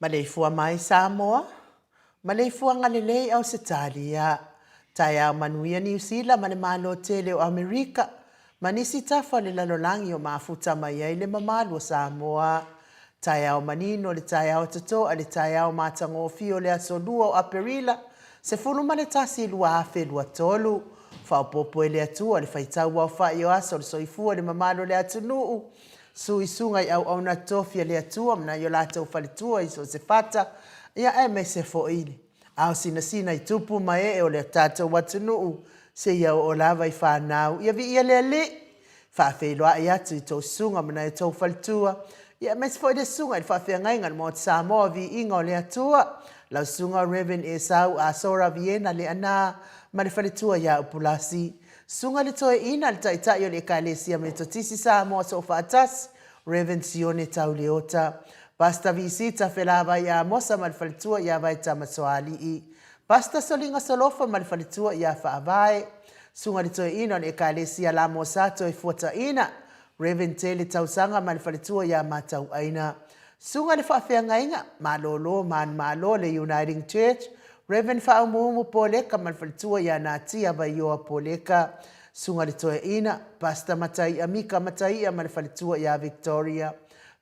Maleifua mai Samoa, Maleifuaga lelei Ausetalia, Taeao manuia Niu Sila ma le Malo tele o Amerika, ma nisi tafa o le lalolagi o mafuta mai ai le mamalu o Samoa. Taeao manino le taeao totoa le taeao matagofie o le aso 2 o Aperila 11 2023. Faaopoopo e le Atua le faitau aofai o aso o le soifua i le mamalu o le atunuu, Suisuga i auauna tofi a le Atua ma nai o latou faletua i so o se fata, ia aemaise foi le ao sinasina i tupu ma ee o le tatou atunuu seia oo lava i fanau. Ia viia le Alii! Faafeiloai atu i tou susuga ma nai o tou faletua, ia aemaise foi le susuga i le faafeagaiga i le Maota Samoa, Viiga o le Atua, lau susuga Rev. Esau Asora Viena Leaana ma le faletua ia Upulasi. Susuga i le Toeaina, le Taitai o le Ekalesia Metotisi Samoa Soofaatasi, Rev. Sione Tauleota, Pastor Visita Felavai Amosa ma le faletua ia Vaetama Soalii, Pastor Soliga Solofa ma le faletua ia Faavae, Susuga i le Toeaina o le Ekalesia Lamosa Toefuataina, Rev. Tele Tausaga ma le faletua ia Matauaina, Susuga i le Faafeagaiga, Malolo Manumalo le Uniting Church, Rev. Faaumuumu Poleka ma le faletua ia Natia Vaioa Poleka, Susuga i le Toeaina, Pastor Mataia Mika Mataia ma le faletua ia Victoria,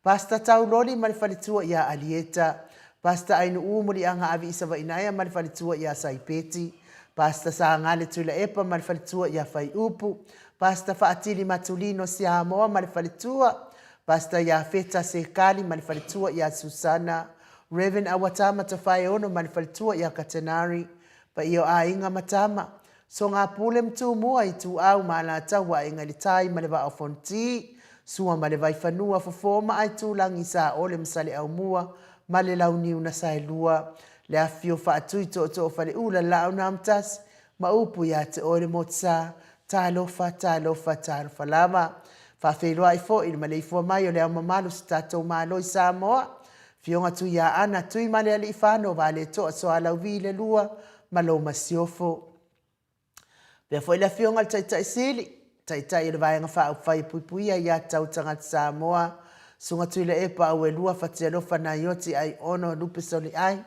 Pastor Tauloli ma le faletua ia Alieta, Pastor Ainuu Muliaga Avi Isavainaea ma le faletua ia Saipeti, Pastor Sagale Tuilaepa ma le faletua ia Faiupu, Pastor Faatili Matulino Siamoa ma le faletua, Pastor Iafeta Sekali ma le faletua ia Susana, Rev. Awatama Tofaeono ma le faletua ia Katenari, paia o aiga ma tama, Sogapule ma Tumua, Ituau ma Alataua, Aiga i le Tai ma le Vaa o Fonoti, Sua ma le Vaifanua, Fofo ma Aitulagi, Saole ma Saleaaumua ma le Launiu na Saelua, le afifio Faatui, Tootoo o Faleula, Laau na Amotasi, ma upu ia te oe le Motusa, Talofa, talofa, talofa lava. Faafeiloai foi i le maleifua mai o Le Ao Mamalu o si tatou Malo i Samoa, Afioga Tuiaana Tuimalealiifano Vaaletoa Sualauvi le Lua ma lou Masiofo. Faapea foi le Afioga i le Taitai Sili, Taitai o le Vaega Faaupufai e Puipuia Aia Tatau a Tagata Samoa, Susuga Tuilaepa Auelua Fatialofa Naioti Aiono Lupe Soliai,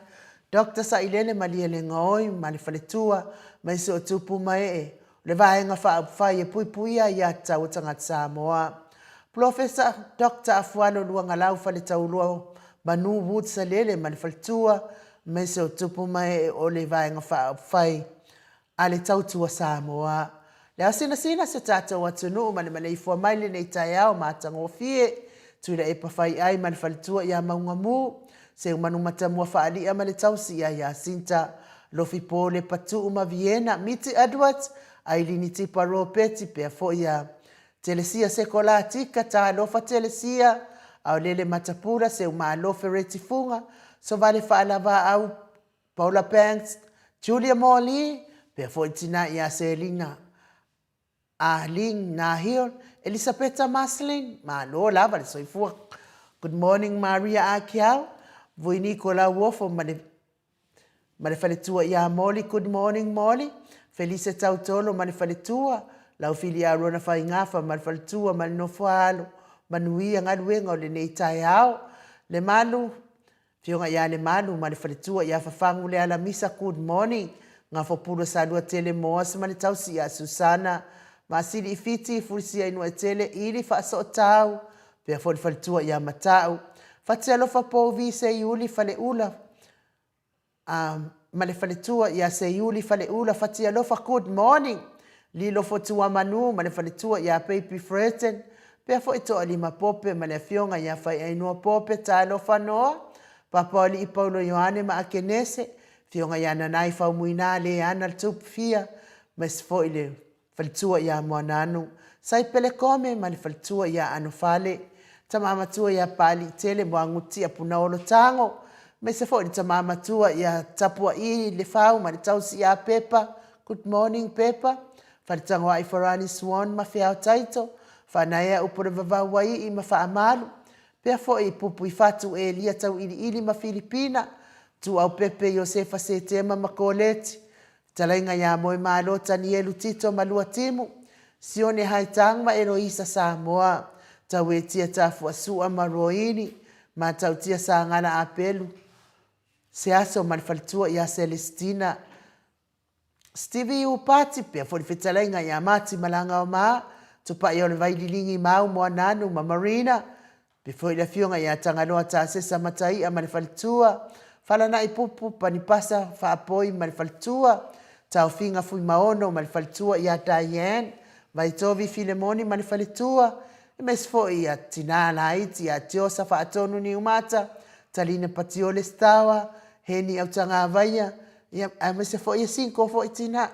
Doctor Sailele Malielegaoi ma le faletua, aemaise o tupu ma ee o le Vaega Faaupufai e Puipuia Aia Tatau a Tagata Samoa. Polofesa Doctor Afualo Luagalau Faletaulua Manu Wood Salele ma le faletua, aemaise o tupu ma ee o le Vaega Faaupufai a le Tautua Samoa. Le ao sinasina si o tatou atunuu ma le maleifua mai lenei taeao matagofie, Tuilaepa Faiai ma le faletua ia Maugamu, Seumanu Matamua Faali'a ma le tausi ia Iasinta, Lofi Pole Patuu ma Viena, Miti Edwards, Ailini Tipa Ropeti, pea foi ia Telesia Sekolatika, Talofa Telesia, Aolele Matapula, Seumalo Fereti Fuga, Sovale Faalavaau, Paula Banks, Julia Morley, pea foi tina ia Selina Ah Ling Nahil, Elisapeta Maslin, malo lava le soifua. Good morning Maria Akiau, Vui Niko Lauofo ma le ma le faletua ia Molly, good morning Molly, Felise Tautolo ma le faletua, Laufili Arona Faigafa ma le faletua ma le nofoaalo, manuia galuega o lenei taeao. Lemalu Afioga ia Lemalu ma le faletua ia Fafagu Lealamisa Good morning Gafopulu Saluatele Moas ma le tausi ia Susana Masili i Fiti Fulisia Inuaitele Ili Faasootau pea foi le faletua ia Matau Fatialofa Pouvi Seiuli Faleula a ma le faletua ia Seiuli Faleula Fatialofa Good morning Lilo Fotuamanu ma le faletua ia Baby Freton, pea foi Toalima Pope ma le afioga ia Faiainoa Pope, Talofa Noa, Papaoalii Paulo Ioane ma Akenese, afioga ia Nanai Faumuina Leana Tupufia, aemaise foi le faletua ia Moananu, Saipele Kome ma le faletua ia Anofale, tama matua ia Paaliitele Moagutia Punaolo Tago, aemaise foi le tama matua ia Tapuaii Lefau ma le tausi ia Pepa, Good morning Pepa, Faletagoai Farani Swan ma Feao Taito, Faanaea Upolevavau Waii ma Faamalu, pea foi Pupuifatu Elia Tauiliili ma Filipina, Tuaupepe Iosefa Setema ma Koleti, Fetalaiga ia Moemalo Tanielu Tito ma Luatimu, Sione Haitang ma Eloisa Samoa, Tauetia Tafuasua ma Roini, Matautia Sagala Apelu. Se aso ma le faletua ia Celestina Stevie Upati, pea foi le fetalaiga ia Mati Malagaoma, Tupai o le Vaililigi Mau Moananu ma Marina, pea foi le afioga ia Tagaloa Tasesa Mataia ma le faletua, Falanai Pupu Panipasa Faapoi ma le faletua, Taofiga Fuimaono ma le faletua ia Diane Vaitovi Filemoni ma le faletua, aemaise foi ia Tina Laiti ia Tiosa Faatonu Niumata, Talina Patiole Sitawa, Heni Autagavaia, ia, aemaise foi e single foi tina.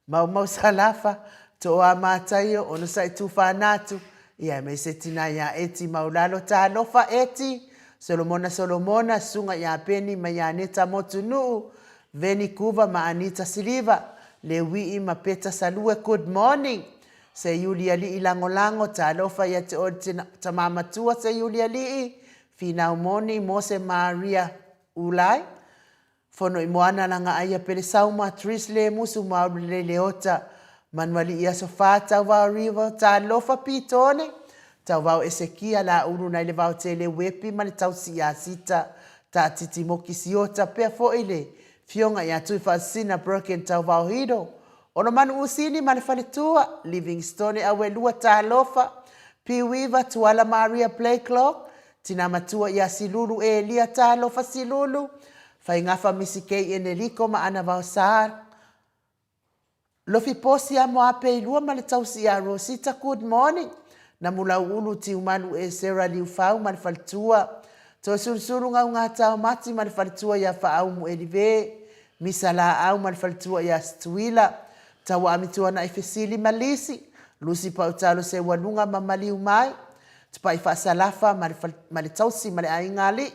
Maumau Salafa, Tooa Mataio, Onosai Tufanatu, ia, aemaise tina ia Eti Maulalo, Talofa Eti, Solomona Solomona, Susuga ia Peni ma ia Aneta Motunuu, Veni Kuva ma Anita Siliva, Leuii ma Peta Salue, good morning. Seiulialii Lagolago, Talofa ia te oe le tama matua Seiulialii, Finau Moni, Mose Maria Ulai, Fono i Moana Lagaaia Pelesauma, Tris Lemusu Maulelei Leota, Manualii Aso Fa, Tauvao River, Talofa Pitone, Tauvao Esekia, Laulu nai le Vaotele Uepi ma le Tausi ia Sita, Taatiti Moki Siota, pea foi le Fioga ia Tuifaasisina Broken Tauvao Hiro, Olomanu Usini ma le Faletua, Livingstone Auelua Talofa, Piuiva Tuala Maria Blakelock, Tina Matua ia Silulu Elia Talofa Silulu, Faigafa Misikei Eneliko ma Ana Vaosar, Lofi Posi a Moapeilua ma le Tausi ia Rosita Good morning, Namulauulu Tiumalu e Sarah Liufau ma le Faletua, Toesulusulu Gaugata Mati ma le Faletua ia Faaumu Elive, Misa Laau ma le faletua ia Situila, Tauaami Tuanai Fesili ma Lisi, Lusi Pautalo Seualuga ma Maliu Mai, Tupai Faasalafa ma le ma le tausi ma le aiga alii,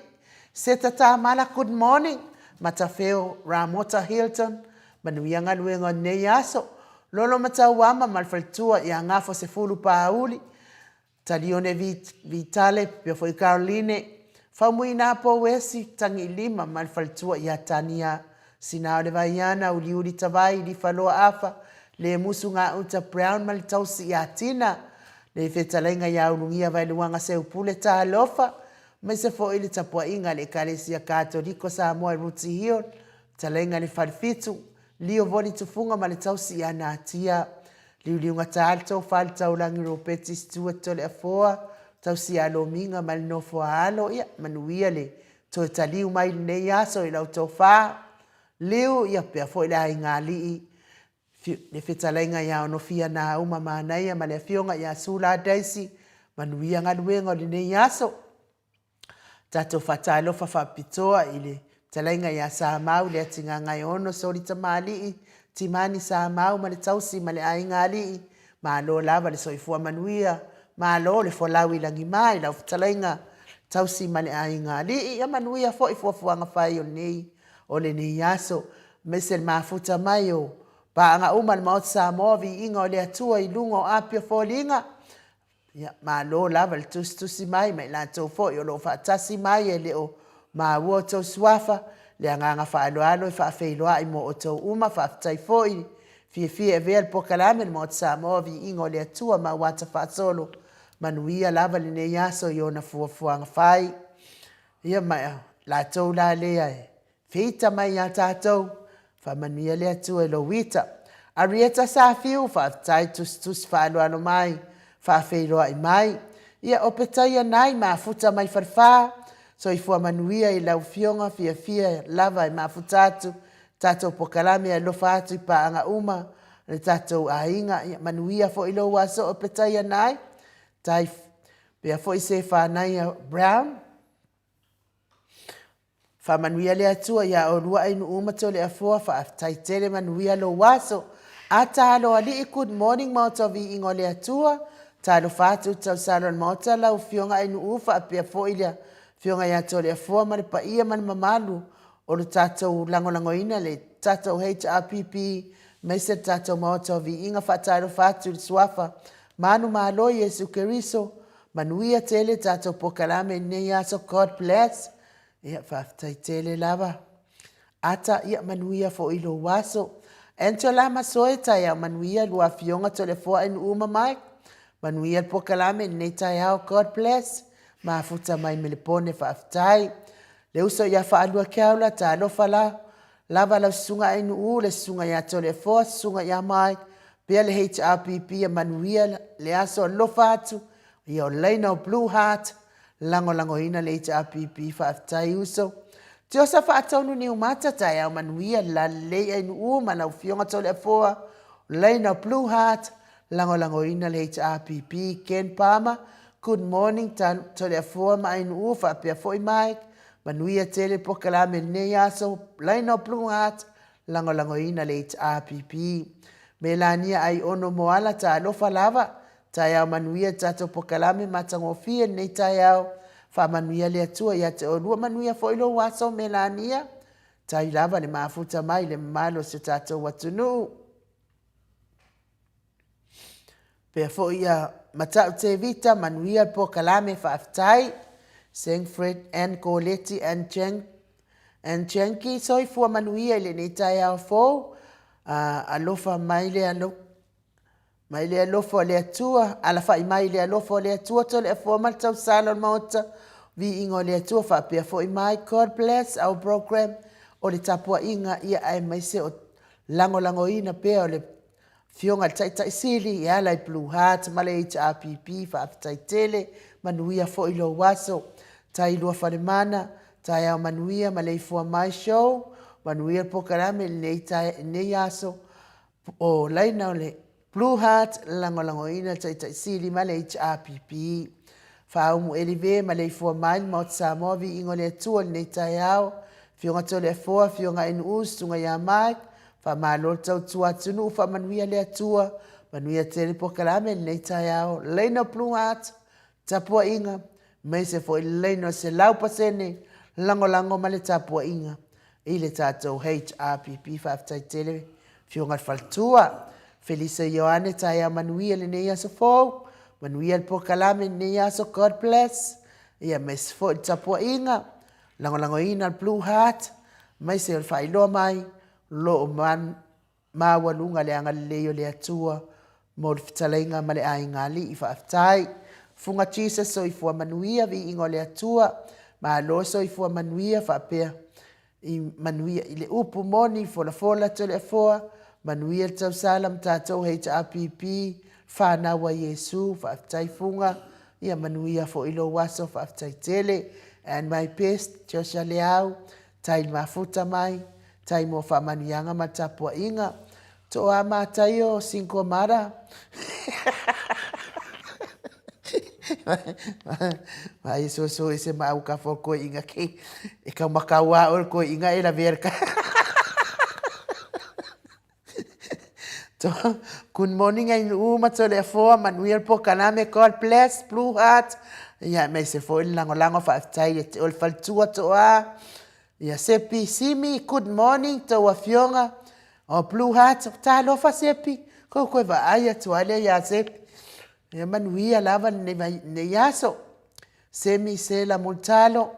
Seta Tamala Good morning, Matafeo Ramota Hilton, Manuia galuega o lenei aso, Lolo Matauama ma le faletua ia Gafo Sefulu Paauli, Talione Vitale, pea foi Caroline, Faumuina Pouesi, Tagilima ma le faletua ia Tania, Sina o le Vaiana, Uliuli Tavai, Lifaloa Afa, Lemusu Gauta Brown ma le tausi ia Tina, le fetalaiga ia Ulugia Vaeluaga Seupule Talofa, aemaise foi le tapuaiga a le Ekalesia Katoliko Samoa i Roots Hill, fetalaiga i le Falefitu, Lio Voli Tufuga ma le tausi ia Natia, Liuliuga ta le tofa le taulagi Ropeti Stewart Toleafoa, tausi Lomiga ma le nofo a alo, ia manuia le toe taliu mai i lenei aso i lau tofa. Liu, ia pea foi le aiga alii, le fetalaiga ia Onofia Nauma Manaia ma le afioga ia Sula Daisy, manuia galuega o lenei aso. Tatou faatalofa faapitoa i le fetalaiga ia Samau Leatigagaeono Soli Tamalii, Timani Samau ma le tausi ma le aiga alii, malo lava le soifua manuia, malo le folau i lagima i lau fetalaiga tausi ma le aiga alii, ia manuia foi fuafuaga fai o lenei o lenei aso, aemaise le mafuta mai o paaga uma a le Maota Samoa, viiga o le Atua i luga o api o foliga. Ia, malo lava le tusitusi mai ma i latou foi o lo o faatasi mai e le o maua outou suafa, le agaga faaaloalo e faafeiloai mo outou uma. Faafetai foi le fiafia e avea le polokalame le Maota Samoa, Viiga o le Atua ma Auata Faasolo. Manuia lava lenei aso i ona fuafuaga fai. Ia ma latou la lea e Feita mai iā tātou, faamanuia le Atua i lou ita. Arieta Safiu, faafetai tusitusi faaaloalo mai, faafeiloai mai. Ia o Petaia Nai, mafuta mai Falefa, soifua manuia i lau Afioga, fiafia lava e mafuta atu tatou pokalame alofa atu i paaga uma a le tatou aiga. Ia manuia foi lou aso o Petaia Nai, tai pea foi Sefanaia Brown. Faamanuia le Atua ia olua Ainuu ma Toleafoa faafetai tele manuia lou aso. A Taloalii good morning Maota o Viiga o le Atua talofa atu i le tausala o le Maota lau Afioga Ainuu faapea foi le Afioga ia Toleafoa ma le paia ma le mamalu o le tatou lagolagoina le tatou HRPP aemaise le tatou Maota o Viiga faatalofa atu i le Suafa Manumalo Iesu Keriso Manuia tele tatou pokalame i lenei aso God bless. Ia faafetai tele lava. Ata ia manuia foi i lou aso. Angela Masoe taeao manuia lua afioga Toleafoa Ainuu ma Mike. Manuia le pokalame i lenei taeao God bless. Mafuta mai Melepone faafetai. Le uso ia Faalua Keaula, talofa la, lava lau susuga Ainuu, le susuga ia Toleafoa, susuga ia Mike, pea le HRPP ia manuia le aso alofa atu, ia o laina o Blue Heart, lagolagoina le HRPP, faafetai uso. Tiosa Faatonu Niumata, taeao manuia, lalelei Ainuu ma lau afioga Toleafoa, laina o Blue Heart, Lagolagoina le HRPP Ken Palmer, Good morning Toleafoa ma Ainuu faapea foi Mike, manuia tele polokalame lenei aso, Laina o Blue Heart, lagolagoina le HRPP. Melania Aiono Moala talofa lava, taeao manuia tatou polokalame matagofie lenei taeao, faamanuia le Atua ia te oulua, manuia foi lou aso Melania, tai lava le mafuta mai le mamalu o si o tatou atunuu. Pea foi ia Matau Tevita, manuia le polokalame, faafetai. Seng Fred and Koleti and Cheng and Chenki, soifua manuia i lenei taeao fou. Uh, alofa mai le alo, mai le alofa o le Atua, alafai mai le alofa o le Atua, Toleafoa ma le tausala o le Maota, viiga o le Atua, faapea foi mai, God bless our program, o le tapuaiga ia aemaise o lagolagoina pea o le Afioga i le Taitai Sili e ala i Blue Heart ma le HRPP, faafetai tele, manuia foi lou aso. Tailua Falemana, taeao manuia, maleifua mai show, manuia le polokalame i lenei, lenei aso. O laina o le Blue Heart, lagolagoina le Taitai Sili ma le HRPP. Faaumu Elive, maleifua mai le Maota Samoa, viiga o le Atua i lenei taeao. Afioga Toleafoa, Afioga Ainuu, Susuga ia Mike, Faamalo le tautua atunuu, faamanuia le Atua, manuia tele polokalame i lenei taeao. Laina Blue Heart, tapuaiga, aemaise foi le laina o 100% lagolago ma le tapuaiga i le tatou HRPP. Faafetai tele Afioga i le Faletua. Felisa Ioane, taeao manuia lenei aso fou, manuia le polokalame i lenei aso, God bless. Ia, aemaise foi le tapuaiga, lagolagoina le Blue Heart, aemaise o le faailoa mai, lo o maualuga le agalelei o le Atua mo le fetalaiga ma le aiga alii. Faafetai. Funga Jesus soifua manuia viiga o le Atua. Malo soifua manuia faapea i manuia i le upu moni folafola Toleafoa manuia le tausala ma tatou HRPP whanau a Iesu faafetai Funga ia manuia foi lou aso faafetai tele and my best Joshua Leau tai mafuta mai tai mo faamanuiaga ma tapuaiga Toa Mataio Cinco Mara Mai so so ese ma au ka fo koe inga ke e ka makau a ol koe inga e la verka. Good morning ai nuu ma tole afoa manuia le polokalame God bless blue heart ia me se foi le lagolago faafetai e te o le faletua toa ia Sepi Simi good morning tou afioga o blue heart talofa Sepi kou koe vaai atu a lea ia Sepi ia manuia lava lenei aso Semi Sela Multalo,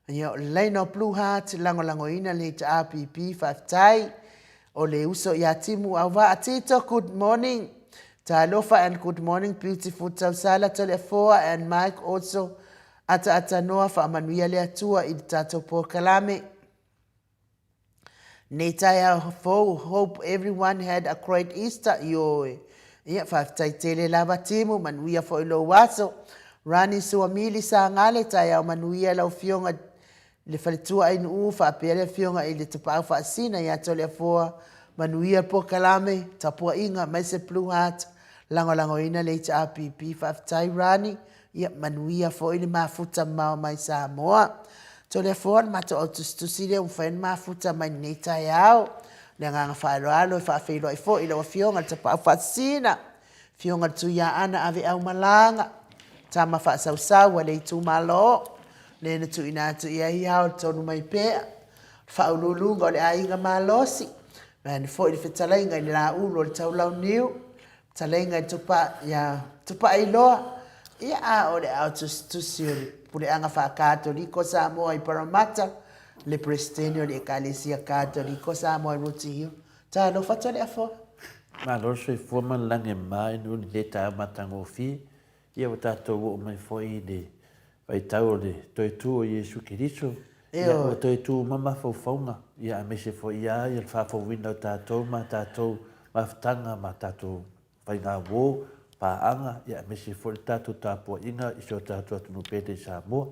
ia o le laina o Blue Heart, lagolagoina le HRPP, faafetai. O le uso ia Timu Auvaa Tito, good morning. Talofa and good morning, beautiful Tausala Toleafoa and Mike also. Ataatanoa, faamanuia le Atua i le tatou polokalame. Nei taeao fou, hope everyone had a great Easter, ioe. Ia, faafetai tele lava Timu, manuia foi lou aso. Rani Suamili Sagale, taeao manuia lau Afioga i le Faletua Ainuu, faapea le Afioga i le Tapaau Faasina ia Toleafoa, manuia le polokalame, tapuaiga, aemaise Blue Heart, lagolagoina le HRPP. Faafetai Rani, Ia manuia foi le mafuta mamao mai Samoa. Toleafoa le matou au tusitusi lea ua mafai ona mafuta mai lenei taeao. Le agaga faaaloalo e faafeiloai foi i lau Afioga i le Tapaau Faasisina, Afioga i le Tuiaana Aveau Malaga, tama faasausau a le itumalo, le na tuuina atu i ai ao le tonu mai pea, le faauluuluga o le aiga malosi, vaeane foi le fetalaiga i le laulu o le Taulauniu, Fetalaiga i Tupa, ia Tupailoa, ia a o le ao tusitusi o le Puleaga Faa-Katoliko Samoa i Parramatta, le Peresetene o le Ekalesia Katoliko Samoa i Rooty Hill. Talofa Toleafoa. Malo le soifua ma le lagi e mama i nuu lenei taeao matagofie. Ia ua tatou oo mai foi i le vaitau o le toe tu o Iesu Keriso. Ia, ua toe tu uma mafaufauga, ia, aemaise foi ia le faafouina o tatou ma tatou mafutaga ma tatou faigauo, paaga, ia, aemaise foi le tatou tapuaiga i si o tatou atunuu pele i Samoa.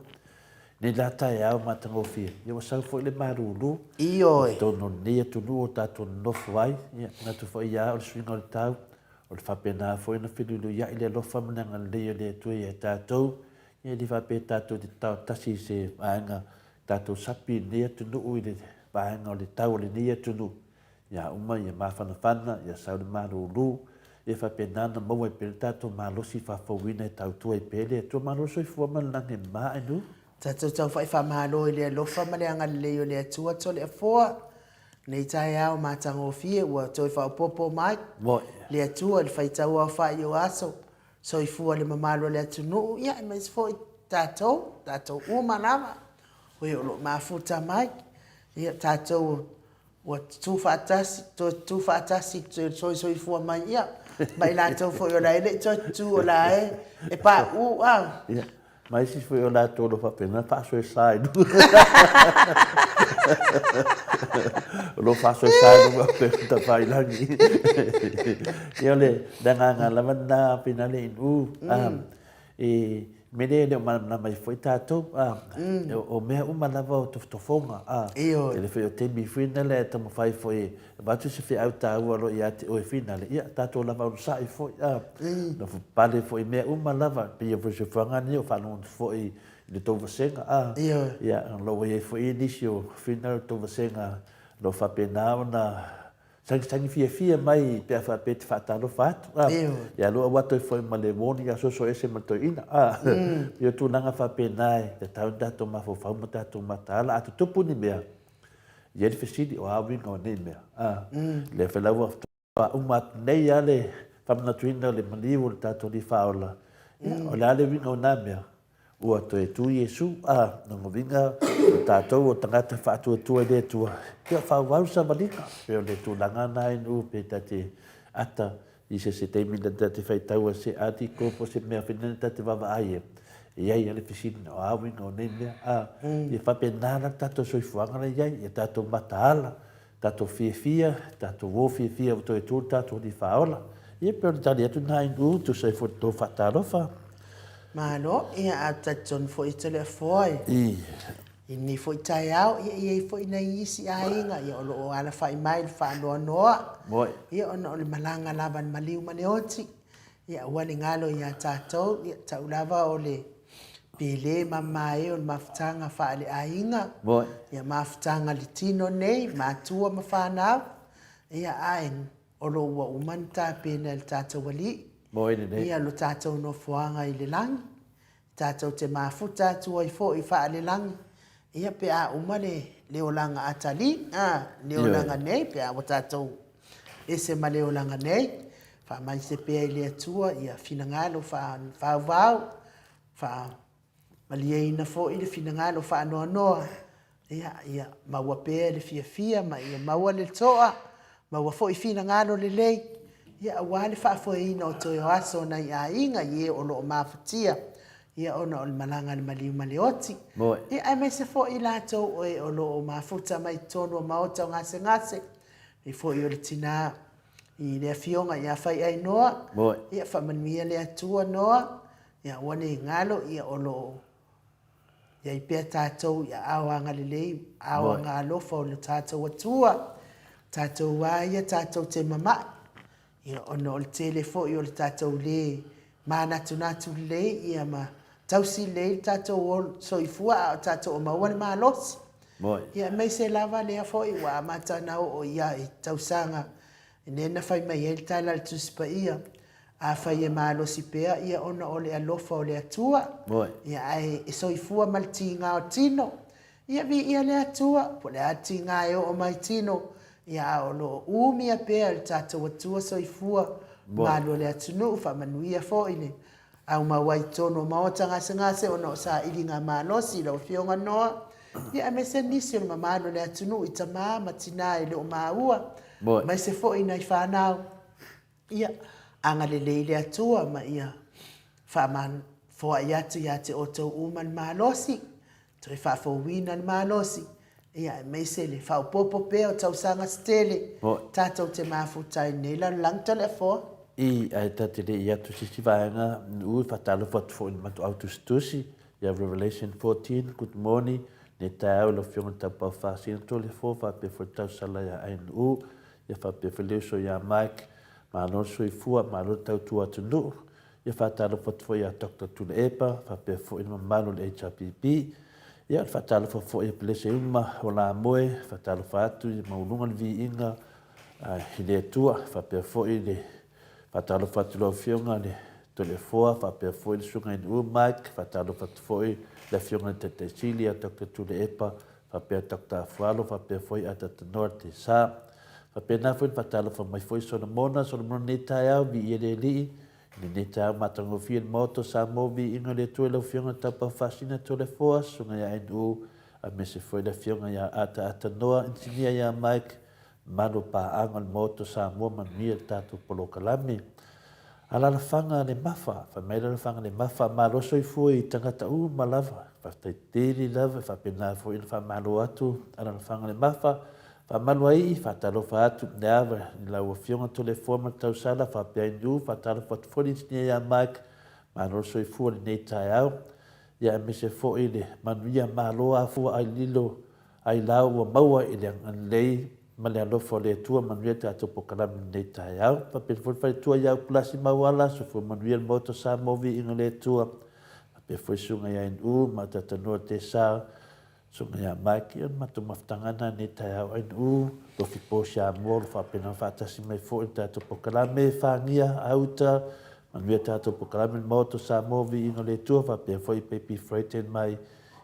Nei la taeao matagofie, ia ua sau foi le malulu i totonu o lenei atunuu o tatou nonofo ai, ia, manatu foi ia o le suiga o le tau, o le faapena foi ona feluiluiai le alofa ma le agalelei o le Atua ia tatou, ia e le faapea tatou te tatao tasi i se vaega tatou sapi i lenei atunuu i le vaega o le tau o lenei atunuu, ia uma ia mafanafana, ia sau le malulu, ia faapena ona maua ai pea le tatou malosi faafouina e tautua ai pea le Atua. Malo le soifua ma le lagi e mama Ainu. Tatou taufa'i faamalo i le alofa ma le agalelei o le Atua Toleafoa Nei taeao matagofie ua toe faaopoopo mai le Atua i le faitau aofa'i o aso soifua le mamalu o le atunuu, ia aemaise foi tatou, tatou uma lava oe o lo o mafuta mai, ia tatou ua tutu faatasi, toe tutu faatasi, toe soifua mai, ia, ma i latou foi o la e le i toe tutu, o la e, e pauu, a. Ia, ma isi foi o latou o lo o faapena faasoesa i luga. O lo o faasoesa i luga o upega tafailagi. Ia, o le agaga lava lena Finale Inu, E mea lea e le o malamalama ai foi tatou, a, o mea uma lava o tofotofoga, a, tele foi o taimi foi nale e taumafai foi e avatu se feau taua loa ia te oe finale, ia tatou lava onosai foi, a, nofo papale foi i mea uma lava, pei foi o le soifuaga lenei o faalogo atu foi i le tou vasega, a, ia, o lo o ua i ai foi nisi o finale o le tou vasega o lo o faapena ona Sagisagi fiafia mai pe a faapea e te faatalofa atu, a. Ia lua ua toe foi ma le warning a soso ese ma le toeaina, a. Ia o tulaga faapena e tatau ona tatou mafaufau ma tatou mataala. A tutupu ni mea, e i ai le fesili, o a uiga o nei mea, a. Lea foi la ua faatoa uma atu nei lava le faamanatuina o le maliu o le tatou Alii Faaola, ia, o le a le uiga o na mea? Ua toe tu Iesu, a, lona uiga, o tatou o tagata faatuatua i le Atua, ia faaauau savaliga. Pei o le tulaga lena e nuu pe ta te ata i se se taimi na ta te faitau se article po se mea foi na ta te vaavaai e, e i ai le fesili na o a uiga o nei mea, a, ia faapena la le tatou soifuaga la i ai, ia tatou mataala, Tatou fiafia, tatou o fiafia ua toe tu le tatou Alii Faaola. Ia pei o le tali atu lena Inu, tusa ai foi le tou faatalofa. Malo, ia a talitonu foi i Toleafoa i lenei foi taeao, ia e i ai foi nai isi aiga ia o lo o alafai mai i le faanoanoa, ia ona o le malaga lava a le maliu ma le oti. Ia aua le galo ia tatou, ia tau lava o le pele ma mae o le mafutaga faaleaiga, ia mafutaga le tino nei, matua ma fanau, ia ae o lo ua uma ona tapena e le tatou Alii, ia lo tatou nofoaga i le lagi. Tatou te mafuta atu ai foi faalelagi, ia pe a uma le, le olaga atalii, a, le olaga nei, pe a ua tatou ese ma le olaga nei, faamaise pea i le Atua ia finagalo faauvau, faamalieina foi le finagalo faanoanoa, Ia, ia maua pea le fiafia ma ia maua le toa, maua foi finagalo lelei, ia aua le faafoeina o toe o aso o nai aiga i e o lo o mafatia, ia ona o le malaga a le maliu ma le oti. Ia aemaise foi i latou o e o lo o mafuta mai totonu o maota o gasegase, pei foi o le tina i le afioga ia Faiainoa, ia faamanuia le Atua Noa, ia aua ne i galo, ia o lo o I ai pea tatou i aao agalelei, aao agaalofa o lo tatou Atua, tatou a ia tatou te mama'i, ia ona o le tele foi o le tatou lē manatunatu lelei ia ma tausi lelei le tatou soifua a o tatou o maua le malosi. Ia aemaise lava lea foi ua amata ona oo i ai tausaga lea na fai mai ai le tala a le Tusi Paia, Afai e malosi pea ia ona o le alofa o le Atua, ia ae e soifua ma le tiga o tino, ia viia le Atua, po o le a le tiga e oo mai tino, ia a o lo o umia pea e le tatou Atua soifua malu o le atunuu, faamanuia foi le aumau ai i totonu o maota gasegase ona o sailiga malosi i lau Afioga Noa, ia aemaise nisi o le mamalu o le atunuu i tama ma tina e le o maua, aemaise foi nai fanau. Ia, agalelei le Atua ma ia faamafoai atu ia te outou uma le malosi. Toe faafouina le malosi, ia, aemaise le faaopoopo pea o tausaga se tele tatou te mafuta ai i lenei lalolagi Toleafoa. I, ae ta te le i atu i se isi vaega, uu e faatalofa atu foi i le matou au tusitusi, ia Revelation 14, good morning, nei taeao i lau Afioga i le Taupau Faasina Toleafoa faapea foi le tausala ia Ainuu, ia faapea foi le uso ia Mike, malo le soifua, malo le tautua atunuu. Ia faatalofa atu foi ia Doctor Tuilaepa faapea foi le mamalu o le HRPP. Ia o le faatalofa foi a Pelese uma o Lamoe, faatalofa atu i maualuga le viiga i le Atua, faapea foi le faatalofa atu i lau Afioga le Toleafoa faapea foi le Susuga i le Mike, faatalofa atu foi le Afioga i le Taitai Sili ia Doctor Tuilaepa faapea Doctor Afualo faapea foi Atatanoa Tesa. Faapena foi le faatalofa mai foi Solomona, Solomona nei taeao, viia le Alii, I lenei taeao matagofie i le Maota o Samoa, viiga o le Atua i lau Afioga i le Taupa Faasina Toleafoa, Susuga ia NU, aemaise foi le Afioga ia Ataata Noa, Inisinia ia Mike, mamalu o paaga o le Maota o Samoa, manuia le tatou polokalame. Alalafaga le Mafa, fai mai Alalafaga le Mafa, malo soifua i tagata uma lava, faafetai tele lava, e faapena foi ona faamalo atu Alalafaga le Mafa, Faamaluaii, faatalofa atu i le ava i lau Afioga Toleafoa ma le tausala faapea Inu, faatalofa atu foi le inisinia ia Mike, malo le soifua i lenei taeao, ia aemaise foi le manuia malo afua ai lilo ai lau ua maua i le agalelei ma le alofa o le Atua, manuia le tatou polokalame i lenei taeao. Faapea foi le faletua ia Upulasi Mauala, soifua manuia le Maota o Samoa, viiga i le Atua, faapea foi susuga ia Inu ma Atatanoa Tesa, Susuga ia Mike, ia o le matou mafutaga lena i lenei taeao NU, Lofi Po Samoa o lo o faapena faatasi mai foi i le tatou polokalame, Fagia, Auta, manuia le tatou polokalame i le Maota o Samoa, Viiga o le Atua, faapea foi Baby Freighten mai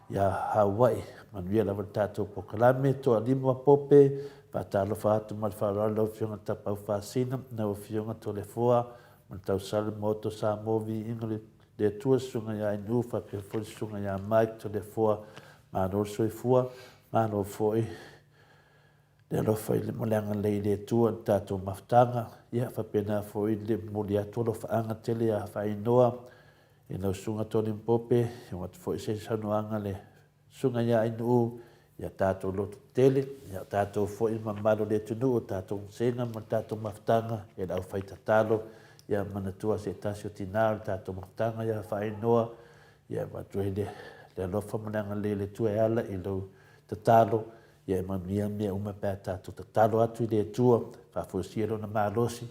ia Hawaii. Manuia lava le tatou polokalame, Toalima Pope, faatalofa atu ma le faaaloalo i lau Afioga Tapaau Faasina, lau Afioga Toleafoa ma le Tausala i le Maota o Samoa, Viiga o le Le Atua le Susuga ia Ainuu faapea foi le Susuga ia Mike Toleafoa, malo le soifua, malo foi le alofa i le ma le agalelei i le Atua i le tatou mafutaga, ia faapena foi le momoli atu alofaaga tele ia Faainoa i lau Susuga Tony Mpope, e oo atu foi se saunoaga le Susuga ia Ainuu, ia tatou loto tele, ia tatou foi mamalu o le atunuu, o tatou vasega ma le tatou mafutaga, ia le aufai tatalo, ia manatua se tasi o tina o le tatou mafutaga ia Faainoa, ia avatu ai le, le alofa ma le agalelei o le Atua e ala i lou tatalo, ia e manuia mea uma pe a tatou tatalo atu i le Atua, faafoisia lona malosi,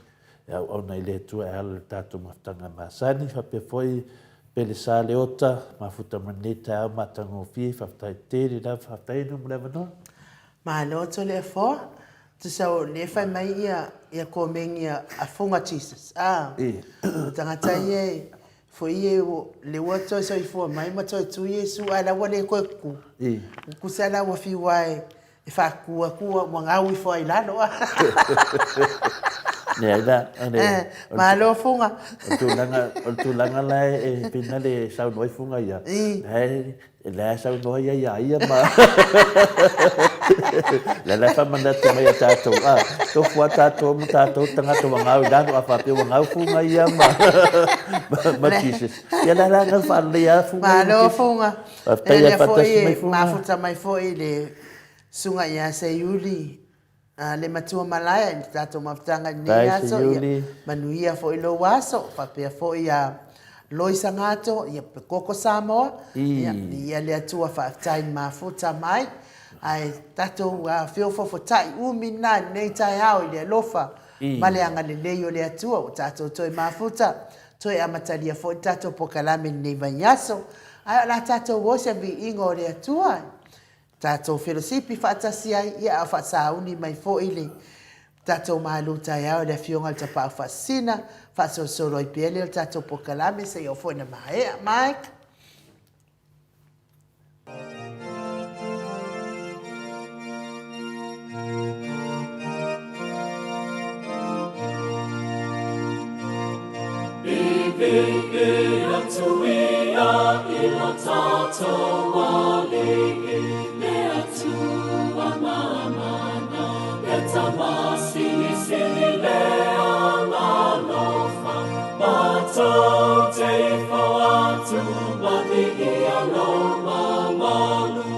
e auauna i le Atua e ala i le tatou mafutaga masani, faapea foi Pele Sa Leota, mafuta mai lenei taeao matagofie, faafetai tele lava, faafetai Inu mo le avanoa. Malo Toleafoa, tusa o lea fai mai ia ia komeni a Funga Jesus a o tagata ia e foi ia le ua toe soifua mai ma toe tu Iesu ae la ua le toe ku. Kusa la ua fiu ae E faatu atu ua gau ifo ai i lalo. Leai la, o le... Eh, malo Fuga. O le tulaga, o le tulaga la e pei le saunoa ai Fuga ia, la e saunoa ia ia ia ma... La la e faamanatu mai ia tatou, a, tofu a tatou ma tatou tagata ua gau i lalo, a faapea ua gau Fuga ia ma, ma Jesus. Ia la la gau faaleleia Fuga ia ma Jesus. Malo Fuga. Faafetai ia faatasi mai Fuga. Mafuta mai foi le Susuga ia Seiuli le matua malaia i le tatou mafutaga i lenei aso. Ia manuia foi lou aso. Faapea foi ia Loisa Gato, ia Koko Samoa. Ia, ia le Atua faafetai i mafuta mai. Ae tatou feofoofotai umi lena i lenei taeao i le alofa ma le agalelei o le Atua ua tatou toe mafuta. Toe amatalia foi le tatou pokalame i lenei vaiaso. Ae o le a tatou o i se viiga o le Atua, tatou felosipi faatasi ai, ia a o faasauni mai foi le tatou malu taeao i le Afioga i le Tapaau Faasisina, faasolosolo ai pea lea o le tatou pokalame seia oo foi ina maea. Mike. I atu ia i lo tatou Alii, le Atua mamana, le Tama silisili le agalofa, matou te ifo atu ma viia lou mamalu.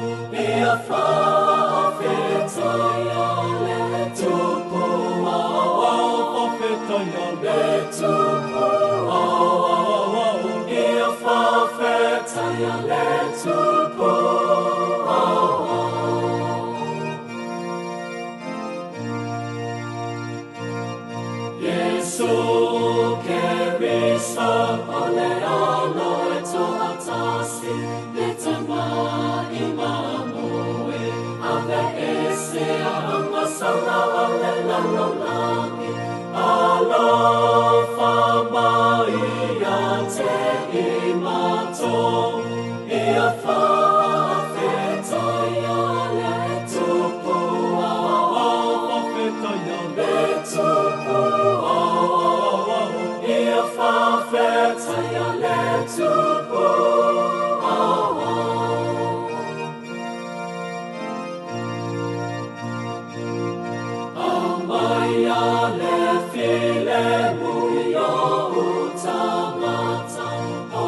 O le Alo e toatasi, le Tama i mamoe, Aveesea agasala o le lalolagi, Alofa mai ia te i matou, Ia faafetaia le Tupu Faafetaia le Tupu Ia faafetaia le Tupu Aumaia le filemu i ou tagata, o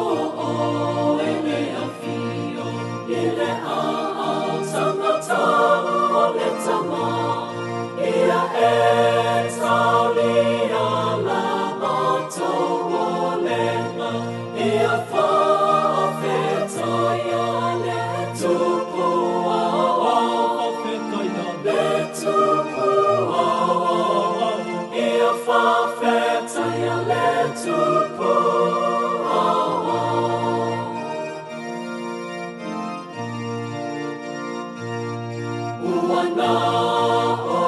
oe le afio i le aao tangata o le Tama, ia e taulia la matou olega, ia faafetaia le Tupu Faafetaia le Tupu Ia faafetaia le Tupu Ua na o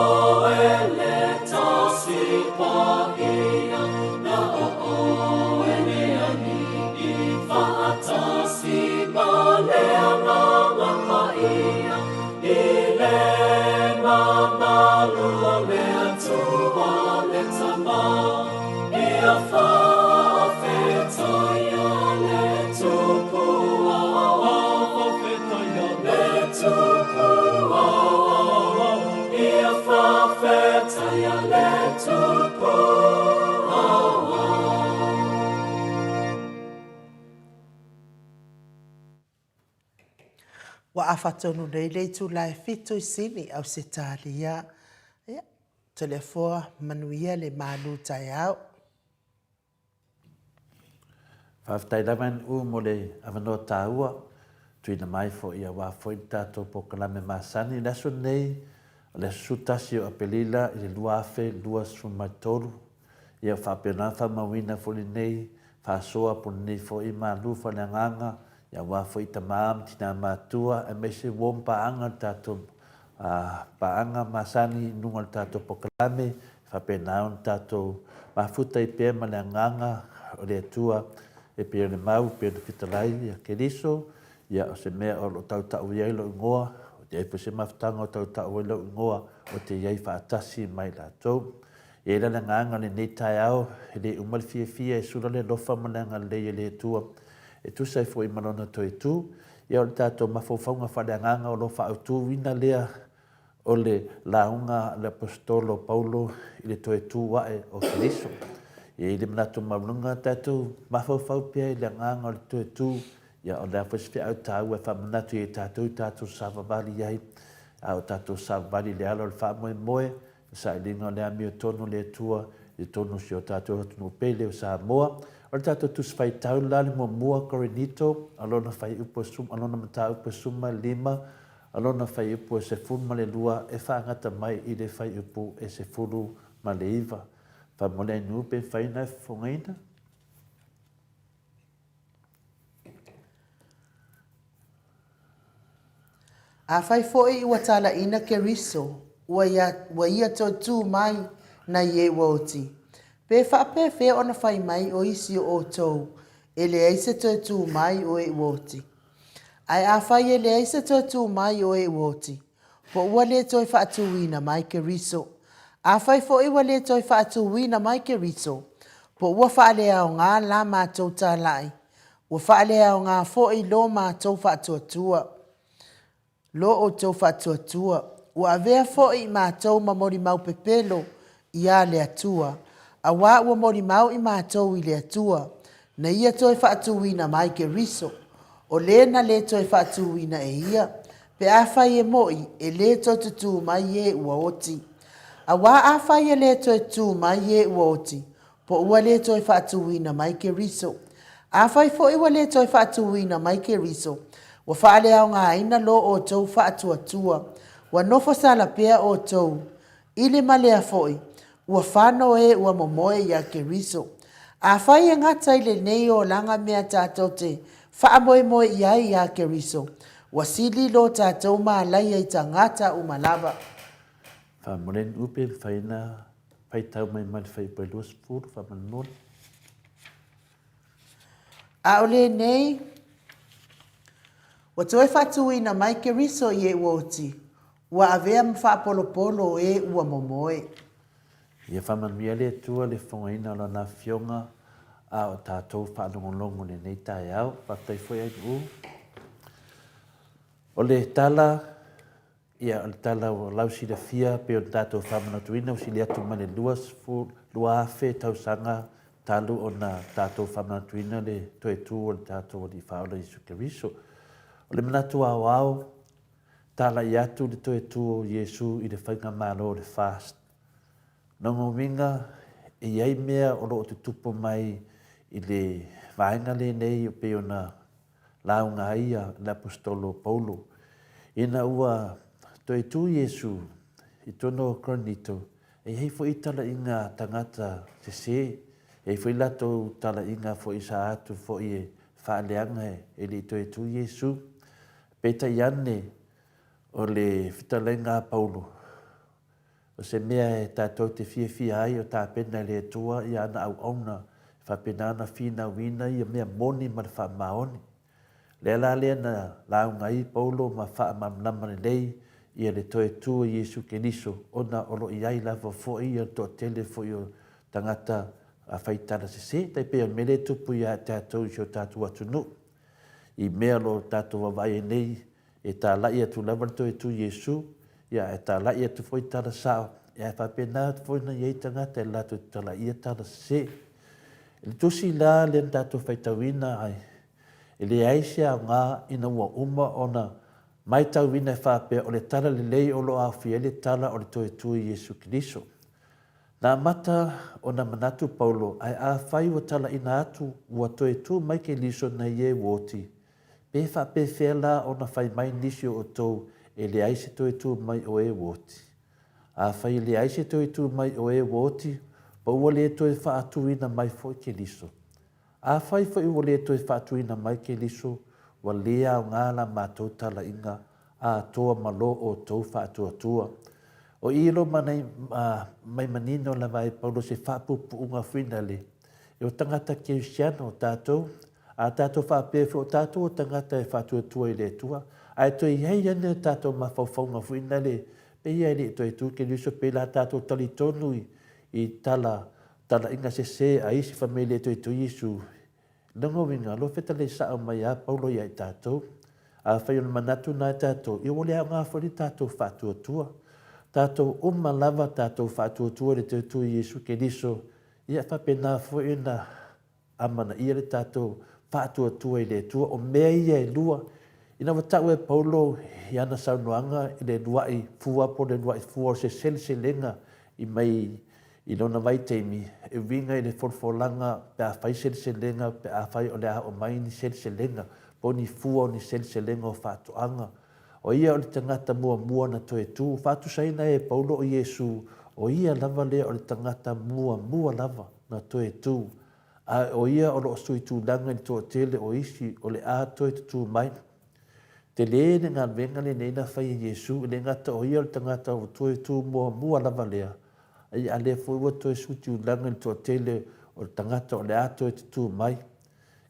oe le Tasi Paia, na o oe le Alii, faatasi ma le Agaga Paia, i le mamalu o le Atua le Tama, ia faafetaia le Tupu Faafetaia le Tupu Ia faafetaia le Tupu Ua afa tonu nei le itula e fitu i Sini, Ausetalia. Ia, Toleafoa manuia le malu taeao. Faafetai lava NU mo le avanoa taua, tuuina mai foi aua foi le tatou polokalame masani i le aso lenei, o le aso 11 o Aperila i le 2023. Ia faapena ona faamauina foi lenei faasoa po o lenei foi malu faaleagaga aua foi tama ma tina matua aemaise uo ma paaga le tatou paaga masani i luga o le tatou polokalame, e faapena ona tatou mafuta ai pea ma le agaga o le Atua e pei o le mau, e pei ona fetalai ia Keriso, ia o se mea o lo o tautau i ai lou igoa, o te i ai foi se mafutaga o tautau ai lou igoa, o te i ai faatasi ma i latou. E i ai la le agaga o lenei taeao, e le uma le fiafia e sula le alofa ma le agalelei o le Atua e tusa ai foi ma Lona toe tu. Ia o le tatou mafaufauga faaleagaga o lo o faaautuina lea o le lauga a le Aposetolo Paulo i le toe tu ae o Keriso. E i ai le manatu maualuga tatou mafaufau pea i le agaga o le toe tu, ia o le a foi se feau taua e faamanatu i ai tatou i tatou savavali ai, a o tatou savavali i le ala o le faamoemoe, le sailiga o le amiotonu a le Atua i totonu o si o tatou atunuu pele o Samoa. O le tatou Tusi Faitau la le muamua Korinito a lona fuaiupu e a lona mataupu e 15 a lona fuaiupu e 12 e faagata mai i le fuaiupu e 19. Faamolemole ainuu pe mafai ona e fofogaina. Afai foi ua talaiina Keriso, ua ia, ua ia toe tu mai nai e ua oti, pe faapefea ona fai mai o isi o outou, e leai se toe tu mai o e ua oti? Ae afai e leai se toe tu mai o e ua oti, po ua le toe faatūina mai Keriso? Afai foi ua le toe faatūina mai Keriso, po ua faaleaoga la matou talai, Ua faaleaoga foi lo matou faatuatua, lo outou faatuatua, ua avea foi i matou ma molimau pepelo iā le Atua, auā ua molimau i matou i le Atua, na Ia toe faatūina mai Keriso, o le na le toe faatūina e Ia, pe afai e moʻi, e le toe tutū mai e ua oti. Auā afai e le toe tutū mai e ua oti, Po ua le toe faatūina mai Keriso. Afai foi ua le toe faatūina mai Keriso, ua faaleaogaina lo outou faatuatua, ua nofo sala pea outou, i le malea foi, ua fano e ua momoe iā Keriso. Afai e gata i lenei olaga mea tatou te faamoemoe i ai iā Keriso, ua sili lo tatou malaia i tagata uma lava. Faamolemole upe mafai ona faitau mai ma le fuaiupu e 20 faamolemole. A o lenei, ua toe faatuina mai Keriso i e ua oti, ua avea ma faapolopolo o e ua momoe. Ia faamanuia le Atua le fofogaina o Lana Afioga a o tatou faalogologo i lenei taeao. Faafetai foi Ainuu. O le tala, ia o le tala ua lausilafia pei ona tatou faamanatuina ua sili atu ma le 20,000 tausaga talu ona tatou faamanatuina le toe tu o le tatou Alii Faaola Iesu Keriso. O le manatu aoao, Talai atu le toe tu o Iesu i le faigamalo o le FAST. Lona uiga, e i ai mea o lo o tutupu mai i le vaega lenei e pei ona lauga ai le Aposetolo o Paulo. Ina ua toe tu Iesu i totonu o Korinito, e i ai foi talaiga a tagata sese, e i ai foi latou talaiga foi sa atu foi e faaleaga e le i toe tu Iesu. Peitai ane, o le fetalaiga a Paulo, o se mea e tatou te fiafia ai o tapena e le Atua ia ana auauna e faapena ona finauina ia mea moni ma le faamaoni. Lea la lea na lauga ai Paulo ma faamalamalama lelei ia le toe tu o Iesu Keriso ona o lo o i ai lava foi ia le toatele foi o tagata faitala sese, tai pei o le mea lea e tupu ia tatou i si o tatou atunuu. I mea o lo o tatou vaavaai ai nei, e talai atu lava le toe tu Iesu, ia ae talai atu foi tala sao, ia ae faapena atu foi ona i ai tagata e latou te talaia tala sese. I le tusi la lea na tatou faitauina ai, e leai se aoga ina ua uma ona maitauina e faapea o le tala lelei o lo o aofia ai le tala o le toe tu i Iesu Keriso. Na amata ona manatu Paulo, ae afai ua talaina atu ua toe tu mai Keliso nei e ua oti, pe faapefea la ona fai mai nisi o outou e leai se toe tu mai o e ua oti? Afai e leai se toe tu mai o e ua oti, po ua le toe faatuina mai foi Keliso. Afai foi ua le toe faatuina mai Keliso, ua le aoga la matou talaiga atoa ma lo outou faatuatua. O i lo mai manino lava ai Paulo se faapuupuuga fuinale, e o tagata Kerisiano o tatou, a tatou faapea foi o tatou o tagata e faatuatua i le Atua, ae toe i ai ane o tatou mafaufauga fuinale, pei e le i toe tu Keriso, pei la tatou talitonu i tala Talaiga sese a isi fai mai le toe tu Iesu. Lona uiga, lo fetalai sao mai a Paulo ia i tatou. Afai o le manatu na e tatou, ia ua le aoga foi le tatou faatuatua. Tatou uma lava tatou faatuatua i le toe tu Iesu Keriso, ia faapena foi ona amanaia le tatou faatuatua i le Atua. O mea ia e lua, ina ua tau e Paulo i ana saunoaga i le lua'i fua po o le lua'i fua o se seleselega i mai i lona vaitaimi, e uiga i le folafolaga pe a fai seleselega, pe afai o le a oo mai ni seleselega, po o ni fua o ni seleselega o faatoaga. O ia o le tagata muamua na toe tu. Faatusaina e Paulo o Iesu, o ia lava lea o le tagata muamua lava na toe tu, a o ia o lo o sui tulaga i le toatele o isi o le a toe tutū mai. Tele le galuega lenei na fai e Iesu, e le gata o ia o le tagata ua toe tu muamua lava lea, a lea foi ua toe sui tulaga i le toatele o le tagata o le a toe tutū mai.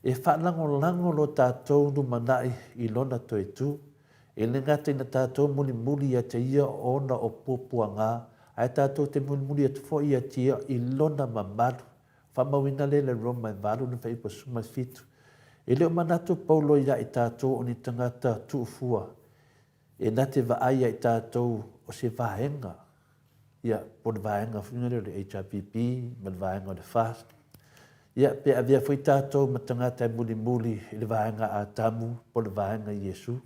E faalagolago lo tatou lumanai i lona toe tu. E le gata ina tatou mulimuli ia te ia ona o puapuaga, ae tatou te mulimuli atu foi ia te ia i lona mamalu. Faamauina lea i le Roma e 8 le fuaiupu 17. E le o manatu Paulo ia i tatou o ni tagata tuufua e na te vaai ia i tatou o se vaega, ia, po o le vaega foi lea o le HRPP ma le vaega o le FAST. Ia, pe avea foi tatou ma tagata e mulimuli i le vaega a Atamu po o le vaega Iesu.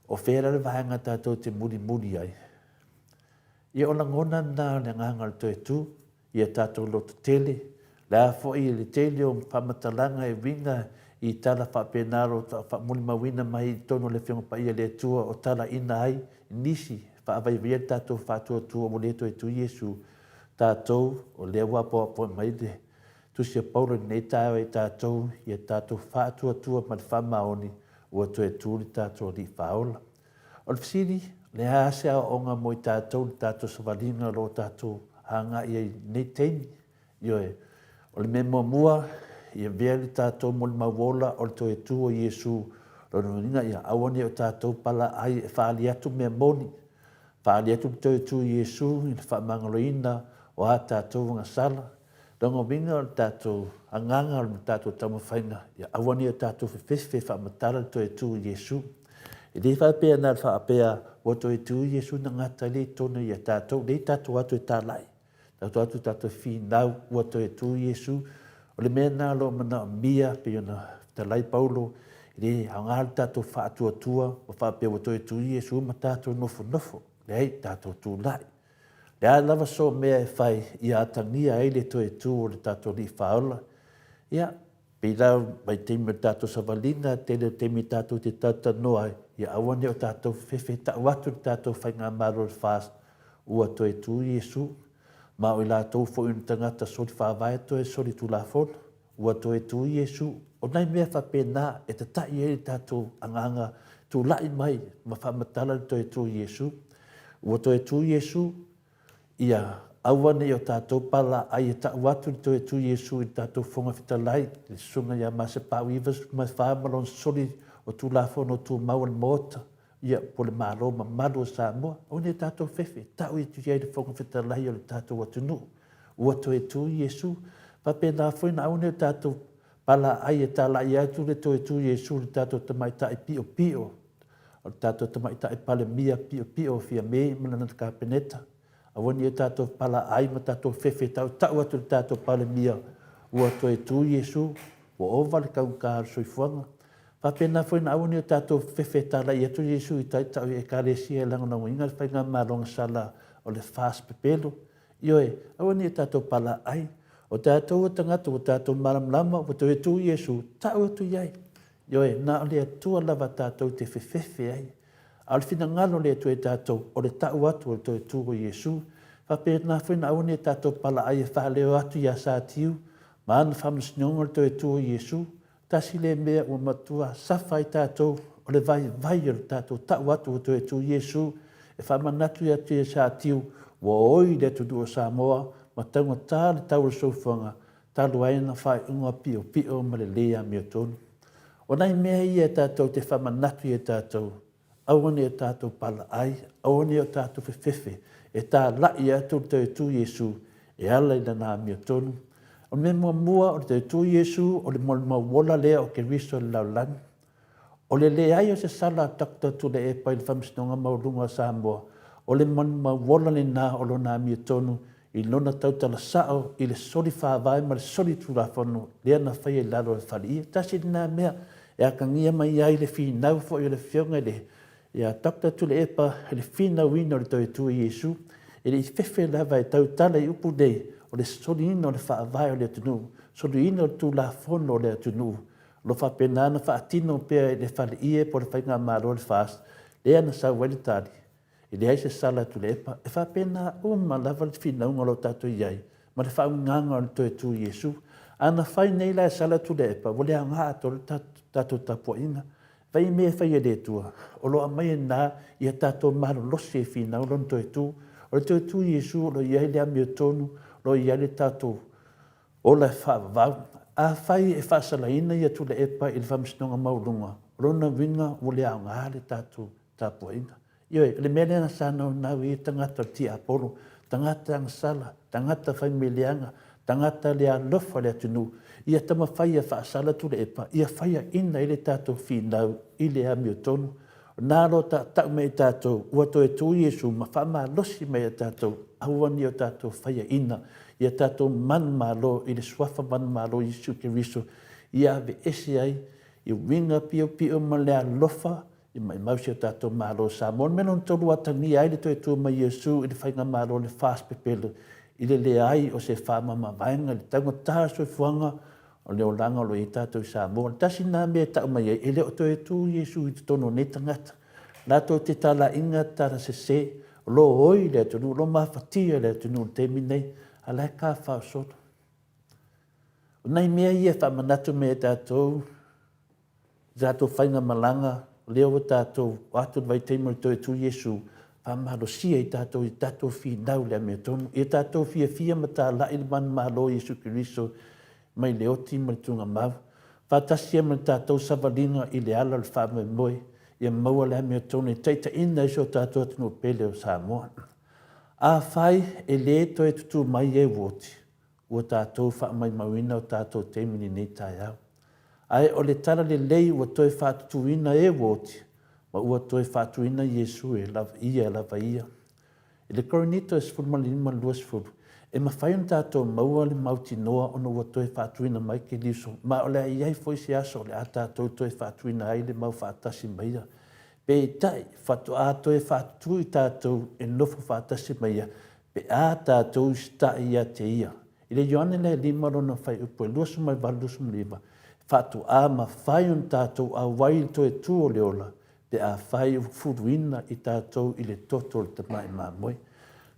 O fea la le vaega tatou te mulimuli ai? Ia, o lagona na o le agaga o le toe tu, ia tatou loto tele, le a foi le tele o faamatalaga e uiga i tala faapena o lo o faamolimauina mai i totonu o le Afioga Paia a le Atua o talaina ai nisi faavaivaia le tatou faatuatua ua le toe tu Iesu tatou o lea ua apoapoai mai le Tusi a Paulo i lenei taeao e tatou, ia tatou faatuatua ma le faamaoni ua toe tu le tatou Alii Faaola. O le fesili, o le a se aoaoga mo i tatou i le tatou savaliga o lo o tatou agai ai i lenei taimi? Ioe, o le mea muamua, ia avea le tatou molimau ola o le toe tu o Iesu, lona uiga ia aua ne i o tatou palaai e faaali atu mea moni, faaali atu le toe tu o Iesu i le faamagaloina o a tatou agasala. Lona uiga o le tatou agaga o le tatou taumafaiga, ia aua ne i o tatou fefefe e faamatala le toe tu o Iesu. E le faapea na o le faapea ua toe tu Iesu na gata ai lea i totonu ia tatou, lea tatou o atu e talai. Tatou atu tatou finau ua toe tu Iesu. O le mea lena o lo o manaomia pei ona fetalai Paulo, e le aoga le tatou faatuatua ma faapea ua toe tu Iesu ma tatou nofonofo. Leai, tatou tulai. O le a lava so mea e fai ia atagia ai le toe tu o le tatou Alii Faaola, ia, pei la vaitaimi o le tatou savaliga, tele o taimi tatou te talatalanoa ai, ia aua ne i o tatou fefefe e tau atu le tatou faigamalo i le FAST, ua toe tu Iesu, ma o i latou foi o ni tagata soli faavae toe soli tulafono, ua toe tu Iesu. O nai mea faapena e tata'i ai le tatou agaga tulai mai ma faamatala le toe tu o Iesu. Ua toe tu Iesu, ia aua ne i o tatou palaai e tau atu le toe tu Iesu i le tatou Fofoga Fetalai, le Susuga ia Masepau 94 ma lona soli o Tulafono Tumau a le Maota, ia, po o le Malo mamalu o Samoa. Aua ne i o tatou fefe, tau atu i ai le Fofoga Fetalai o le tatou atunuu. Ua toe tu Iesu. Faapena foi na aua ne i o tatou palaai e talai atu le toe tu Iesu i le tatou tamaitai piopio, o le tatou tamaitai Palemia piopio o Fiame ma lana Kapeneta. Aua ne i o tatou palaai ma tatou fefe e tautau atu i le tatou Palemia, ua toe tu Iesu, ua ova le taugata o le soifuaga. Faapena foi na aua ne i o tatou fefe e talai atu Iesu i taitai o Ekalesia e lagolagoina le faigamalo agasala o le FAST pepelo. Ioe, aua ne i o tatou palaai. O tatou o tagata ua tatou malamalama ua toe tu Iesu, tau atu i ai. Ioe, na o le Atua lava tatou te fefefe ai. A o le finagalo o le Atua i tatou, o le tau atu o le toe tu o Iesu. Faapena foi na aua ne i tatou palaai e faaleo atu ia Satiu ma ana faamasinoga o le toe tu o Iesu. Tasi lea mea ua matua safa ai tatou, o le vaivai o le tatou tau atu o le toe tu o Iesu e faamanatu atu ia Satiu ua oi le atunuu o Samoa ma taugata le tau o le soifuaga talu ai ana faaiuga piopio ma le lē amiotonu. O nai mea ia tatou te faamanatu i a tatou, aua ne i o tatou palaai, aua ne i o tatou fefefe, e tāla'i atu le toe tu Iesu e ala i lana amiotonu. O le mea muamua o le toe tu Iesu o le molimau ola lea o Keriso i le lalolagi. O le leai o se sala a Doctor Tuilaepa i le Faamasinoga Maualuga a Samoa, o le molimau ola lena o lona amiotonu i lona tautala sao i le soli faavae ma le soli tulafono lea na faia i lalo o le faleia. Tasi lena mea e atagia mai ai le finau foi o le Afioga i le ia Doctor Tuilaepa i le finauina o le toe tu o Iesu, e le i fefe lava e tautala i upu nei o le soliina o le faavae o le atunuu, soliina o le tulafono o le atunuu. O lo o faapena ona faatino pea e le faleie po o le faigamalo a le FAST lea na sau ai le tali, E leai se sala a Tuilaepa, e faapena uma lava le finauga o lo o tatou i ai ma le faauigaga o le toe tu Iesu. A na fai nei la e sala Tuilaepa, ua le aoga atoa le tatou tapuaiga. Fai mea e fai e le Atua, o lo o aumai ai lena ia tatou malolosi e finau lona toe tu. O le toe tu Iesu o lo o i ai le amiotonu, o lo o i ai le tatou ola e faavavau. Afai e faasalaina ia Tuilaepa i le Faamasinoga Maualuga, o lona uiga ua le aoga le tatou tapuaiga. Ioe, o le mea lea sa naunau i ai tagata o le tiapolo, tagata agasala, tagata faimeleaga, tagata le alofa o le atunuu, ia taumafai ia faasala Tuilaepa, ia faiaina ai le tatou finau i le amiotonu. O na lo tautau mai e tatou, ua toe tu Iesu ma faamalosi mai ia tatou, aua ne i o tatou faiaina ia tatou manumalo i le suafa manumalo o Iesu Keriso, ia aveese ai i uiga piopio ma le alofa i maimau si o tatou Malo o Samoa. O le mea lona tolu ua atagia ai le toe tu mai Iesu i le Faigamalo o le FAST pepelo i le leai o se faamamavaega i le taugata o le soifuaga o le olaga o lo o i ai tatou i Samoa. O le tasi lena mea e tau mai ai, e le o toe tu Iesu i totonu o nei tagata. Latou te talaiga tala sese, o lo o oi le atunuu, o lo o mafatia le atunuu i le taimi lenei, a o la e tafafao solo. O nai mea ia e faamanatu mai e tatou, i tatou faigamalaga, o lea ua tatou o atu i le vaitaimi o le toe tu Iesu, faamalosia i tatou i tatou finau i le amiotonu, ia tatou fiafia ma talai le manumalo o Iesu Keriso mai le oti ma le tugamau, faatasi ai ma le tatou savaliga i le ala o le faamoemoe, ia maua le amiotonu e taitaiina ai si o tatou atunuu pele o Samoa. Afai e le toe tutū mai e ua oti, ua tatou faamaumauina o tatou taimi i lenei taeao. Ae o le tala lelei ua toe faatutuina e ua oti, ma ua toe faatuina Iesu e lava ia lava ia. I le Korinito e 15 20, e mafai ona tatou maua le mautinoa ona ua toe faatuina mai Keriso, ma o le a i ai foi se aso o le a tatou toe faatuina ai le mau faatasi ma Ia. Peitai, faatoa toe faatutu i tatou e nofo faatasi ma Ia, pe a tatou usitai ia te Ia. I le Ioane lea e lima lona fuaiupu e 28, 29, faatoa mafai ona tatou auai i le toe tu o le ola, pe afai ua fuluina i tatou i le toto o le Tamai Mamoe.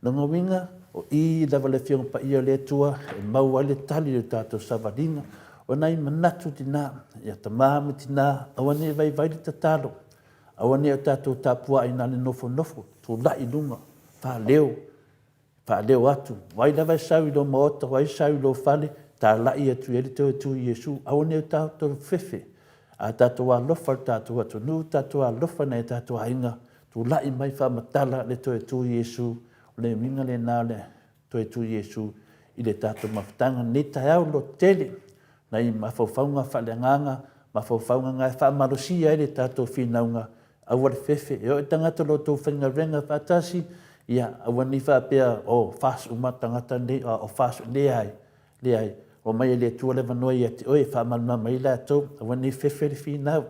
Lona uiga, o i lava le Afioga Paia o le Atua e maua ai le tali i le tatou savaliga. O nai manatu tina, ia tama ma tina, aua ne i vaivai le tatalo, aua ne i o tatou tapuai na o le nofonofo, tulai i luga, faaleo, Faaleo atu, o ai lava e sau i lou maota, o ai e sau i lou fale, talai atu i ai le toe tu Iesu, aua ne i o tatou fefe, a tatou alofa i le tatou atunuu, tatou alofa i nai o tatou aiga, tulai mai faamatala le toe tu Iesu, o le uiga lena o le toe tu Iesu i le tatou mafutaga lenei taeao lototele, nai mafaufauga faaleagaga, mafaufauga na e faamalosia ai le tatou finauga Aua le fefe, e oo i tagata o lo outou faigaluega faatasi, ia, aua ne i faapea, oh, fas uma tagata nei, a o fas, leai, leai. Omai e le Atua le avanoa ia te oe e faamalamalama ai latou, aua ne i fefe le finau,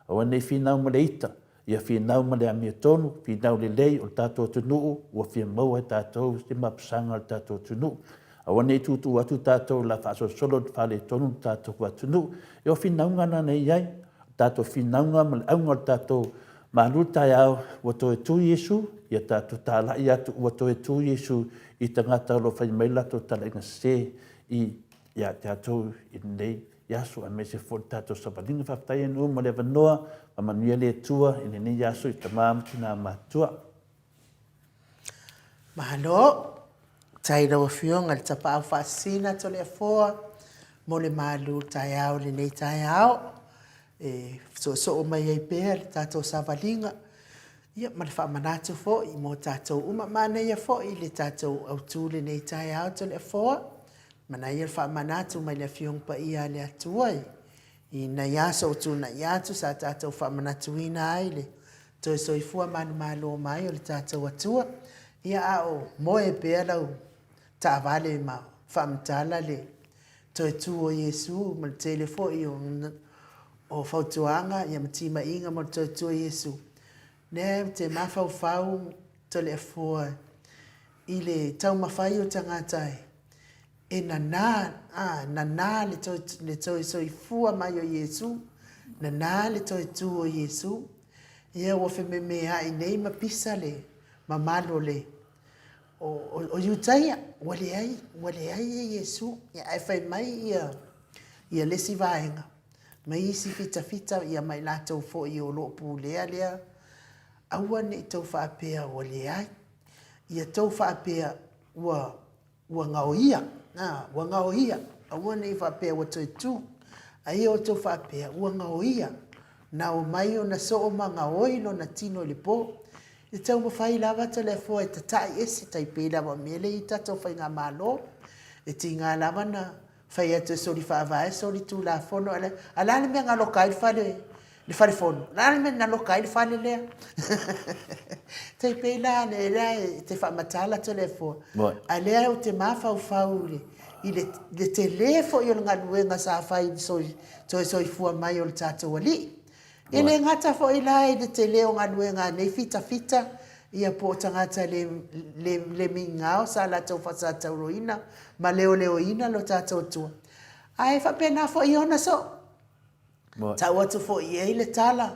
aua ne i finau ma le ita, ia finau ma le amiotonu, finau lelei o le tatou atunuu ua fia maua e tatou se mapusaga o le tatou atunuu. Aua ne i tuutuu atu tatou i la faasolosolo i le faaletonu le tatou atunuu. Ia o finauga na na i ai, o tatou finauga ma le auga o le tatou malu taeao, ua toe tu Iesu, ia tatou talai atu ua toe tu Iesu i tagata o lo o fai mai latou talaiga sese i ia tatou i lenei aso aemaise foi le tatou savaliga. Faafetai e nuu mo le avanoa, faamanuia le Atua i lenei aso i tama ma tina matutua. Malo. Tai lau Afioga i le Tapaau Faasisina Toleafoa mo le malu taeao i lenei taeao e soosoo mai ai pea le tatou savaliga ia ma le faamanatu foi mo tatou uma. Manaia foi le tatou autu i lenei taeao Toleafoa, manaia le faamanatu mai le Afioga Paia a le Atua i nai aso ua tuanai atu sa tatou faamanatuina ai le toe soifua manumalo mai o le tatou Atua, ia a o moe pea lau taavale ma faamatala le toe tu o Iesu ma le tele foi o fautuaga ia ma timaiga mo le toe tu o Iesu, lea ou te mafaufau Toleafoa i le taumafai o tagata e nanā, ā, nanā le toe, le toe soifua mai o Iesu, nanā le toe tū o Iesu. Ia ua fememea'i nei ma pisa le mamalu o le, o, o, o Iutaia, ua leai, ua leai e Iesu. Ia, ae fai mai ia, ia le isi vaega, mai isi fitafita ia ma i latou foi o lo o pulea lea, aua ne i tou faapea ua leai. Ia tou faapea ua Ua gaoia, a, ua gaoia, aua ne i faapea ua toe tu, a ia outou faapea, ua gaoia, na omai ona soo ma gaoi lona tino i le po. E taumafai lava Toleafoa e tatai ese, tai pei lava o mea lea i tatou faigamalo, e tiga lava na fai atu e soli faavae, soli tulafono, a o le a le mea na loka ai le fale le fale fono. O le a le mea na loka ai le fale lea? Tai pei la le la e te faamatala Toleafoa, a lea ou te mafaufau i le le tele foi o le galuega sa fai i le toe soifua mai o le tatou Alii. E le gata foi la i le tele o galuega a nei fitafita ia po o tagata le le le migao sa latou faasatauroina ma leoleoina lo tatou Atua, ae faapena foi ona soo. Tau atu foi i ai le tala,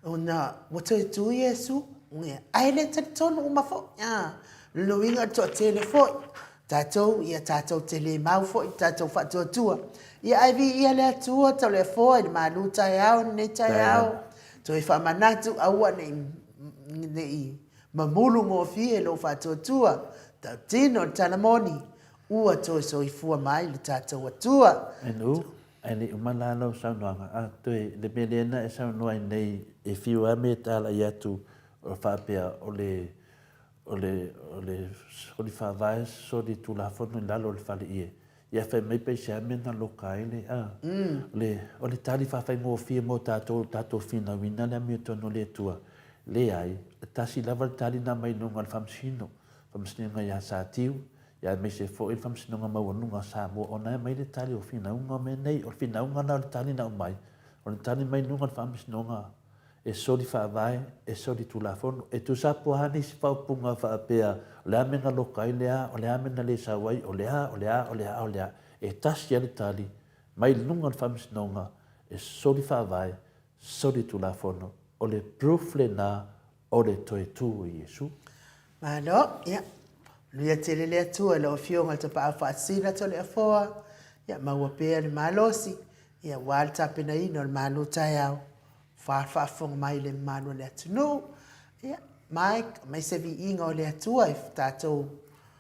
ona ua toe tu Iesu, ae le talitonu uma foi. O lona uiga o le toatele foi, tatou, ia tatou te le mau foi i le tatou faatuatua. Ia ae viia le Atua Tauleafoa i le malu taeao i lenei taeao. Toe faamanatu aua ne i ne i mamulu gofie lou faatuatua. Tautino le tala moni, ua toe soifua mai le tatou Atua. NU, Ae le i uma la lau saunoaga, a toe le mea lea na e saunoa ai nei e fiu lava me talai atu faapea o le o le o le soli faavae soli tulafono i lalo o le fale ie. Ia fai mai pe i se a mea na loka ai le a. Le o le tali faafaigofie mo tatou o tatou finauina le amiotonu a le Atua. Leai, e tasi lava le tali na aumai i luga o le Faamasino, Faamasinoga ia Satiu, ia aemaise foi le Faamasinoga Maualuga a Samoa ona e aumai le tali o finauga o mea nei. O le finauga la o le tali na aumai, o le tali mai luga o le Faamasinoga e soli faavae, e soli tulafono. E tusa po a nisi faaupuga faapea, o le a mea na loka ai le a, o le a mea na le sau ai, o le a, o le a, o le a, o le a. E tasi lava le tali, mai luga o le Faamasinoga, e soli faavae, soli tulafono. O le proof lena o le toe tu o Iesu. Malo, ia, manuia tele le Atua i lau Afioga i le Tapaau Faasisina Toleafoa, ia maua pea le malosi, ia aua le tapenaina o le Malo taeao. Faafofoga mai le mamalu o le atunuu, ia, Mike, aumai se viiga o le Atua e tatou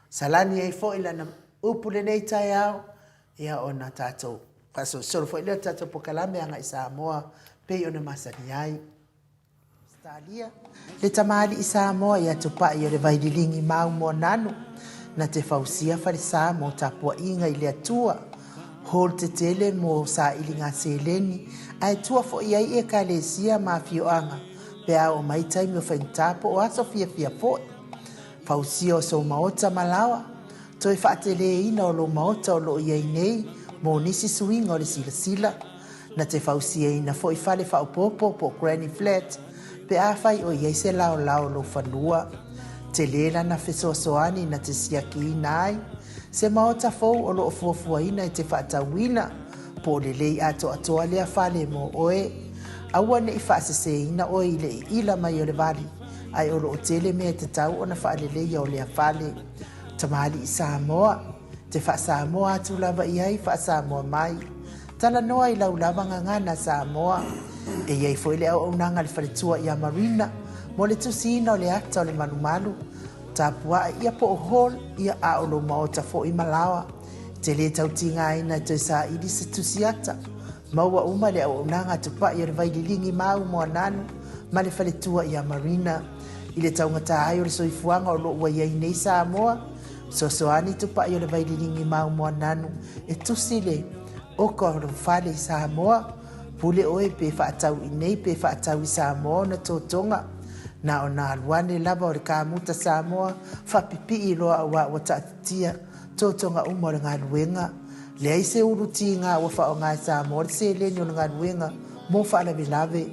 salani ai foi lana upu lenei taeao, ia, ona tatou faasolosolo foi lea o le tatou pokalame agai Samoa pei ona masani ai. Ausetalia, le tamalii Samoa ia Tupai o le Vaililigi mau Moananu, na te fausia falesa mo tapuaiga i le Atua, hall tetele mo sailiga seleni, ae tua foi ai Ekalesia ma afioaga pe a oo mai taimi o faigata po o aso fiafia foi. Fausia o sou maota ma laoa, toe faateleina o lou maota o lo o i ai nei mo nisi suiga o le silasila. Na te fausiaina foi fale faaopoopo po o granny flat pe afai o i ai se laolao o lou fanua. Tele lana fesoasoani na te siakiina ai se maota fou o lo o fuafuaina e te faatauina, po o lelei atoatoa lea fale mo oe. Aua ne i faaseseina oe i le iila mai o le vali, ae o lo o tele mea e tatau ona faaleleia o lea fale. Tamalii Samoa, te faa-Samoa atu lava i ai faa-Samoa mai. Talanoa i lau lava gagana Samoa. E i ai foi le auaunaga a le faletua ia Marina mo le tusiina o le ata o le malumalu, tapuae ia po o hall ia a o lou maota foi ma laoa. E te le tau tigaina e toe saili se tusi ata. Maua uma le auaunaga a Tupai o le Vaililigi Mau Moananu ma le faletua ia Marina. I le taugata ai o le soifuaga o lo o ua i ai nei Samoa, Fesoasoani Tupai o le Vaililigi Mau Moananu e tusi le oka o lou fale i Samoa. Pule oe pe faatau i nei pe faatau i Samoa ona totoga. Na ona alu ane lava o le kamuta Samoa faapipii loa aua ua taatitia totoga uma o le galuega. Leai se ulu tiga ua faaaoga e Samoa le seleni o le galuega mo faalavelave.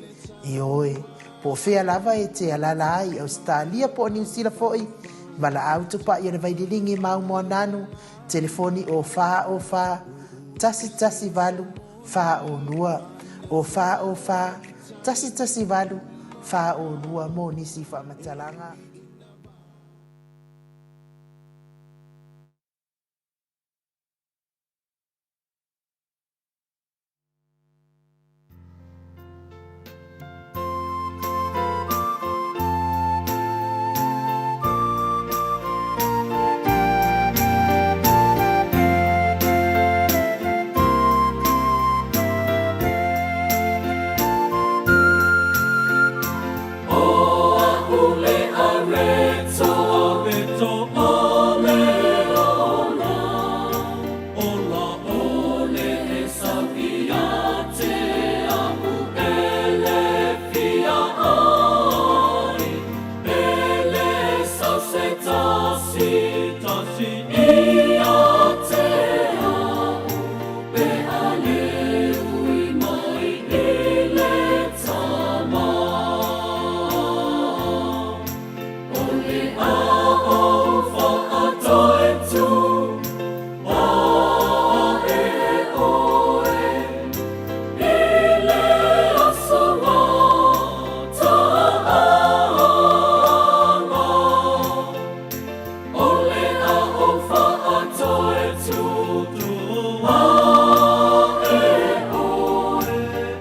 Ioe, po o fea lava e te alala ai i Ausetalia po o Niu Sila foi, valaau Tupai o le Vaililigi Mau Moananu, telefoni o 4 o 4 1 1 8 4 o 2, o 4 o 4 1 1 8 4 o 2 mo nisi faamatalaga. O aku le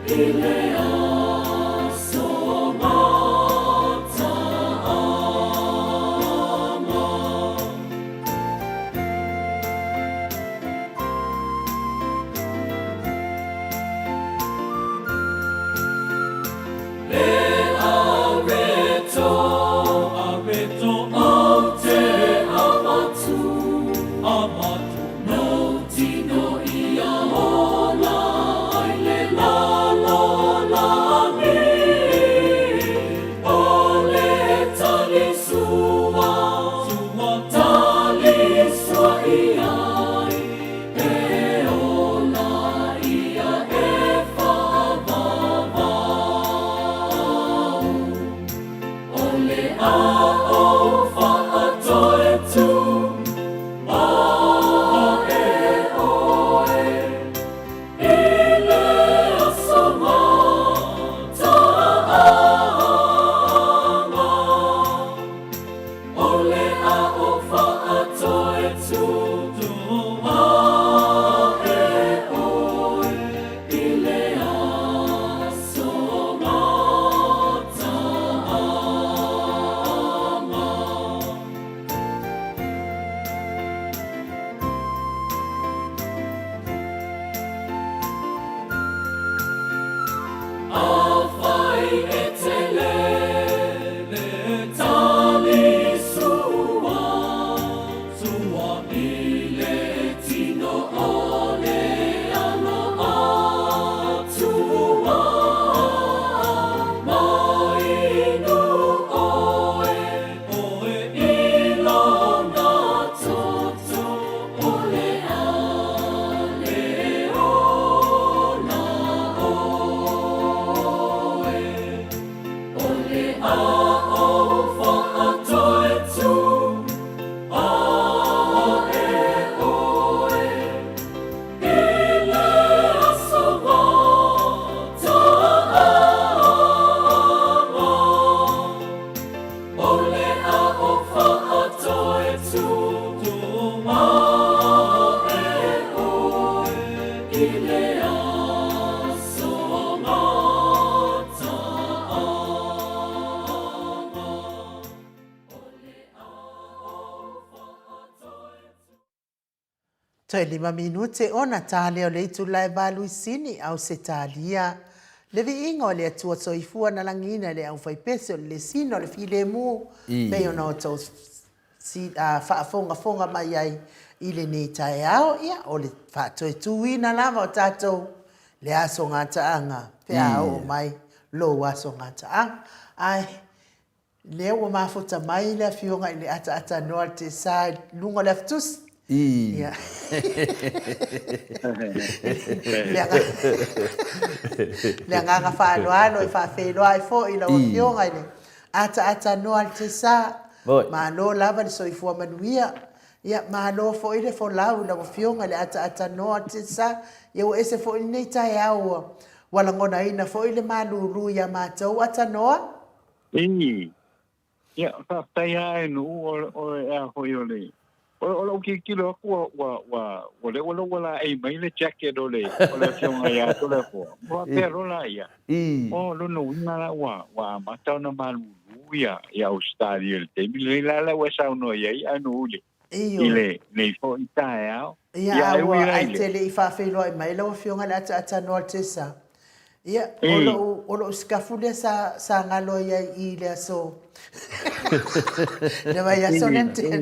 I le aso mataaga. Le areto, areto o te avatu, avatu no tino ia ola ai le lalolagi. O le tali sua, sua tali sua i ai, e ola ia e faavavau. O le ao faatoetu a e oe i le aso mataaga. O le ao faatoetu a e oe i le aso mataaga. Afai e te lele tali sua, sua i le tino o le alo atua. Mai inu oe, oe i lona toto o le ale ola oe. O le ao faatoetu a e oe i le aso mataaga. O le ao faatoetu a e oe i le aso mataaga. O le ao faatoetu. Toe 5 minute ona ta lea o le itula e 8 i Sini, Ausetalia. Le viiga o le Atua Soifua na lagiina e le aufaipese o le lesina o le filemu, pei ona outou faafogafoga mai ai i lenei taeao, ia, o le faatoetuina lava o tatou le aso gataaga pe a oo mai lou aso gataaga. Ae Lea ua mafuta mai le afioga i le ataatanoa le Tesa i luga o le afitusi. Ia. Le agaga faaaloalo e faafeiloai foi i lau afioga i le ataatanoa le Tesa. Malo lava le soifua manuia. Ia, malo foi le folau i lau afioga i le ataatanoa le Tesa. Ia ua ese foi lenei taeao ua ua lagonaina foi le malulu ia matou atanoa. Ii. Ia, faafetai lava e Nuu o, o, a foi o le, o, o lou tilotilo atu ua, ua, ua, ua lea ua ua laei mai le jacket o le, o le afioga ia Toleafoa. Ua faapea loa la ia, o lona uiga la ua, ua amata ona malulu ia, ia Ausetalia i le taimi lenei la la ua e saunoa i ai a Nuu i le, i lenei foi taeao. Ia, a ua, ae te le i faafeiloai mai lau Afioga i le ataatanoa o le Tesa. Ia, o lou, o lou sikafu lea sa, sa galo ai ai i le aso, le vaiaso lea na tea.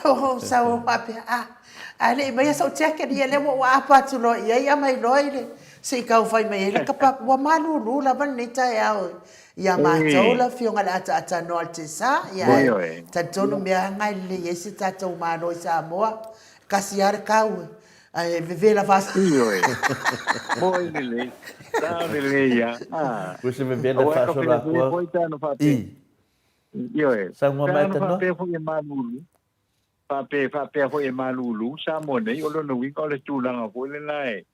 O sau au faapea, a, ae le i aumaia sou jacket, ia lea ua ou aapa atu loa i ai aumai loa i le, se i tau fai mai ai laka papa. Ua malulu lava lenei taeao Ia matou lau Afioga i le ataatanoa o le Tesa, ia ae talitonu mea lava na e lelei ai se tatou Malo i Samoa, e kasi lava le kau ae vevela faa. Ioe. Moi lelei. Sao lelei a. Ah. Ua se vevela Aua ka faasolo filifili atua. foi pe ana faapea. I. Ioe. Saunoa Pe mai ana tanoa. faapea foi e malulu. Faapea, faapea foi e malulu Samoa nei, o lona uiga o le tulaga foi lena e,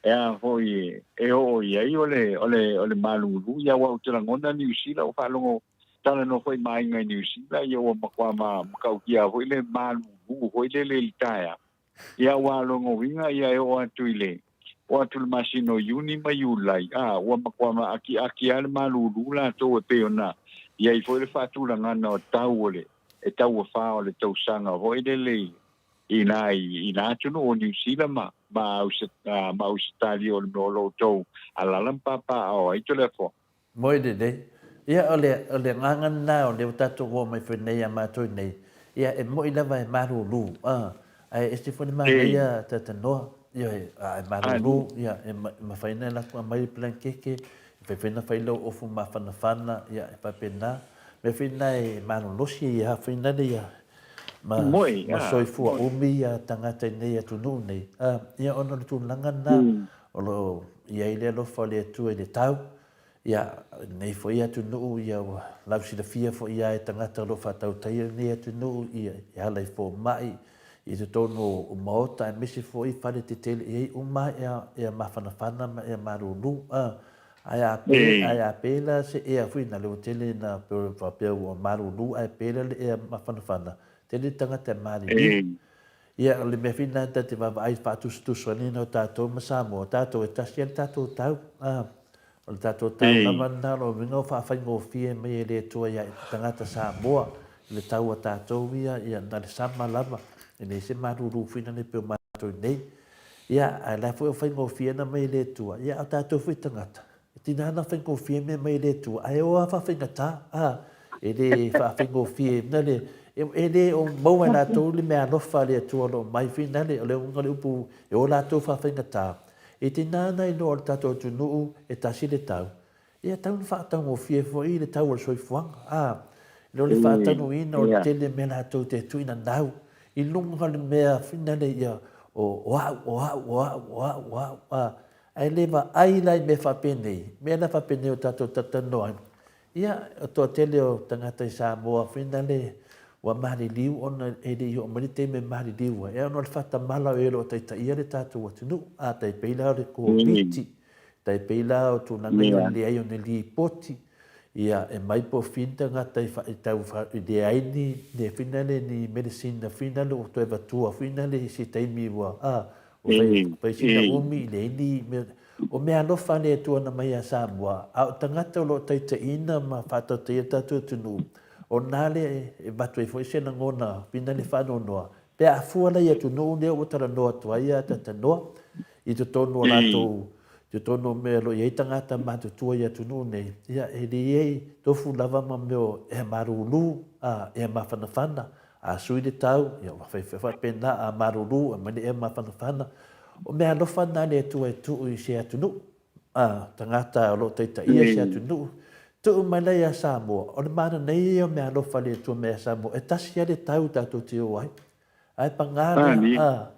e a foi e, e oo i ai o le, o le, o le malulu. Ia aua ou te lagona Niu Sila, ua faalogo talanoa foi ma aiga i Niu Sila, ia ua matua ma, matautia foi le malulu foi lele i le taeao. Ia aua o lona uiga ia e oo atu i le, Oo atu i le masina o Iuni ma Iulai, a, ua matua maakiaki lava le malūlū latou e pei ona i ai foi le faatulagana o tau o le e tauafa o le tausaga foi lele i i nā i nā atunuu o Niu Sila ma ma ma Ausetalia o le mea o lo outou alaala ma papaaao ai Toleafoa. Moe lelei. Ia, o le, o le agaga lena o lea ua tatou oo mai foi nei ia matou nei, ia, e moni lava e malūlū, a, ae ese foi le manaia talatalanoa, ioe, a e malūlū, ia, e mafai ona e alu atu aumai le palankeke, e mafai foi ona fai lau ofu mafanafana, ia, e faapena. O le mea foi lena e malolosi ai lava foi lale ia, ma, ma soifua umi ia tagata i nei atunuu nei, a, ia, ona o le tulaga lena, o lo o i ai le alofa o le Atua i le tau, ia, lenei foi atunuu, ia, ua lausilafia foi lava e tagata o lo o faatautaia lenei atunuu, ia, e ala i fomai, i totonu o maota aemaise foi fale tetele, e i ai uma lava ea mafanafana ma ea malūlū, a, ae a pē, ae a pē la se ea foi na, lea ua tele ina faapea ua malūlū ae pē la le ea mafanafana, tele tagata e maliliu. Ia, o le mea foi lena ta te vaavaai faatusatusu ai o tatou ma Samoa, tatou e tasi lava le tatou tau, ā, o le tatou tau lava lena o lona uiga ua faafaigofie mai e le Atua ia tagata Samoa le tau a tatou ia, ia na le sama lava, e leai se malūlū foi lena pei o matou nei. Ia, ae la foi o faigofie ana mai e le Atua, ia a o tatou foi tagata, E tina ana faigofie mea mai e le Atua, ae o a faafaigata, a, e le faafaigofie, nale, e le o maua e latou le mea alofa a le Atua o lo o mai, finale, o le uiga o le upu, e o latou faafaigata. E tina ana iloa o le tatou atunuu e tasi le tau, ia tau na faataugofie foi le tau o le soifuaga, a, i lo le faataunuuina o le tele mea latou te tuuina nau i luga o le mea, finale, ia, o au, o au, o au, o au, o au, a, Ae le vaai la i mea faapenei, mea la faapenei o tatou talatalanoa ai, ia, o toatele o tagata i Samoa foi nale ua maliliu ona e le i oo mai le taimi e maliliu ai, ona o le faatamala o e o lo o taitaia le tatou atunuu. A tai pei la o le Koviti, tai pei la o tulaga ia o le leai o ni lipoti, ia, e mai po o fini tagata i i tau i leai ni mea foi nale ni medicine foi nale ua toe avatua foi nale i se taimi ua, a, Ua fai, fai sina umi i leai ni mea. O mea alofa a le Atua na mai ia Samoa, a o tagata o lo o taitaiina ma faatautaia le tatou atunuu, o na lea e avatu ai foi se lagona pina le faanoanoa, pe a fua la i atunuu lea ua talanoa atu ai a Tatanoa i totonu o latou, i totonu o mea o lo o i ai tagata matutua i atunuu nei, ia e leai tofu lava ma mea o ea malūlū, a, ea mafanafana, A sui le tau, ia ua fai faapena, a malulu, a mai le ea mafanafana. O mea alofa na le Atua e tuu i se atunuu, a, tagata o lo o taitaia se atunuu, tuu mai la ia Samoa. O le mananei ia o mea alofa a le Atua mai ia Samoa, e tasi lava le tau tatou te o ai. Ae paga lea, a,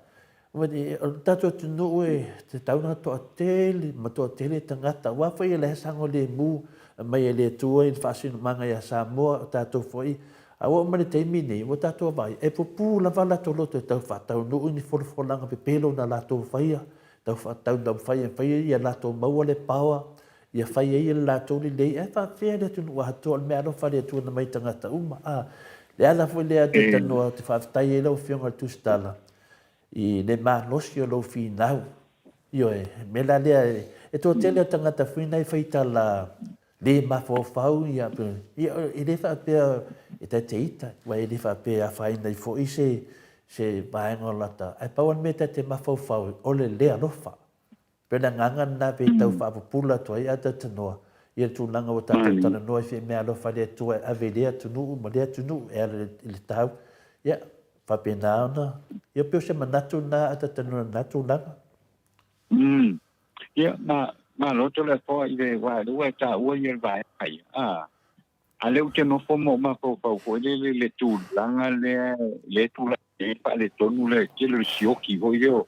O le tatou atunuu e tatau ona toatele ma toatele tagata aua foi e leai saogalemu mai e le Atua i le faasinomaga ia Samoa o tatou foi a ua oo mai le taimi lenei ua tatou vaai e pupū lava latou loto e tau faataunuu ni folafolaga pepelo na latou faia tau faataunuu e fai ia latou maua le power ia fai ai e le latou lelei ae faafefea le atunuu atoa o le mea alofa a le Atua na mai tagata uma a le ala foi lea te tanoa te faafetai ai lau Afioga i le Tusitala i le malosi o lou finau. Ioe, mea la lea, e toatele o tagata foi na e fai tala le mafaufau, ia, ia, e le faapea e ta te ita, aua e le faapea e afaina ai foi se, se vaega o lata, ae pau lava le mea ta te mafaufau ai, o le le alofa. Pei o le agaga lena pei tau faapupula atu ai a talanoa ia le tulaga ua tatou talanoa ai mea alofa le Atua e ave i lea atunuu ma lea atunuu e ala i le tau. Ia, faapena ona, ia pei o se manatu lena a talanoa i lena tulaga. Ia, ma, malo Toleafoa i le, aua o lea ua e taua ia le vaega ia, a. A lea ou te nofo ma ou mafaufau foi lele i le tulaga lea, lea e tulai ai le faaletonu lea, tele o le sioki foi lea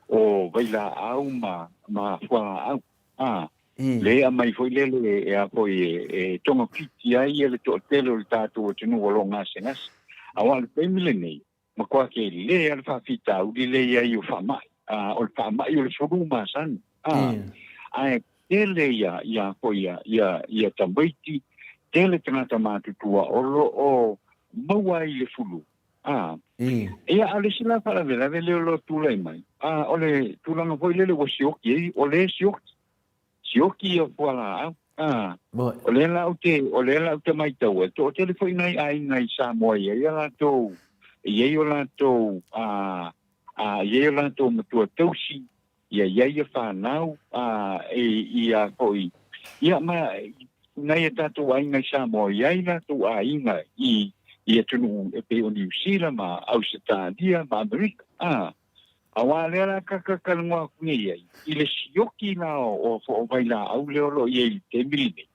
o vailaau ma, ma fualaau. A, lea e aumai foi lele e a foi e togafiti ai le toatele o le tatou atunuu o lo o gasegase. Aua o le taimi lenei, Matua tele lava le faafitauli lea i ai o faamai. A, o le faamai o le flu masani. A, ae tele ia, ia foi ia, ia, ia tamaiti, tele tagata matutua o lo o maua ai le flu. A, ia, a o le isi la faalavelave lea o lo o tulai mai, a, o le tulaga foi lele ua sioki ai, o lea e sioki, sioki ia fualaau. A, o lea la ou te, o lea la ou te maitaua, e toatele foi nai aiga i Samoa e i ai a latou, e i ai o latou, a, a, e i ai o latou matua tausi, ia i ai ia fanau, a, e, ia foi, ia ma, nai a tatou aiga i Samoa, e i ai latou aiga i, i atunuu e pei o Niu Sila ma Ausetalia ma Amerika, a. Aua lea la ka ka talanoa atu nei ai, i le sioki la o, o vailaau lea o lo o i ai i le taimi lenei,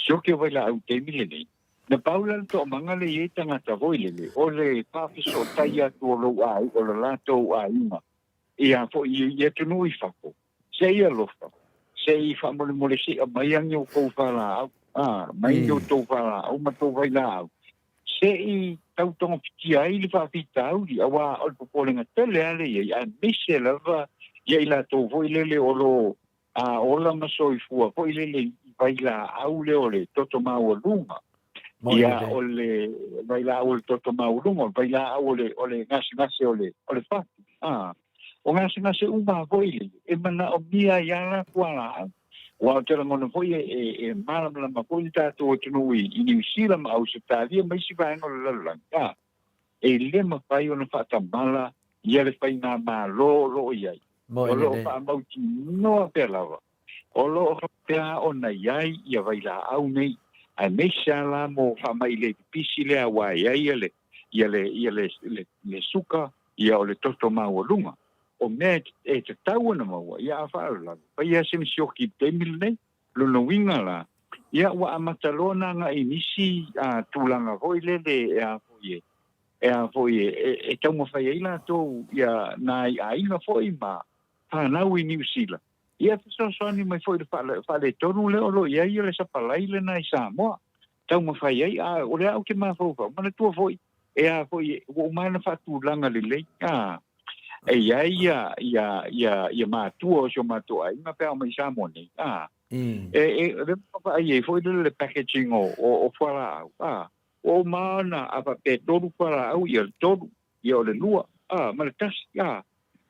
sioki o vailaau i le taimi lenei, na pau la le toomaga lea i ai tagata foi lele, o le faafesootai atu o lou ai, o le latou aiga, ia foi i atunuu i fafo, se i alofa, se i faamolemole se i aumai ni outou fualaau, aumai ni outou fualaau ma tou vailaau, se i tau togafitia ai le faafitauli, aua o le popolega tele lava lea i ai, aemaise lava ia i latou foi lele o lo o ola ma soifua foi lele i vailaau lea o le toto maualuga. Ia, o le vailaau o le toto maualuga, o le vailaau o le, o le gasegase o le, o le fatu. O gasegase uma foi lele e manaomia ai lava la fualaau. Aua ou te lagona foi e malamalama foi le tatou atunuu i Niu Sila ma Ausetalia ma isi vaega o le lalolagi, a, e le mafai ona faatamala ia le faigamalo o lo o i ai. O lo o faamautinoa pea lava, o lo o faapea ona i ai ia vailaau nei, aemaise lava la mo faamai le pipisi lea aua e i ai le, ia le, ia le, le, le suka, ia o le toto maualuga. O mea e tatau ona maua, ia a faalavelave, fai lava sina sioki i le taimi lenei. Lona uiga la, ia ua amata loa ona agai i nisi tulaga foi lele e a foi e, e a foi e, e, e taumafai ai latou ia nai aiga foi ma fanau i Niu Sila, ia fesoasoani mai foi i le faaletonu lea o lo o i ai le sapalai lena i Samoa. Taumafai ai, a o lea ou te mafaufau, manatua foi, e a foi, ua uma ona faatulaga lelei, a, e i ai ia, ia, ia, ia matua o si o matou aiga pe a omai i Samoa nei, a, e, e, lea ua vaai ai foi lele le packaging o, o, o fualaau, a, ua uma ona, a faapea e tolu fualaau, ia le tolu, ia o le lua, a, ma le tasi, a,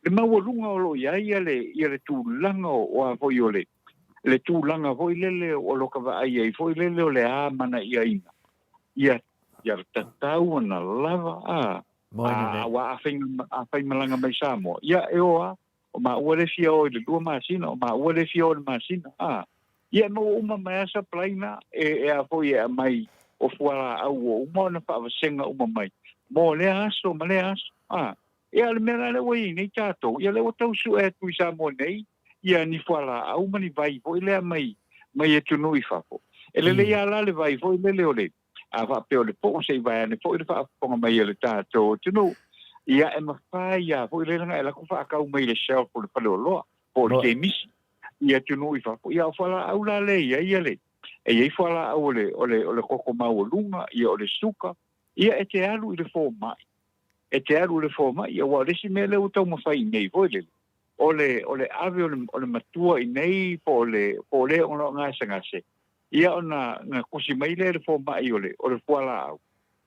le maualuga o lo o i ai ia le, ia le tulaga o, o a foi o le, le tulaga foi lele o lo ka vaai ai foi lele o le amanaiaina, ia, ia tatau ona lava, a, a, aua a fai, a faimalaga mai Samoa, ia e o a, o maua le fia o i le lua masina, o maua le fia o i le masina, a, ia maua uma mai a supply na, e, e a foi e aumai o fualaau ua uma ona faavasega uma mai, mo lea aso ma lea aso, a. Ia, o le mea la lea ua i ai nei tatou, ia lea ua tau sue atu i Samoa nei, ia ni fualaau ma ni vai foi lea mai, mai atunuu i fafo. E lelei lava la le vai foi lele o le, a faapea o le poo se i vaeane foi le faafofoga mai a le tatou atunuu, ia e mafai lava foi lea ona e alu atu faatau mai i le shelf o le faleoloa po o le kemisi i atunuu i fafo. Ia o fualaau la lea e i ai le, e i ai fualaau o le, o le, o le toto maualuga, ia o le suka, ia e te alu i le fomai e te alu i le fomai, aua o le isi mea lea ua taumafai i nei foi lele, o le, o le ave o le, o le matua i nei po o le, po o le o lo o gasegase, ia ona na tusi mai lea e le fomai o le, o le fualaau,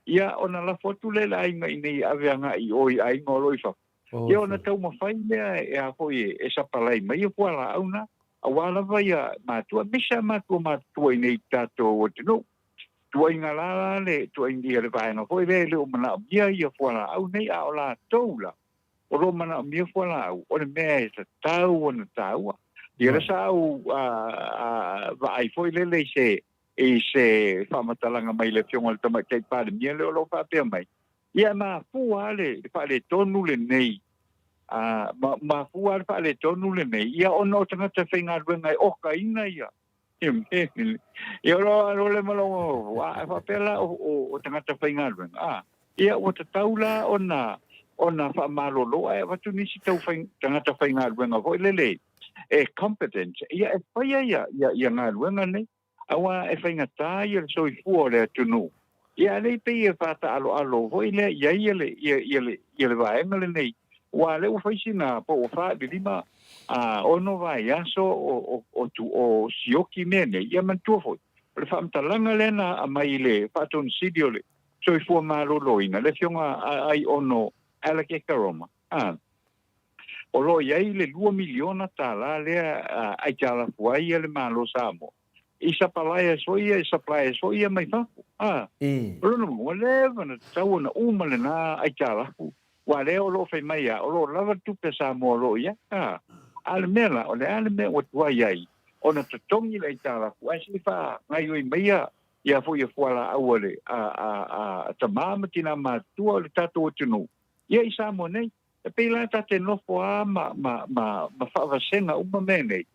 ia ona lafo atu lea i le aiga i nei e ave agai i o i aiga o lo o i fafo. Ia ona taumafai lea e a foi e, e sapalai mai ia fualaau na, aua lava ia matua, aemaise lava matua matutua i nei i le tatou atunuu. Tuaiga la la le tuaiga le vaega foi lea e le o manaomia ia fualaau nei, a o latou la o lo o manaomia fualaau, o le mea e tatau ona taua. Ia lea sa ou vaai foi lele i se i se faamatalaga mai le Afioga i le Tamaitai Palemia lea o lo o faapea mai, ia e mafua lava le faaletonu lenei, mafua lava le faaletonu lenei, ia ona o tagata faigaluega e okaina ia Ia o lo le malongo a faapea la o tagata faigaluega a ia ua tatau la ona ona faamalolo ae avatu nisi tau fai, tagata faigaluega foi lele e competent ia e faia ia ia, ia galuega nei aua e faigata ia le soifua o le atunuu ia lea e pei e faataaloalo foi lea i ai ia le ia, ia le ia le vaega lenei Aua lea ua fai sina po ua fa i le lima a ono vaiaso o, o, o, tu, o sioki mea nei, ia manatua foi, o le faamatalaga lea na aumai i le Faatonu Sili o le, Soifua Maloloina, le Afioga a Aiono Alec Ekeroma, a, o lo o i ai le $2 miliona lea aitalafu ai le Malo o Samoa i sapalaia foi ia, suppliers foi ia mai fafo. A, o lona uiga, ua leva ona tatau ona uma lena aitalafu, aua lea o lo o fai mai lava, o lo o lava le tupe a Samoa o lo o i ai. A, a o le mea la, o le a le mea ua tuai ai ona totogi le aitalafu, ae se i faagaoioi mai ia ia foi ia fualaau a le a a a tama ma tina matutua o le tatou atunuu ia i Samoa nei. E pei la ta te nofo a ma ma ma ma faavasega uma mea nei,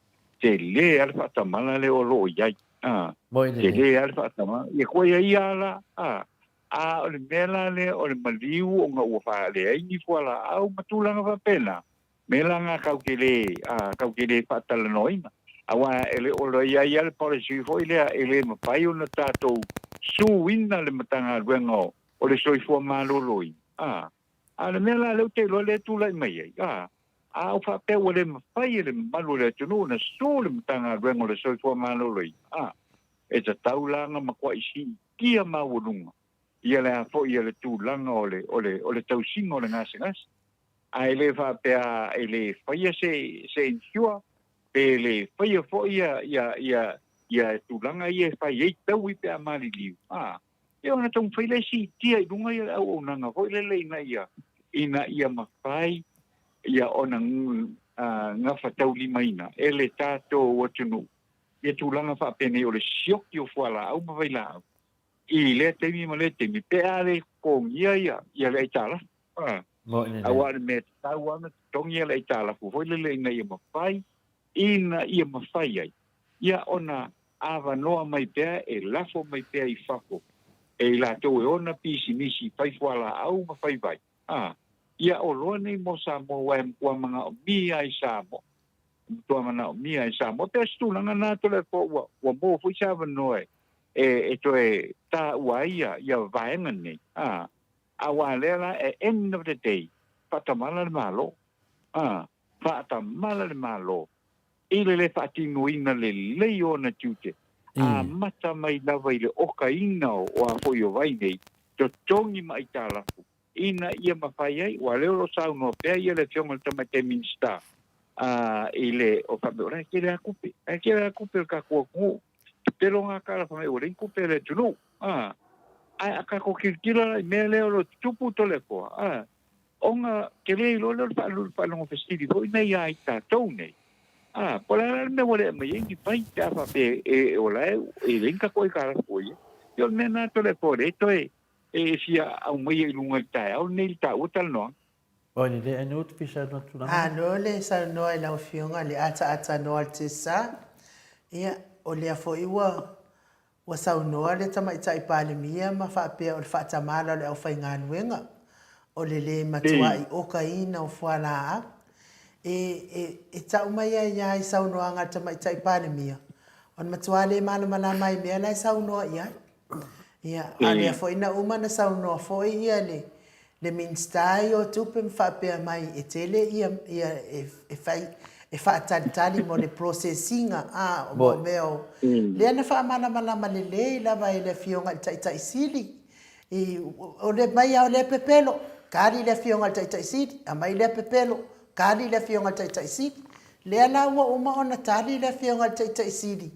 tele a le faatamala lea o lo o i ai. A, tele a le faatamala. Ia koe ia ia la, a, a o le mea la lea o le maliu ona ua faaleai ni fualaau ma tulaga faapena, mea la na kau te le, a, kau te le faatalanoaina. Aua e le o i ai lava le policy foi lea e le mafai ona tatou suina le Matagaluega o le Soifua Maloloina. A, a o le mea la lea ou te iloa lea e tulai mai ai, a, a ou faapea ua le mafai e le mamalu o le atunuu ona su le Matagaluega o le Soifua Maloloina, a, e tatau la ona matuai siitia maualuga ia le a foi ia le tulaga o le, o le, o le tausiga o le gasegase. Ae le faapea e le faia se, se insure, pe le faia foi ia, ia, ia, ia tulaga ia e fai ai taui pe a maliliu. A, ia ona taumafai lea e siitia i luga ia le auaunaga foi lele ina ia, ina ia mafai ia ona gafataulimaina e le tatou atunuu ia tulaga faapenei o le sioki o fualaau ma vailaau i lea taimi ma lea taimi pe a le totogia ia, ia le aitalafu. A, aua o le mea tatau lava ona totogi ia le aitalafu foi lele ina ia mafai, ina ia mafai ai ia ona avanoa mai pea e lafo mai pea i fafo e i latou e ona pisinisi fai fualaau ma fai vai. A, ia oloa nei mo Samoa aua e matua manaomia ai Samoa. Matua manaomia ai Samoa. Pei o se tulaga lena Toleafoa ua, ua maua foi se avanoa e, e, e toe taua ai ia, ia vaega nei. A, aua lea la, at end of the day, faatamala le Malo. A, faatamala le Malo i le le faatinoina lelei o ona tiute, amata mai lava i le okaina o a foi o vai nei, totogi ma aitalafu, ina ia mafai ai, aua o lea o lo o saunoa pea ia le Afioga i le Tamaitai Minisita i le, o faapea, o la e tele lava tupe, la e tele lava tupe a le tatou atunuu, pepelo gata la fai mai ua leai ni tupe a le atunuu, a, ae a tatou tilotilo la i mea lea o lo o tutupu Toleafoa, a, ona tele iloa lea o le faalogo fesili foi nei ia i tatou nei, a, po o le a la le mea ua le aumai ai ni vai pe a faapea e, o la e, e leai ni tatou aitalafu o i ai. Ia o le mea lena Toleafoa lea e toe e fia aumaia i luga i le taeao lenei le taua talanoaga. Oi lelei ai note fi saunoa tulaga lea. Alo le saunoa i lau Afioga le ataatanoa le Tesa. Ia, o lea foi ua ua saunoa le Tamaitai Palemia ma faapea o le faatamala o le aufaigaluega, o le le matuai okaina o fualaau. E, e, e tau mai ai lava i saunoaga a le Tamaitai Palemia, o le matua le malamalama i mea la e saunoa i ai. Ia, a o lea foi na uma na saunoa foi ia le, le Minisita ia o Tupe ma faapea mai e tele ia, ia e, e fai, e faatalitali mo le process ina, a, o mea o, lea na faamalamalama lelei lava e le Afioga i le Taitai Sili, i, o le mai lava o lea pepelo, tali le Afioga i le Taitai Sili, aumai lea pepelo, tali le Afioga i le Taitai Sili. Lea la ua uma ona tali le Afioga i le Taitai Sili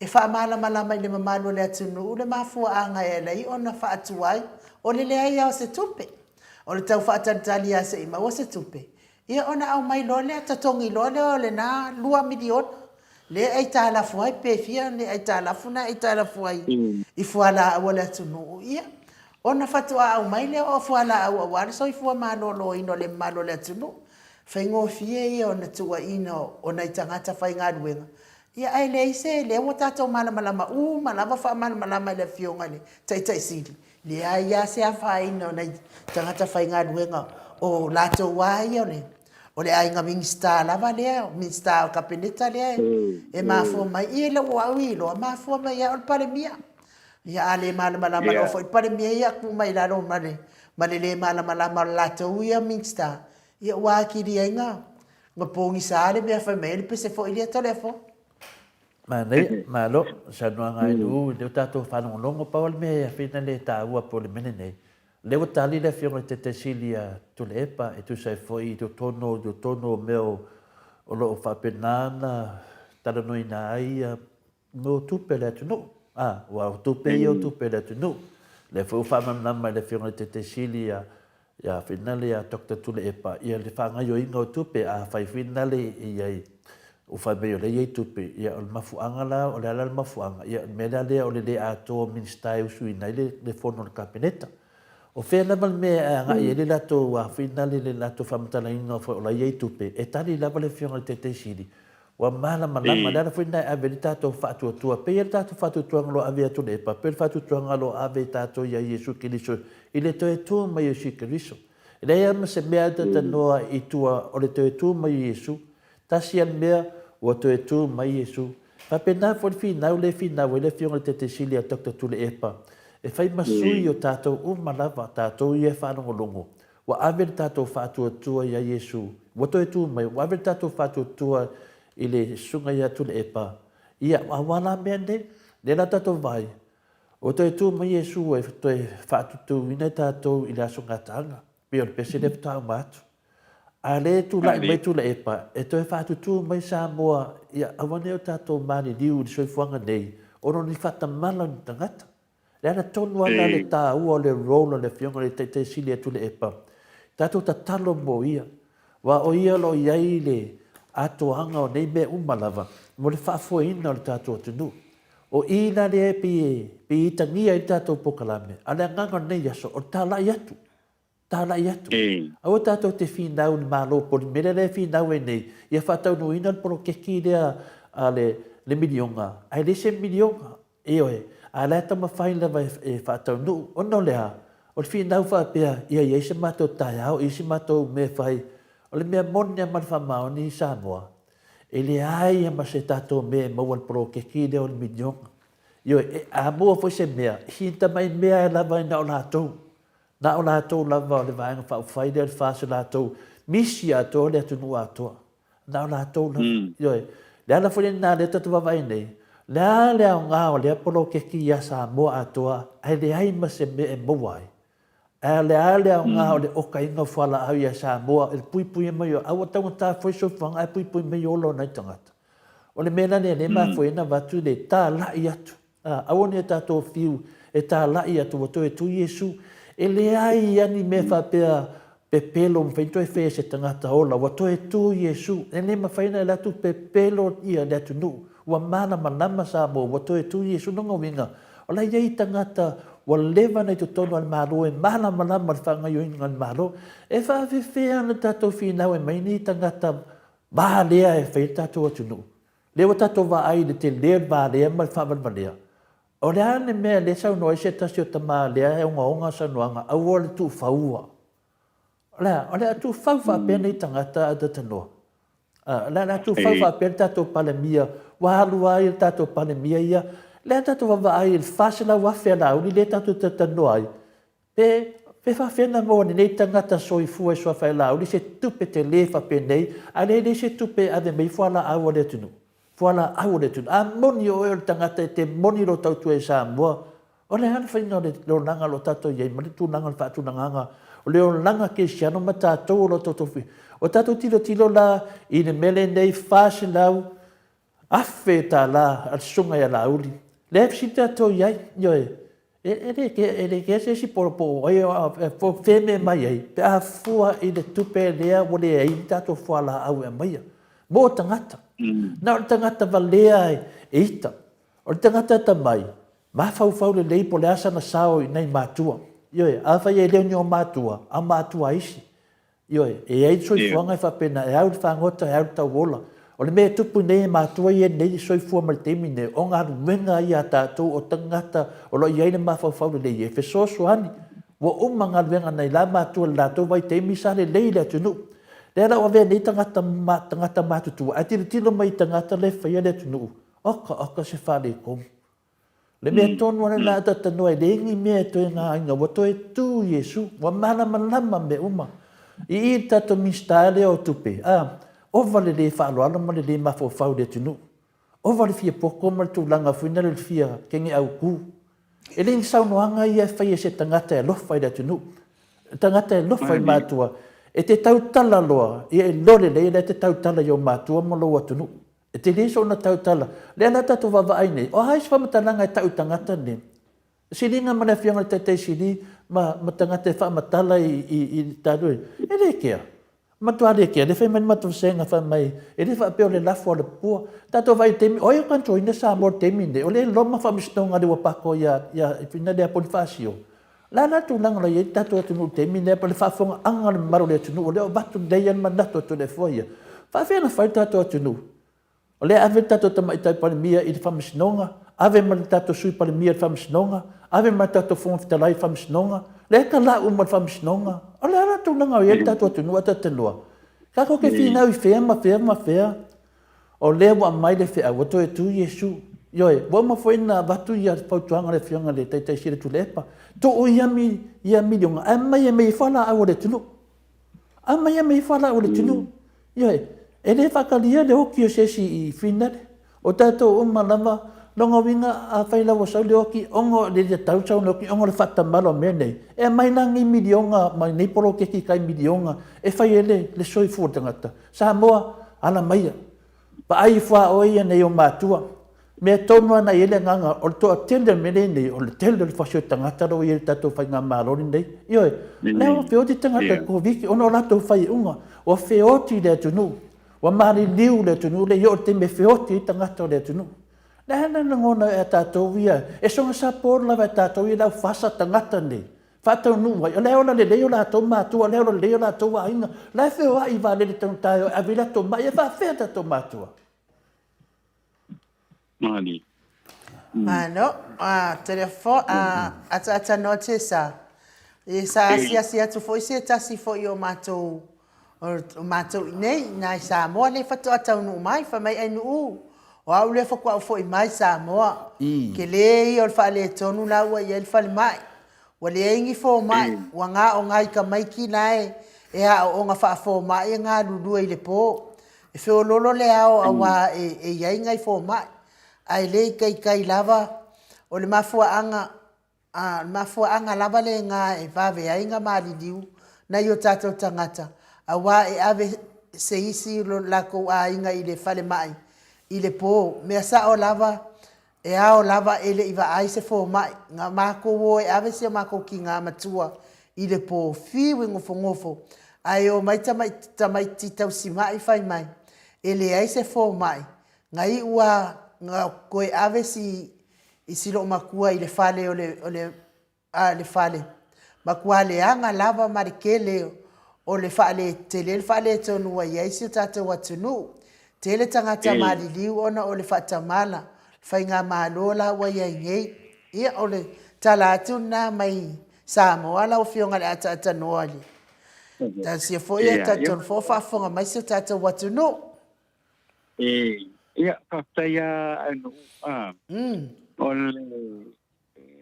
e faamalamalama i le mamalu o le atunuu le mafuaaga e ala ai ona faatuai o le leai lava o se tupe. O le tau faatalitali lava se i maua se tupe, ia ona aumai loa lea, totogi loa lea o lena $2 miliona lea e aitalafu ai, pe fia ni aitalafu na e aitalafu ai i fualaau a le atunuu, ia ona faatoa aumai lea o fualaau aua le soifua maloloina o le mamalu o le atunuu. Faigofie ia ona tuuaiina o nai tagata faigaluega Ia ae leai se, lea ua tatou malamalama uma lava faamalamalama e le Afioga i le Taitai Sili, leai lava se afaina o nai tagata faigaluega o latou lava ia o le, o le aiga Minisita lava lea, Minisita o le Kapeneta lea e mafua mai. Ia i lou au iloa, mafua mai lava o le Palemia. Ia a le malamalama loa foi le Palemia ia tu mai lalo ma le, ma le le malamalama o le latou ia Minisita, ia ua atili ai na, Na pogisa le mea fai mai ai le pese foi lea Toleafoa. Manaia, malo, saunoaga ai Lu, lea ua tatou faalogologo, pau lava le mea e afina le taua pei o le mea lenei, lea ua tali le Afioga i le Taitai Sili ia Tuilaepa e tusa ai foi i totonu i totonu o mea o lo o faapena ona talanoaina ai ia mea o tupe a le atunuu. A, aua o tupe ia o tupe a le atunuu. Lea foi ua faamalamalama e le Afioga i le Taitai Sili ia Ia finale ia Doctor Tuilaepa ia le faagaioiga o tupe, afai finale i ai ua fai mai o lea e i ai tupe, ia o le mafuaaga la, o le a la le mafuaaga? Ia o le mea la lea o le le atoa o Minisita e usuina ai le fono a le Kapeneta. O fea lava le mea e agai ai le latou finale le latou faamatalaina o la e i ai tupe, e tali lava le Afioga i le Taitai Sili Ua malamalama, le ala foi lena e ave ai le tatou faatuatua, pei lava le tatou faatuatuaga o lo o ave ia Tuilaepa, pei o le faatuatuaga o lo o ave i tatou ia Iesu Keriso i le toe tu mai o Iesu Keriso. E leai lava ma se mea e talatalanoa i tua o le toe tu mai o Iesu. Tasi lava le mea, ua toe tu mai Iesu. E faapena foi le finau lea e finau ai le Afioga i le Taitai Sili ia Doctor Tuilaepa, e fai ma sui o tatou uma lava, tatou ia e faalogologo, Ua ave le tatou faatuatua ia Iesu, ua toe tu mai, ua ave le tatou faatuatua i le Susuga ia Tuilaepa, ia, aua la mea nei, lea la tatou vaai, ua toe tu mai Iesu e toe faatutuina i tatou i le aso gataaga, pei o le pese lea faatoa uma atu. A o lea e tulai mai Tuilaepa e toe faatutu mai Samoa, ia aua ne i o tatou maliliu i le soifuaga nei ona o ni faatamala o ni tagata. Le ala tonu lava lena le taua o le role a le Afioga i le Taitai Sili ia Tuilaepa, tatou tatalo mo ia, aua o ia o lo o i ai le atoaga o nei mea uma lava mo le faafoeina o le tatou atunuu. O i la lea e pei e pei e itagia ai le tatou polokalame, a o le agaga o lenei aso, o le talai atu. Talai atu. Aua tatou te finau i le Malo po o le mea lea e finau ai nei, ia faataunuuina le poloketi lea a le le miliona, ae leai se miliona. Ioe, a o la e taumafai lava e faataunuu. Ona o le a? O le finau faapea, ia i ai se matou taeao, i ai se matou mea e fai. O le mea moni lava ma le faamaoni i Samoa, e leai lava ma se tatou mea e maua i le poloketi lea o le miliona. Ioe, a maua foi se mea, e tamai mea lava na o latou. Na o latou lava o le Vaega Faaupufai lea o le FAST o latou misi atoa le atunuu atoa. Na o latou lava. Ioe. Le ala foi lena lea tatou vaavaai nei, le a le aoga o lea poloketi ia Samoa atoa ae leai ma se mea e maua ai. Ae le a le aoga o le okaina o fualaau ia Samoa i le puipuia mai o, a ua taugata foi le soifuaga ae puipui mai ola o nai tagata. O le mea la lea lea e mafua ai ona avatu le talai atu A, aua ne i tatou fiu e talai atu ua toe tu Iesu. E leai a ni mea faapea pepelo mafai ona toe faia e se tagata ola, ua toe tu Iesu. E le mafai ona alu atu pepelo ia le atunuu. Ua malamalama Samoa ua toe tu Iesu. Lona uiga, o la e i ai tagata ua leva ona i totonu o le Malo e malamalama i le faagaoioiga o le Malo. E faafefea ona tatou finau e aumai nei tagata valea e fai ai le tatou atunuu? Lea ua tatou vaai i le tele o le valea ma le faavalevalea. O le a le mea lea e saunoa ai se tasi o tama lea e ogaoga saunoaga, aua le tuufaua. O le a? O le a tuufau faapea nei tagata a Tatanoa. O le a tuufau faapea le tatou Palemia, ua alu ai le tatou Palemia ia. Lea tatou vaavaai i le 400,000 a Laauli lea tatou te talanoa ai, Pe, pe faafefea ona maua e lenei tagata soifua i suafa e Laauli se tupe tele faapenei, a lea e leai se tupe e ave mai ai fualaau a le atunuu? Fualaau a le atunuu. A moni o oe o le tagata e te moni lou tautua i Samoa, o le a le faiga o le olaga o lo o tatou i ai ma le tulaga o le faatulagaga o le olaga kerisiano ma tatou o lo o totofi? O tatou tilotilo la i le mea lenei 400 $1,000 a le susuga ia Laauli. Lea e fesili tatou i ai, ioe, e le kea, e le kea se isi po o ai po o fea mea mai ai pe a fua i le tupe lea ua leai ni tatou fualaau e aumaia mo tagata. Na o le tagata valea e ita. O le tagata atamai, mafaufau lelei po o le a sana sao i nai matua. Ioe, afai e le o ni o matua, a o matua a isi. Ioe, e i ai le soifuaga e faapena, e au i le fagota, e au i le tauola. O le mea e tupu nei e matua ia nei soifua mai le taimi nei, o galuega ia a tatou o tagata o lo o i ai le mafaufau lelei e fesoasoani. Ua uma galuega nai la matua i le latou vaitaimi sa lelei i le atunuu. Lea la ua avea nei tagata, tagata matutua ae tilotilo mai i tagata la e faia le atunuu, oka oka se faaletonu. Le mea tonu lava lena a talanoa e leai ni mea e toe gāina, ua toe tū Iesu, ua malamalama mea uma. I i le tatou Minisita lea o Tupe, a, ova le lē faaaloalo ma le lē mafaufau i le atunuu. Ova le fia poto ma le tulaga foi lea o le fia kenge autu. E le ni saunoaga ia e fai e se tagata e alofa i le atunuu. Le tagata e alofa i matua, e te tautala loa, ia e iloa lelei o lea e te tautala i ou matua ma lou atunuu. E tele soona tautala. Lea la tatou vaavaai nei, o a isi faamatalaga e tau i tagata nei? Siliga ma le Afioga i le Taitai Sili ma, ma tagata e faamatala i, i, i le talu, e le kea. Matua le kea, le fai mai le matou vasega fai mai, e le faapea o le lafo a le pua. Tatou vaai i le taimi, o ai o control ina Samoa i le taimi lenei? O lea e loma faamasinoga a le Uapako ia, ia, ia le Ponifasio. O le a la le tulaga o la e i ai le tatou atunuu i le taimi lenei, po o le faafofogaaga a le mamalu o le atunuu, o lea ua avatu lelei lava le manatu a Toleafoa ia. E faapefea ona fai le tatou atunuu? O lea e ave le tatou Tamaitai Palemia i le Faamasinoga, ave ma le tatou Sui Palemia i le Faamasinoga, ave ma le tatou Fofoga Fetalai i le Faamasinoga, o lea e talaa uma i le Faamasinoga. O le a la le tulaga o i ai le tatou atunuu ae tatou te iloa? Tatou te finau i fea ma fea ma fea? O lea ua aumai le feau, ua toe tu Iesu. Ioe, ua uma foi ona avatu ia fautuaga a le Afioga i le Taitai Sili o Tuilaepa, tuu ia, ia miliona, ae aumai e mea ifo laau a le atunuu. Aumai e mea ifo laau a le atunuu. Ioe, e le faatalia le oti o se isi i Finale. O tatou uma lava, lona uiga afai la ua sau le oti ona o le tatau sau le oti ona o le faatamala o mea nei, e aumai la nei miliona ma nei poloketi tai miliona e fai ai le soifua o le tagata. Samoa, ala maia. Vaai ifo a oe ia nei o matua. Mea tonu lava na i ai le agaga o le toatele o le mea lea nei, o le tele o le fasi o tagata la ua i ai i le tatou faigamalo lenei. Ioe, o lea ua feoti tagata i le Koviti ona o latou faiuga. Ua feoti le atunuu, ua maliliu le atunuu lea i oo i le taimi e feoti ai tagata o le atunuu. Le a le lagona e a tatou ia, e soona support lava e tatou ia le aufasa tagata nei. Faataunuu ai, o la e ola lelei o latou matua, o la e ola lelei o latou aiga, o la e feoai i vaalele taugata e o e ave i latou mai, e faafefea tatou matua? Mani. Malo, a telefo a ataata noa Tessa. E sa asiasi atu foi se tasi foi o matou o matou i nei na i Samoa nei faatoa taunuu mai fai mai ai nuu o au lea faatoa ou foi mai Samoa. Tele ia o le faaletonu la ua i ai le falemai. Ua leai ni fomai, ua na o nai tamaiti la e e aooga faafomai e galulue i le po. E feololo le ao aua e e i ai nai fomai, ae le itaita lava. O le mafuaaga, a o le mafuaaga lava lena e vave ai ona maliliu nai o tatou tagata, aua e ave se isi o latou aiga i le falemai i le po. Mea sao lava, E ao lava e le i vaai se fomai, na matou o e ave si o matou tina matua i le po, fiu e nofonofo, ae o mai tamaiti tausimai fai mai, e leai se fomai, na iu a na toe ave si i si loomatua i le fale o le o le a le fale. Matua leaga lava ma le tele o le faale, tele le faaletonu ua i ai si o tatou atunuu. Tele tagata maliliu ona o le faatamala, faigamalo la ua i ai nei. Ia, o le tala atu lena mai Samoa lau Afioga i le Ataatanoa i le talosia foi e talitonu foi o faafofoga mai si o tatou atunuu. Ia, faafetai lava Ainuu. O le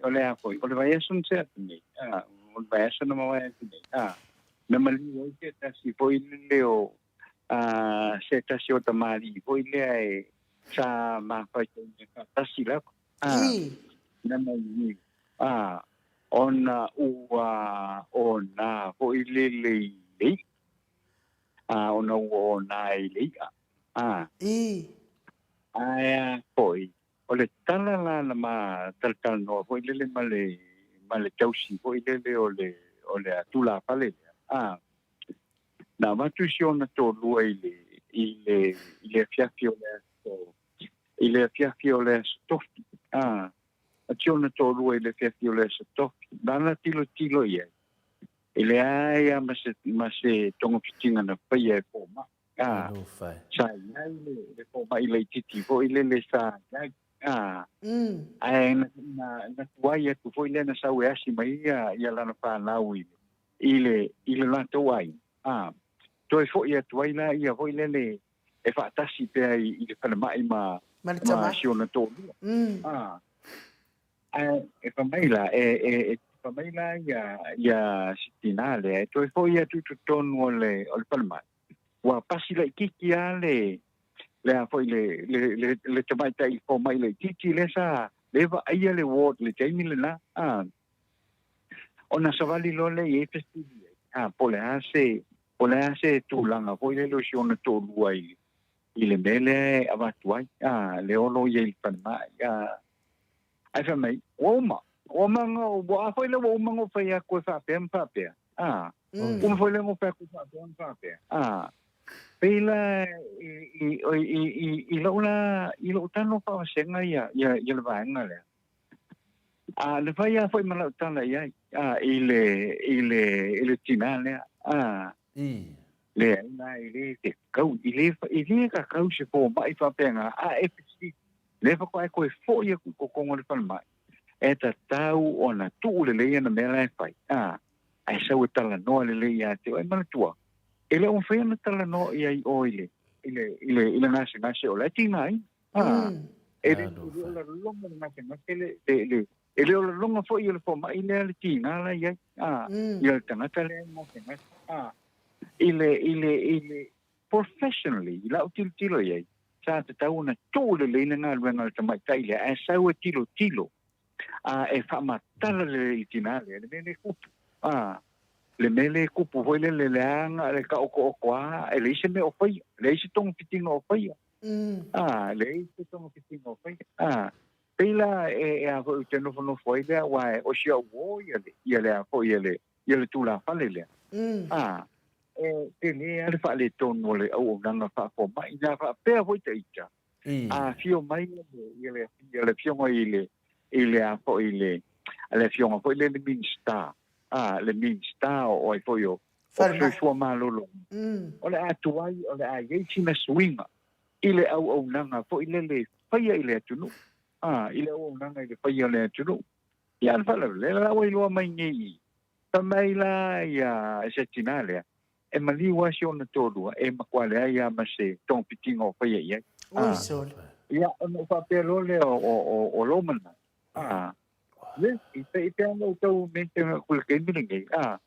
o le a foi, o le vaiaso na tea atu nei, a, o le vaiaso na mavae atu nei, a, na maliu ai se tasi foi lele o, a, se tasi o tamalii foi lea e sa mafaitaina faatasi lava, a, na maliu, a, ona ua ona foi lele i le i'a, a, ona ua ona i le i'a, a, ae a foi, O le tala la na ma talatalanoa foi lele ma le ma le tausi foi lele o le o le tulafale lea, a, na avatu si ona toalua i le i le i le afiafi o le aso i le afiafi o le aso Tofi, a, si ona toalua i le afiafi o le aso Tofi, nana tilotilo i ai, e leai lava ma se ma se togafitiga na faia e fomai. A, sa i ai le, le fomai laitiiti foi lele sa i ai. A, ae na, na, na tuai atu foi lea na sau e asi mai ia, ia lana fanau i, i le, i le latou aiga. A, toe foi atu ai la ia foi lele e faatasi pea i, i le falemai ma, Ma le ma si ona toalua. A, Ae e fai mai la, e, e, e fai mai la ia, ia si tinā lea, e toe foi atu i totonu o le, o le falemai. Ua pasi laitiiti lava le, le a foi le le le le tamaitai fomai laitiiti lea sa lea e vaaia le ward i le taimi lena, a. Ona savali loa lea i ai fesili ai, a, po o le a se po o le a se tulaga foi lele o si ona toalua i i le mea lea e avatu ai, a, le olo ia i le falemai, a. Ae fai mai, ua uma, ua uma ona, ua a foi lea ua uma ona ou fai atu e faapea ma faapea, a. Uma foi lea ona ou fai atu e faapea ma faapea, a. Pei la i, i, i, i, i lou la, i lou tano faavasega ia, ia, ia le vaega lea, a, na fai lava foi ma lau tala i ai, a, i le, i le, i le tinā lea, a. Leai la, e le tatau, e le, e le tatau se fomai faapena, a e fesili, lea faatoa e toe foi atu i totonu o le falemai, e tatau ona tuu lelei ana mea la e fai, a, ae sau e talanoa lelei ia te oe. Manatua, e le o mafai ona talanoa i ai oe i le, i le, i le, i le gasegase o la e tigaina. A, e le, e le o laloga le gasegase le, le, le, e le o laloga foi e le fomai lea le tiga la i ai, a, ia le tagata lea e gasegase, a, i le, i le, i le, professionally, i lau tilotilo i ai, sa tatau ona tuu lelei le galuega a le tamaitai lea, ae sau e tilotilo, a, e faamatala lelei i le tinā lea, le mea lea e tupu, a, le mea lea e tupu foi lele, leaga le taotooto lava, e leai se mea o faia, leai se togafitiga o faia, a, leai se togafitiga o faia, a. Pei la e, e a foi ou te nofonofo ai lea, aua o si au uō ia le, ia le a foi ia le, ia le tulafale lea. A, e tele lava le faaletonu o le auaunaga faafomai, na faapea foi ta ita, a afio mai ia le, ia le, ia le afioga i le, i le a foi i le, le afioga foi lea le Minisita, a, le Minisita o ai foi o, o Soifua Maloloina, o le a tuai, o le a i ai sina suiga i le auaunaga foi lele e faia i le atunuu, a, i le auaunaga i le faia o le atunuu. Ia, a le faalavelave, lea la ua iloa mai nei i i, fai mai la ia se tinā lea, e maliu lava si ona toalua, e matua leai lava ma se togafitiga o faia i ai. Oi sole. Ia, ona ou faapea loa lea o lou manatu, a, le, i pei ona ou tau mention atu i le taimi lenei, a,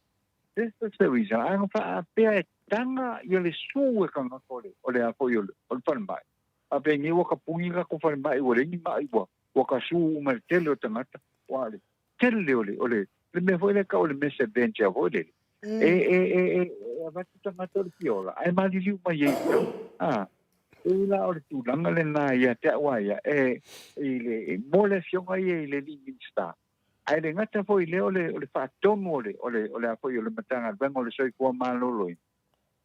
This is the reason, a na faapea e taga ia le su e tagata o le, o le a foi o le, o le falemai. Faapea nei ua tapuni le latou falemai ua leai ni mai ua, ua ta su uma i le tele o tagata, ua le tele o le, o le, le mea foi lea e tau o le misadventure foi lele. E, e, e, e, e avatu tagata o le fia ola, ae maliliu mai ai i tau. A, e la o le tulaga lena ia te au a ia, e, i le, mo le afioga ia i le alii Minisita, Ae le gata foi i lea o le, o le faatonu o le, o le, o le a foi o le Matagaluega o le Soifua Maloloina,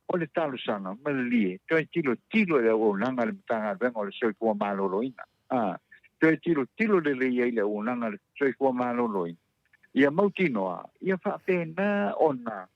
o le talosaga malie, toe tilotilo i le auaunaga a le Matagaluega o le Soifua Maloloina. A, toe tilotilo lelei ai le auaunaga a le Soifua Maloloina, ia mautinoa, ia faapena ona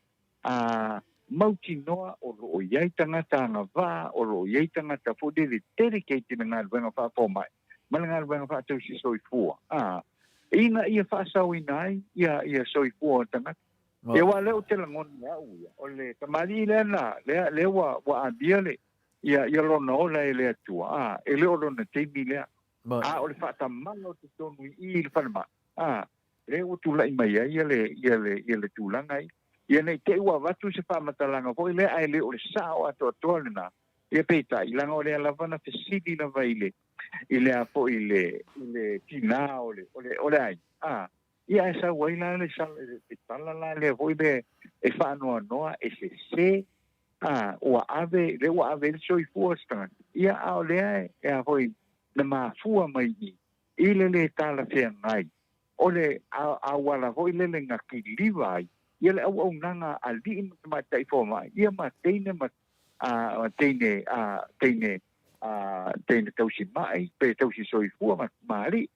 a, mautinoa o lo o i ai tagata agavaa, o lo o i ai tagata foi lele dedicate i le galuega faafomai ma le galuega faatausi soifua, a, ina ia faasaoina ai ia, ia soifua o tagata. Ia aua o lea ou te lagona e au ia, o le tamalii lea na, lea, lea ua, ua amia le, ia, ia lona ola e le Atua, a, e le o lona taimi lea. A o le faatamala o totonu i i i le falemai, a, lea ua tulai mai ai ia le, ia le, ia le tulaga ia. Ia ne i te i ua avatu se faamatalaga foi lea ae le o le sao atoatoa lena. Ia peitai, leaga o lea lava na fesili lava i le, i le a foi i le, i le tinā o le, o le, o le aiga, a, ia ae sau ai la le, le tala la lea foi le e faanoanoa, e sese, a, ua ave, lea ua ave ai le soifua o se tagata, ia a o lea e a foi na mafua mai i i le lē talafeagai o le auala foi lele na kiliva ai ia le auaunaga a alii ma tamaitai fomai, ia ma teine ma teine, teine, teine tausi mai pe tausi soifua ma, ma alii.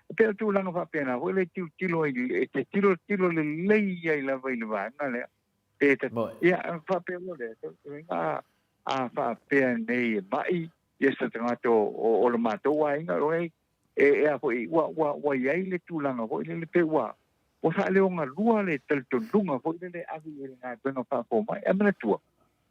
E pei o tulaga faapena foi le tilotilo ai, e te tilotilo lelei ai lava i le vaega lea. Pe ta, ia, faapea loa lea, a, a faapea nei e mai ia se tagata o, o le matou aiga, e, e a foi, ua, ua, ua i ai le tulaga foi lele pe ua, ua faaleogalua le talitonuga foi lele e ave i ai le galuega faafomai. Ae manatua,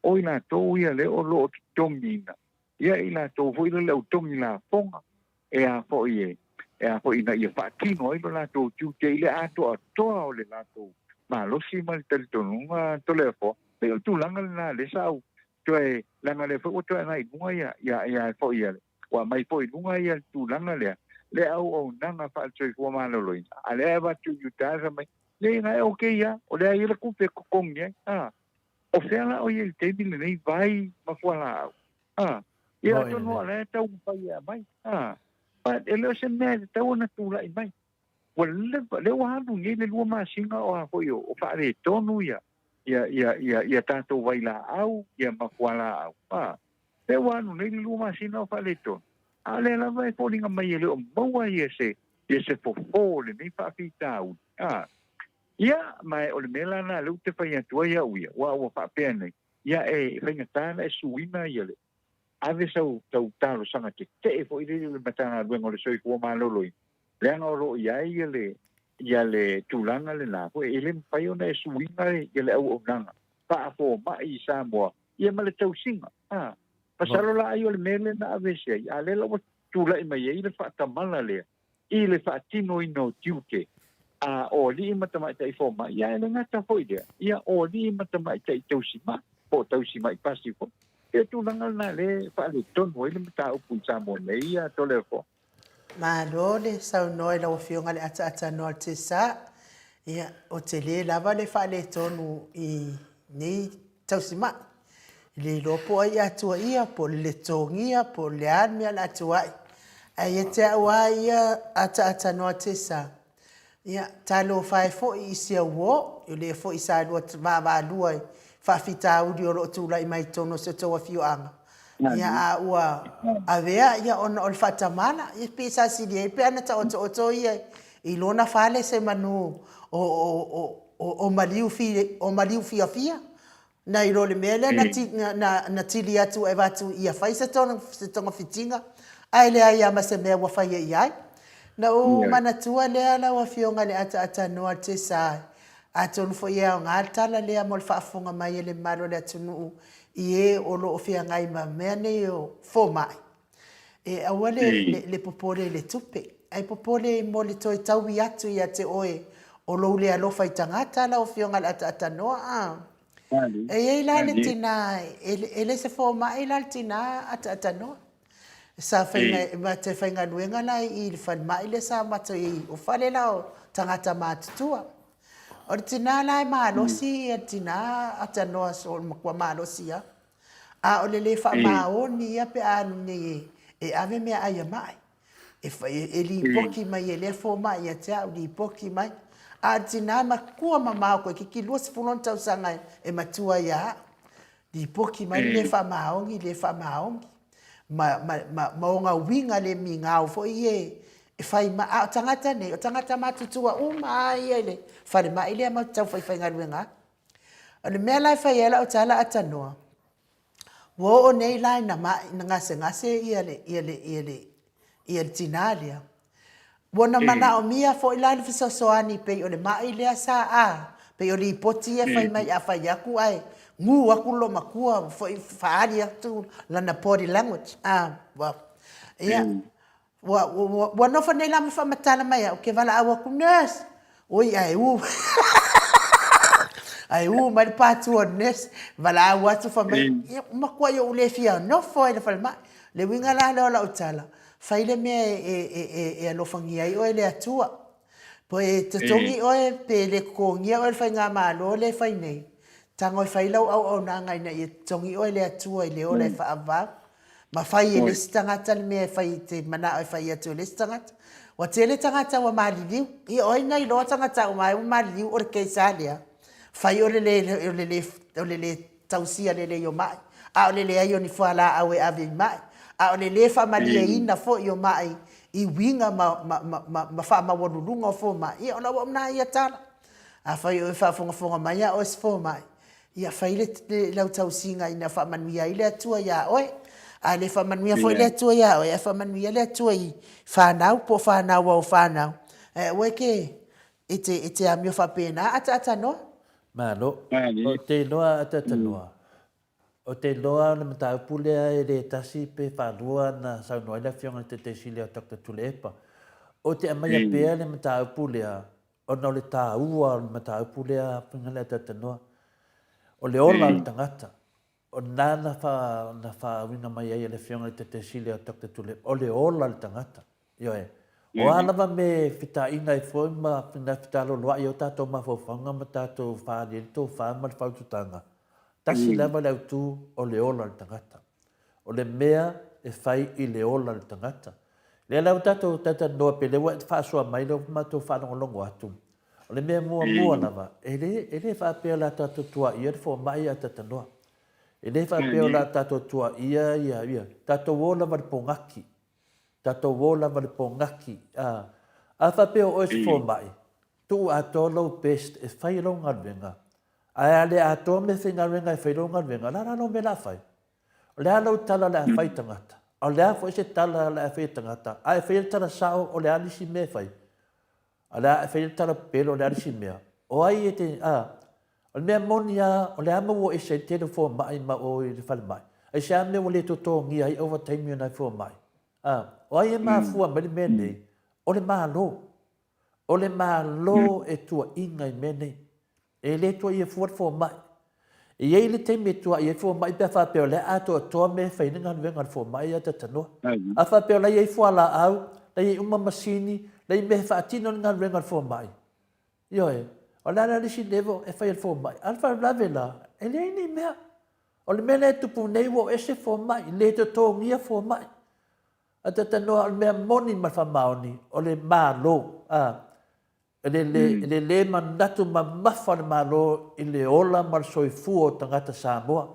o i latou ia lea o lo o totogiina, ia i latou foi lele au togi lafoga, e a foi e, e a foi ina ia faatino ai lo latou tiute i le atoatoa o le latou malosi ma le talitonuga Toleafoa. Pei o le tulaga lena lea sa ou toe, leaga o lea foi ua toe agai i luga ia, ia, ia foi ia, ua aumai foi i luga ia le tulaga lea, le auaunaga faale-soifua maloloina, a lea e avatu i uta fai mai, leai na e okay lava, o lea e i ai le tupe e totogi ai, a. O fea la o i ai i le taimi lenei vai ma fualaau? A. Ia atonu o lea e taumafai e aumai, a. But e le o se mea e tatau ona tulai mai. Ua leva, lea ua alu nei le 2 masina o a foi o faaletonu ia, ia, ia, ia, ia tatou vailaau, ia ma fualaau. A. Lea ua alu nei le 2 masina o faaletonu, a o lea lava e foliga mai e le o maua ia se, ia se fofo o lenei faafitauli. A. Ia, ma o le mea la lena lea ou te fai atu ai au ia, aua ua faapea nei, ia e faigata ona e suiga ia le, ave sau, sau talosaga tetee foi lele i le Matagaluega o le Soifua Maloloina, leaga o lo o i ai ia le, ia le tulaga lena foi, e le mafai ona e suiga ia le auaunaga faafomai i Samoa, ia ma le tausiga. A, masalo la ai o le mea lea na aveese ai, a o lea la ua tulai mai ai le faatamala lea i le faatinoina o tiute a o alii ma tamaitai fomai, ia e le gata foi lea, ia o alii ma tamaitai tausimai, po o tausimai pasi foi. Ia tulaga lena lea e faaletonu ai le mataupu i Samoa nei, ia Toleafoa. Malo le saunoa i lau Afioga i le ataatanoa o le TSA. Ia, o tele lava le faaletonu i nei tausimai. E le iloa po o ai a tuaia, po o le le totogia, po o le a le mea o le a tuai. Ae ia te au lava ia ataatanoa TSA, Ia, talofa e foi i si au uo, o lea foi sa lua vaavaalua i faafitauli o lo o tulai mai i totonu o si outou afioaga. Ia, a ua avea, ia, ona o le faatamala, ia, pei sa sili ai pe ana taotooto ia i lona fale semanu o, o, o, o maliu, o maliu fiafia, Nai lo le mea lea na, na, na tili atu e avatu ia fai se se togafitiga, ae leai lava ma se mea ua faia i ai. Na ou manatua lea lau Afioga i le ataatanoa Tessa, atonu foi e aoga le tala lea mo le faafofoga mai a le mamalu o le atunuu i e o lo o feagai ma mea nei o fomai. E aua le, le, le popole i le tupe, ae popole mo le toe taui atu ia te oe o lou le alofa i tagata lau Afioga i le ataatanoa a. E i ai la le tina, e, e le se fomai la le tina ataatanoa. Sa faiga, ma te faigaluega la i le falemai lea sa matou i ai, o fale la o tagata matutua. O le tina la e malosi ia le tina atanoa, so o le matua malosi lava. A o le lē faamaoni ia pe a alu nei e ave meaai a maʻi. E, e lipoti mai e lea fomai ia te au, lipoti mai. A o le tinā matua mamao toeitiiti 20 ona tausaga e matua ai ia au. Lipoti mai le lē faamaoni, lē faamaoni. Ma, ma, ma, ma ona uiga le migao foi ia e fai mai. A o tagata nei, o tagata matutua uma lava ia i le falemai lea matou te tau faifaigaluega ai. O le mea la e fai ai lau tala atanoa, ua oo nei la ina mai, ina gasegase ia le, ia le, ia le, ia le tinā lea. Ua na manaomia foi la le fesoasoani pei o le mai lea sa a, pei o lipoti ia e fai mai a fai atu ae gu atu le loomatua foi faaali atu lana body language. A, ua, ia, Ua, ua, ua nofo nei la ma faamatala mai au, ke valaau atu, nurse! Oi, ae u, ae u mai le patu o le nurse, valaau atu fai mai, ia, matuai ou le fia nofo ai i le falemai. Le uiga la lea o lau tala, fai le mea e, e, e, e, e alofagia ai oe e le Atua. Po e totogi oe pe le totogia oe e le faigamalo lea e fai nei, tago e fai lau auaunaga ina ia totogi oe e le Atua i le ola e faaauau. Ma fai e le isi tagata le mea e fai i te manao e fai atu e le isi tagata. Ua tele tagata ua maliliu. Ia o ai na iloa tagata uma ai ua maliliu o le case a lea. Fai o le le, o le le, o le le tausia lelei o ma'i, a o le leai o ni fualaau e ave i ma'i, a o le le faamalieina foi o ma'i i uiga ma, ma, ma, ma, ma faamaualuluga o fomai. Ia o lau auaunaga ia tala. Afai o e faafogafoga mai a oe se fomai, Ia fai le, le, lau tausiga ina faamanuia ai le Atua iā oe. A le faamanuia foi le Atua iā oe, ae faamanuia le Atua i fanau po o fanau a o fanau. Ae aua e te, e te, e te amio faapena ataatanoa. Malo. Ou te iloa ataatanoa. Ou te iloa o le mataupu lea e le tasi pe faalua na saunoa ai le Afioga i le Taitaisili o Doctor Tuilaepa. Ou te aumaia pea le mataupu lea Ona o le tāua o le mataupu lea a Faiga Leatatanoa, o le ola o le tagata. O lena na wha, na whaauiga mai ai e le Afioga i le Tataisili a Doctor Tuilaepa, o le ola le tagata. Ioe. O a lava me e fetaaiga ai foi ma na fetaloloai ai o tatou mafaufauga ma tatou faaali ai le tofa ma le faaututaga, tasi lava le autu o le ola le tagata. O le mea e fai i le ola le tagata. Lea la ua tatou talatalanoa pea, lea ua e faasoa mai lea ua matou faalogologo atu, o le mea muamua lava, e le, e le faapea o le a tatou tuaia le fomai ae talatalanoa. E le faapea o le a tatou tuaia ia, ia, tatou o lava i le pogaki. Tatou o lava i le pogaki. A, a faapea o oe se fomai, tuu atoa lou best e fai lau galuega, ae a le atoa meafaigaluega e fai lou galuega, o le a la lou mea o le a fai? O le a lau tala o le a fai i tagata? A o le a foi se tala o le a fai e tagata? A e faia le tala sao, o le a le isi mea e fai? A o le a e faia le tala pepelo, o le a le isi mea? O ai e te, a, o le mea moni lava, o le a maua ese ai le tele o fomai ma o i le falemai? Aisea mea ua le totogia ai ovataimi o nai fomai? A, o ai e mafua mai le mea lenei? O le Malo. O le Malo e tuuaiina i mea nei. E le tuuaia fua le fomai. E i ai le taimi e tuuai ai fomai pe a faapea o lea atoatoa mea e fai ai le galuega a le fomai ia tatanoa. A faapea o la e i ai fualaau, la e i ai uma masini, la e i ai mea e faatino le galuega a le fomai. Ioe, o le a la le isi level e fai e le fomai? A o le faalavelave la, e leai ni mea. O le mea lea e tupu nei ua o ese fomai, le totogia fomai. A tatanoa o le mea moni ma le faamaoni, o le Malo, a, le, le, le le manatu mamafa o le Malo i le ola ma le soifua o tagata Samoa.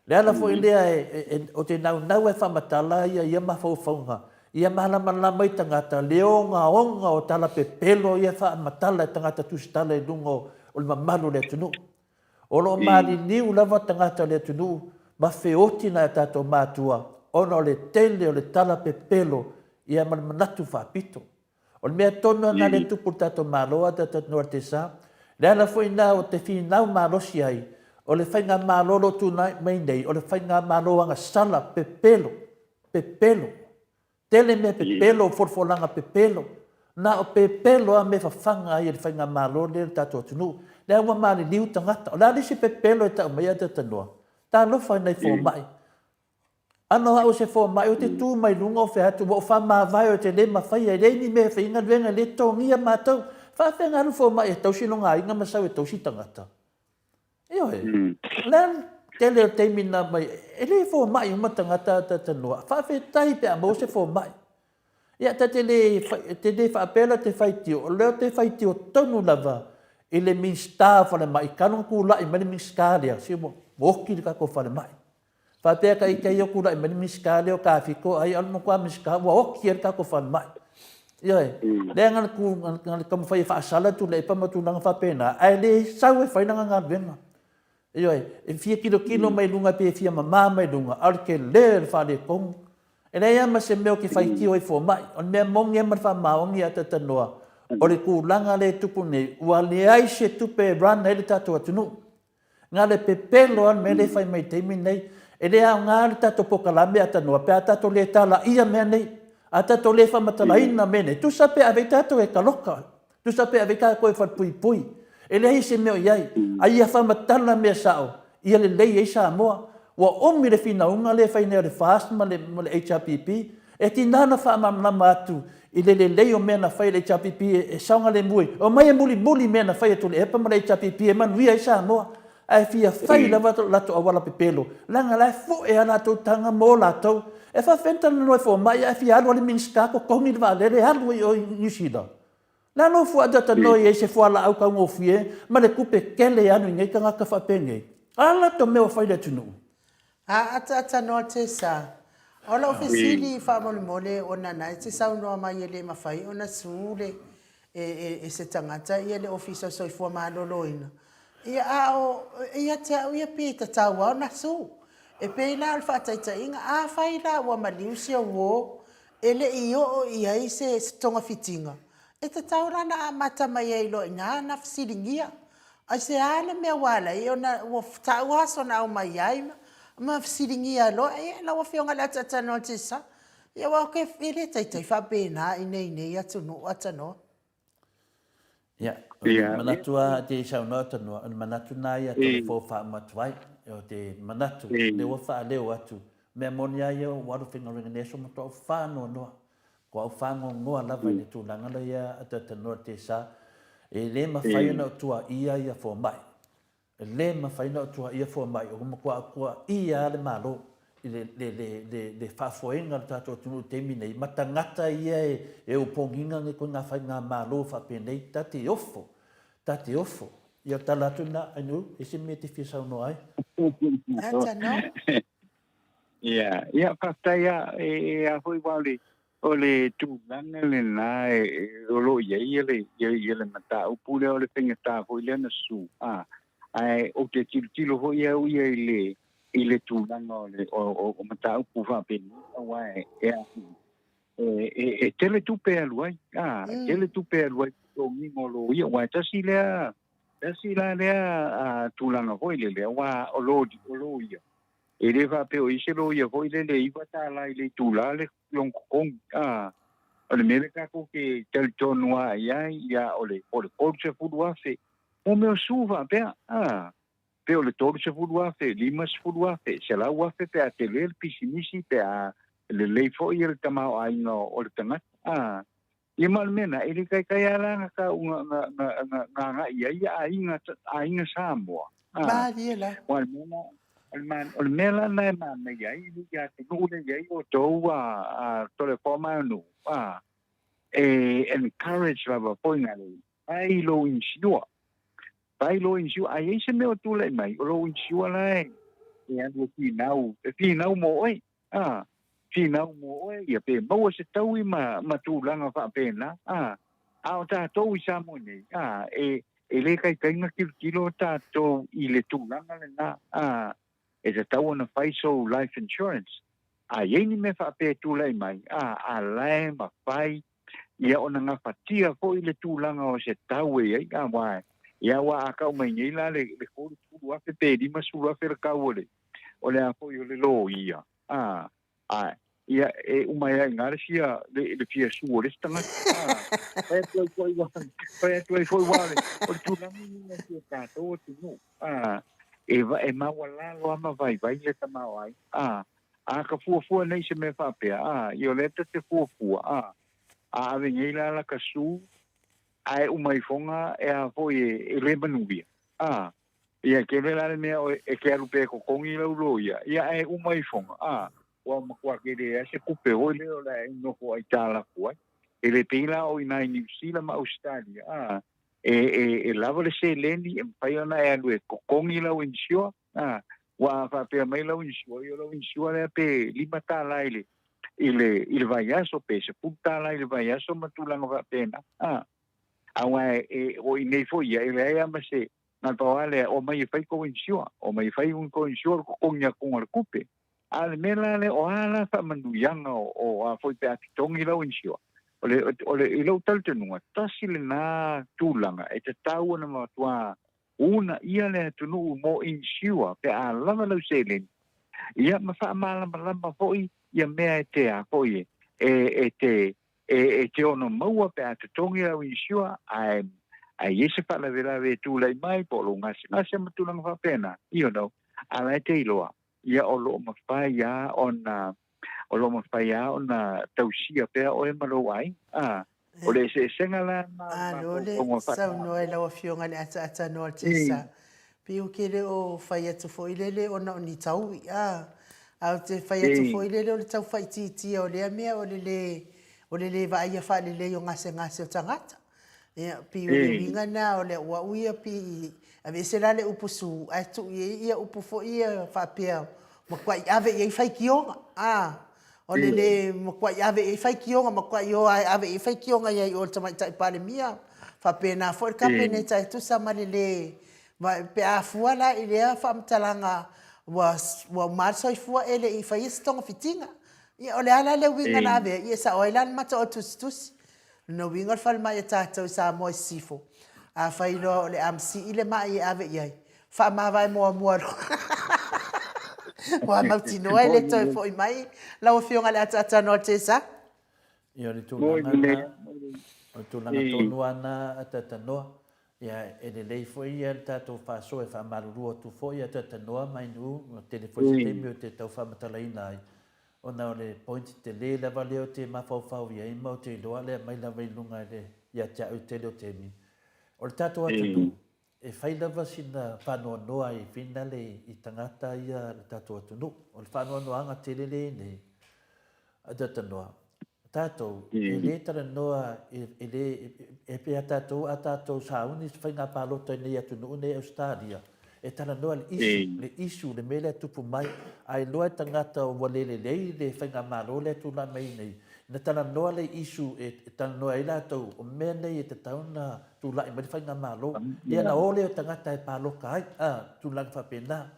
Le ala foi lea e, e, e, ou te naunau ai e faamatala ia ia mafaufauga, ia malamalama ai tagata le ogaoga o tala pepelo ia e faamatala e tagata tusitala i luga o, o le mamalu o le atunuu. O lo o maliliu lava tagata o le atunuu ma feoti nai a tatou matua ona o le tele o le tala pepelo ia ma le manatu faapito. O le mea tonu lava lena lea e tupu i le tatou Malo a tatou Noatesa. Le ala foi lena ou te finau malosi ai, o le faigamalo o lo o tulai mai nei, o le faigamalo agasala, pepelo, pepelo. Tele mea pepelo, folafolaga pepelo. Na o pepelo lava mea fafaga ai e le faigamalo lea le tatou atunuu. Lea ua maliliu tagata. O le a le isi pepelo e tau mai ia Talanoa? Talofa i nai fomai. Ano au o se fomai ou te tu mai luga o fea atu ua ou faamavae ou te le mafaia e leai ni mea e faigaluega e le totogia matou. Faafefea ona alu fomai e tausi lona aiga ma sau e tausi tagata? Ioe. O le a le tele o taimi na aumai, e le fomai uma tagata talanoa. Faafetai pe a maua se fomai. Ia, ta te le, te le faapea la te faitio, o lea ou te faitio tonu lava i le Minisita o Falemai, talu ona tulai mai le Minisita lea, se ua oti le tatou falemai. Faapea ka ita ia tulai mai le Minisita lea o Tafito ai, a o le matua Minisita ua oti ai le tatou falemai. Ioe, lea na na le taumafai e faasala Tuilaepa ma tulaga faapena, ae le sau e fai lana galuega. Ioe, e fia tilotilo mai luga pe fia mama mai luga, a o le tele o le faaletonu. E leai lava ma se mea ou te faitio ai fomai. O le mea moni lava ma le faamaoni ia Talanoa, o le tulaga lea e tupu nei, ua leai se tupe e run ai le tatou atunuu. Na le pepelo lava le mea lea e fai mai i le taimi lenei. E le aoga le tatou polokalame a tanoa pe a tatou le talaia mea nei, a tatou le faamatalaina mea nei, tusa pe ave ai tatou e taloka, tusa pe ave ai tatou e falepuipui. E leai se mea o i ai, a ia faamatala mea sao, ia lelei ai Samoa. Ua umi le finauga lea e fai nei a le FAST ma le HRPP, e tiga ona faamalamalama atu i le lelei o mea na fai e le HRPP e saogalemu ai. Omai e mulimuli mea na fai e Tuilaepa ma le HRPP e manuia ai Samoa. Ae fia fai lava lo latou auala pepelo, leaga la e foe a latou taga mo latou. E faafefea ona talanoa e fomai ae fia alu lava le Minisita totogi le vaalele alu ai i o i Niu Sila? Le a lou fuaa talanoa i ai se fualaau taugofie ma le tupe tele e alu i nei tagata faapenei? A latou mea ua fai i le atunuu. A ataatanoa Tessa, o lau fesili faamolemole ona na e te saunoa mai e le mafai ona su le e se tagata ia le Ofisa o Soifua Maloloina, ia a o ia te au ia pe tatau lava ona su. E pei la o le faataitaiga, afai la ua maliu si ou uo e le i oo i ai se togafitiga, e tatau la ona amata mai ai loa i ina ona fesiligia. Aisea le mea ua ala ai ona ua taua aso na aumai ai ma fesiligia loa, ia lau Afioga i le Ataatanoa Tisa, ia aua ou te, e le taitai faapena i nei nei atunuu atanoa. Ia, o le manatu lava te i saunoa Tanoa, o le manatu lena ia Tolefo faauma atu ai. Ou te manatu, lea ua faaleo atu, mea moni lava ia ua alu faigaluega nei aso matua ou faanoanoa. Kua ou fagogoa lava i le tulaga lea a talatalanoa i le TSA, e le mafai ona ou tuuaia ia fomai. E le mafai ona ou tuuaia fomai, ua matua ou tuuaia lava le Malo i le, le, le, le, le faafoega o le tatou atunuu i le taimi nei, ma tagata ia e, e opogiga nei koe ngā faigamalo faapenei, ta te ofo, ta te ofo. Ia tala atu na, Ainuu, e se mea e te fia saunoa ai? Ata no. Ia, ia faafetai lava, e, e a foi aua o le, o le tulaga lena e, e, o lo o i ai le, ia, ia le mataupu lea o le faigata foi lea na su, a, ae ou te tilotilo foi au ia i le, i le tulaga o le, o, o, o mataupu faapenei, aua e, e a foi, e, e, e tele tupe e alu ai, a, e tele tupe e alu ai i totogiga o loia, aua e tasi lea, tasi la lea a, tulaga foi lele, aua o lo, o loia, E le faapea o i ai se loia foi lele e $9 i le itula le lona totogi. A, o le mea lea tatou te talitonu lava i ai, ia, o le, o le $30,000 mo mea o su faapea. A, pe o le $30,000, $50,000, $100,000 pe a tele le pisinisi, pe a lelei foi le tamaoaiga o le tagata. A, ia ma o le mea lena, e le taitai lava la na tau na, na, na, na, na agai i ai aiga, aiga Samoa. A, Malie la. Aua o le mea la, o le ma, o le mea la lena e manaia ai le atunuu lea e i ai outou a, a Toleafoa ma Aunuu, a, e encourage lava foi na le fai lou insure. Fai lou insure, a i ai se mea o tulai mai, o lou insure la e, e alu e finau, e finau mo oe. Ā, finau mō oe ia, pe maua se taui ma, ma tulaga faapena, ā, a o tātou i Samoa nei, ā, e, e le taitaiga tilotilo tātou i le tulaga lenā, ā, e tatau ona fai sou life insurance. A i ai ni mea faapea e tulai mai, ā, a la e mafai ia ona gafatia foi le tulaga o se tau e i ai, ā, aua, ia aua a tau mai nei la le, le $30,000 pe $50,000 le tau o le, o le a foi o le loia, ā, ā, ia, e uma ai lava i ina le fia, le, le fia sue o le isi tagata, ā, fai atu ai foi ua, fai atu ai foi ua o le, o le tulaga lena i si o tatou atunuu, ā, e, e maualalo lava ma vaivai le tamaoaiga, ā, a ka fuafua nei se mea faapea, ā, ia o lea ta te fuafua, ā, a ave nei la la ka sue, ae uma ifoga e a foi e, e le manuia, ā, Ia, tele la le mea e te alu pea e totogi lau loia, ia ae uma ifoga, a, ua matua tele lava se tupe foi lea o le a e nofo aitalafu ai. E le pei la o i ina i Niu Sila ma Ausetalia, a, e, e, e lava le seleni e mafai ona e alu e totogi lau insure, a, ua a faapea mai lau insure, ia o lau insure lea pe $5 i le, i le, i le vaiaso, pe $10 i le vaiaso ma tulaga faapena, a. Aua e, e, o i nei foi ia, e leai lava ma se, Na pau lava lea, omai e fai kou insure, omai e fai kou insure le totogi atu o le tupe. A o le mea la lea, o a la faamanuiaga o, o a foi pe a totogi lau insure? O le, o le, i lou talitonuga, tasi lena tulaga e tatau ona matua uunaia le atunuu mo insure pe a lava lau seleni, ia ma faamalamalama foi ia mea e te a foi e, e, e te, e, e te ono maua pe a totogi lau insure, ae, ae i ai se faalavelave e tulai mai, po o lou gasegase ma tulaga faapena, you know, a la e te iloa, ia o lo o mafai lava ona, o lo o mafai lava ona tausia pea oe ma lou aiga. A, o le eseesega la lena o le Alo le mafaufauga saunoa i faa-Samoa. lau Afioga i le ataatanoa o le Tesa. Pei ou te le o fai atu foi lele ona o ni taui, a. Ae ou te fai atu foi lele o le tau faaitiitia o lea mea o le lē, o le lē vaaia faalelei o gasegase o tagata. Ia, pei o le uiga lena o le auau ia pei aveese la le upu su ae tuu i ai ia upu foi ia faapea matuai ave i ai faitioga, a. O le lē matuai ave i ai faitioga, matuai o lava e ave i ai faitioga i ai i o i le Tamaitai Palemia. Faapena foi le Kapeneta e tusa ma le lē Pe a fua la i lea faamatalaga ua ua uma lava le soifua e le i faia se togafitiga. Ia, o le a la le uiga na ave ai? Ia, e sao ai la le mata o le tusitusi. O lona uiga o le falemai a tatou i Samoa i sisifo, afai loa o le a masii le mai e ave i ai, faamavae muamua loa. Ua mautinoa e le toe foi mai lau Afioga i le ataatanoa o le TSA. Ia, o le tulaga lena, o le tulaga tonu lava lena ataatanoa. Ia, e lelei foi ia le tatou faasoa e faamalulu atu foi ia Tatanoa mai Nuu, ua tele foi se taimi ou te tau faamatalaina ai, ona o le point tele lava lea ou te mafaufau i ai ma ou te iloa lea mai lava i luga i le, ia te au i le tele o taimi. O le tatou atunuu, e fai lava sina faanoanoa i finale i tagata ia le tatou atunuu. O le faanoanoaga tele lea i nei, Tatanoa, Tatou, e le talanoa, e le, e pei a tatou, a tatou sauni se faiga palota i nei atunuu nei Ausetalia, e talanoa le issue, le issue, le mea lea e tupu mai, a iloa e tagata ua le lelei le faigamalo lea e tulai mai nei, na talanoa le issue e talanoa ai latou, o mea nei e tatau ona tulai mai le faigamalo, ia ona o lea o tagata e paloka ai, a, tulaga faapena.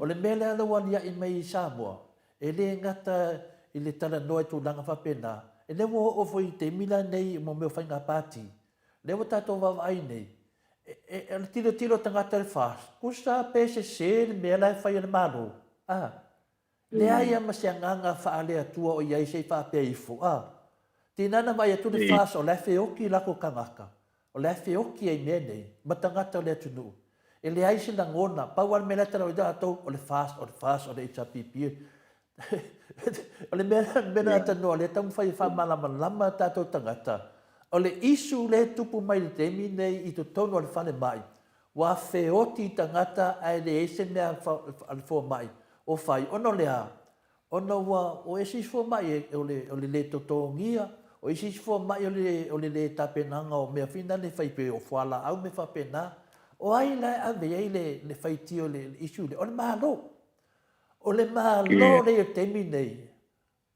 O le mea lea ua aliae mai i Samoa, E le gata i le talanoa i tulaga faapena, e lea ua oo foi i le taimi lenei i mea o faiga pati, lea ua tatou vaavaai nei, e, o le tilotilo a tagata i le FAST, tusa pe sese le mea la e fai e le Malo, a, leai lava ma se agaga faale-Atua o i ai se i faapea ifo, a. Tiga na vaai atu le FAST o la e feoti latou tagata, o la e feoti ai i mea nei ma tagata o le atunuu. E leai se lagona, pau lava le mea la e talanoa ai latou, o le FAST, o le FAST, o le HRPP. O le mea mea na talanoa lea e taumafai e faamalamalama tatou tagata, o le issue lea e tupu mai i le taimi nei i totonu o le falemai, ua feoti tagata ae leai se mea a le fomai o fai, ona o le a? Ona ua, o isi isi fomai o le, o le lē totogia, o isi isi fomai o le, o le lē tapenaga o mea foi na le fai pei o fualaau ma mea faapena. O ai la e ave i ai le, le faitio i le, le issue lea? O le Malo. O le Malo lea i le taimi nei,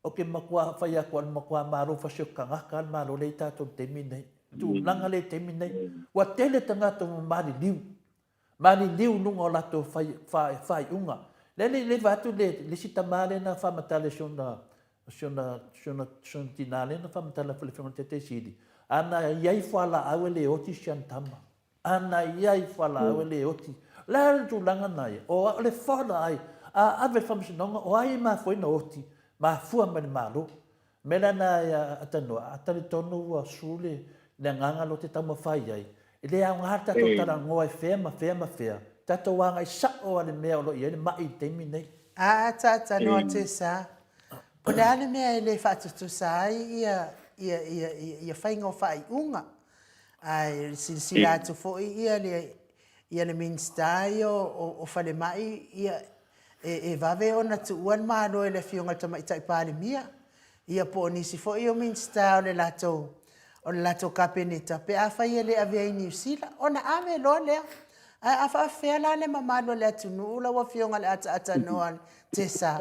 ou te matua fai atu o le matua malo fasioti tagata le Malo lea i tatou i le taimi nei. Tulaga lea i le taimi nei. Ua tele tagata ua maliliu. Maliliu i luga o latou faaiuga. Lea le leva atu le isi tama lea na faamatala i si ona, si ona, si ona, si ona tina lea na faamatala i le Afioga i le Taitai Sili, ana i ai fualaau e le oti si ana tama. Ana i ai fualaau e le oti. O le a le tulaga na ia? O, o le fola ai. A ave i le faamasinoga, o ai e mafua ai ona oti? Mafua mai le Malo. Mea la na ia Atanoa, a talitonu ua su le le agaga lea ou te taumafai ai, e le aoga le tatou talanoa e fea ma fea ma fea, tatou agai sao lava i le mea o lo o i ai le mai i le taimi lenei. A Atanoa Tessa, po o le a le mea e le faatutusa ai ia ia ia ia faiga o faaiuga, ae silasila atu foi ia le ia le Minisita ia o o Falemai ia E vave ona tuua le Malo e le Afioga i le Tamaitai Palemia, ia po o nisi foi o Minisita o le latou, o le latou Kapeneta pe afai e le avea i Niu Sila, ona ave loa lea. Ae a faafefea la le mamalu o le atunuu lau Afioga i le ataatanoa Tessa?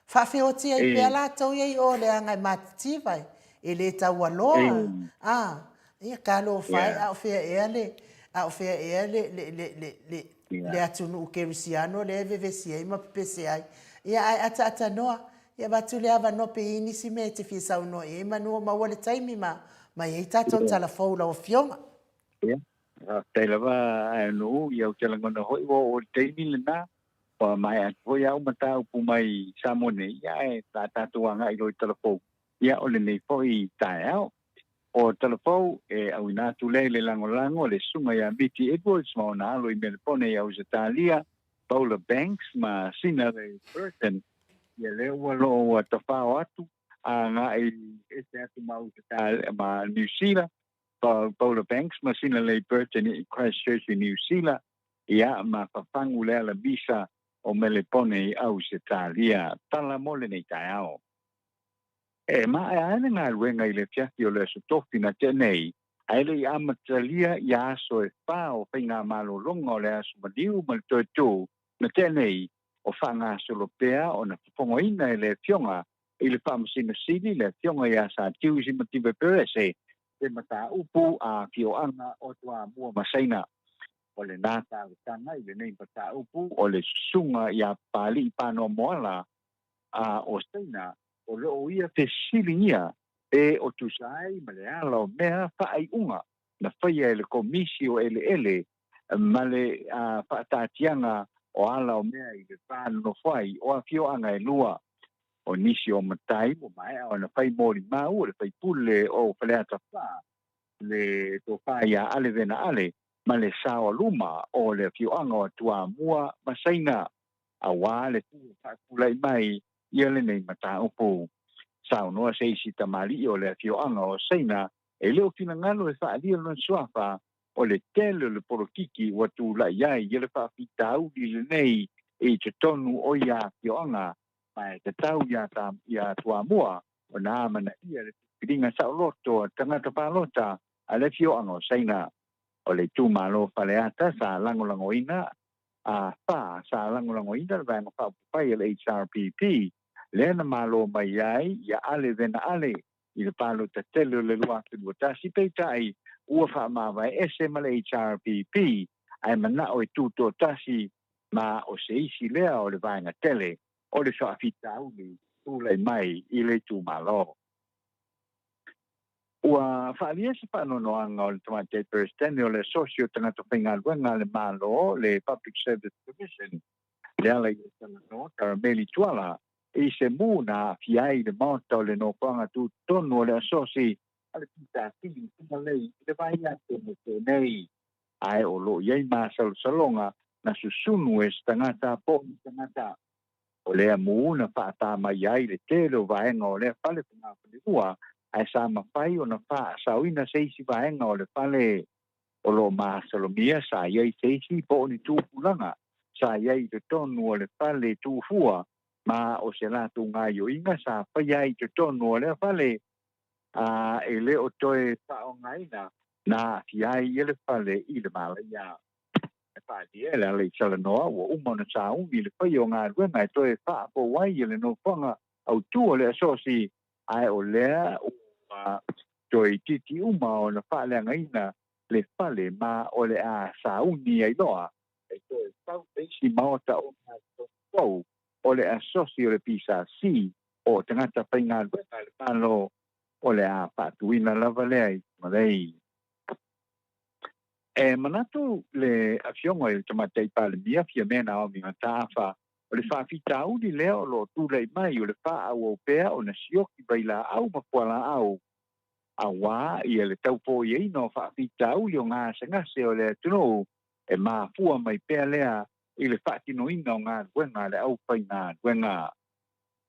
Faafeoti ai pea latou ia i o leaga e matitiva, e le taualoa, a. Ia, talofa e, a o fea ea le, a o fea ea le, le, le, le, le, le atunuu kerisiano lea e vevesi ai ma pepese ai. Ia, ae ataatanoa, ia avatu le avanoa pe i ai nisi mea e te fia saunoa i ai manu o maua le taimi ma, ma i ai tatou tala fou lau Afioga. Ia, faafetai lava Aeanuu, ia ou te lagona foi ua oo i le taimi lena, ua maea atu foi au mataupu mai Samoa nei, ia ae o le a tatou agai loa i tala fou, ia o lenei foi taeao. O Talafou e auina atu lea i le lagolago a le Susuga ia Miti Edwards ma ona alo i Melepone i Ausetalia, Paula Banks ma Sina Ray Burton, ia lea ua loo ua tafao atu a agai ese atu ma Ausetalia ma Niu Sila, Paula Banks ma Sina Lei Burton i Christchurch i Niu Sila, ia ma fafagu le ala visa o Melepone i Ausetalia. Tala mo lenei taeao. E maea ai le galuega i le afiafi o le Aso Tofi na tea nei, ae le i amatalia ia aso e fa o faigamalologa o le Aso Maliu ma le Toe Tū na tea nei, o faagasolo pea ona fofogaina e le Afioga i le Faamasino Sili, le Afioga ia Satiu Simative Perese, se mataupu a afioaga o Toamua ma Saina. O lena talosaga i lenei mataupu o le Susuga ia Papalii Panoa Moala a o Saina o lo o ia fesiligia pe o tusa ai ma le ala o mea faaiuga na faia e le Komisi o Eleele ma le faataatiaga o ala o mea i le va nonofo ai o afioaga e lua. O nisi o matai ua maea ona fai molimau o le faipule o Faleata 4, le Tofa ia Ale Vena Ale. ma le saoaluma o le afioaga o Toamua ma Saina auā le faatulai mai ia lenei mataupu. Saunoa se isi tamalii o le afioaga o Saina e le o finagalo e faaalia lona suafa o le tele o le polokiki ua tulai ai ia le faafitauli lenei i totonu o ia afioaga ma e tatau iā Toamua ona amanaia le filifiliga saoloto a tagata palota a le afioaga o Saina. O le itumalo Faleata sa lagolagoina a fa sa lagolagoina le Vaega Faaupufai a le HRPP lea na malo mai ai ia Ale Vena Ale i le palota tele o le 2021, peitai ua faamavae ese ma le HRPP ae manao e tutoatasi ma o se isi lea o le vaega tele o le faafitauli tulai mai i le itumalo. Ua faaalia se faanoanoaga o le Tamaitai Peresetene o le Asosi o Tagata Faigaluega a le Malo, le Public Service Commission, le ala i le talanoa Karameli Tuala i se mū na aafia ai le maota o le nofoaga tutotonu o le Asosi a le PSC i Fugalei i le vaiaso na tea nei. Ae o lo o i ai masalosaloga na susunu e se tagata po o ni tagata. O lea mū na faatā mai ai le tele o vaega o lea fale fogafalelua, ae sa mafai ona faasaoina se isi vaega o le fale. O lo o masalomia sa i ai se isi po o ni tupulaga sa i ai i totonu o le fale tufua ma o se latou gaioiga sa faia ai i totonu o lea fale a e le o toe faaaogaina na aafia ai ia le fale i le malaia. E faaalia e le ala i talanoa ua uma ona sauni le faia o galuega e toe faapou ai ia le nofoaga autū o le asosi, ae o lea ua toe itiiti uma ona faaleagaina le fale ma o le a sauni ai loa e toe fau se isi maota ogatotonu fou o le asosi o le PSC o tagata faigaluega a le Malo o le a faatuina lava lea i Fugalei. E manatu le Afioga i le Tamaitai Palemia Fiamē Naomi Mataafa o le faafitauli lea o lo o tulai mai o le faaauau pea ona sioki vailaau ma fualaau auā ia le taufoiaina o faafitauli o gasegase o le atunuu e mafua mai pea lea i le faatinoina o galuega a le aufaigaluega.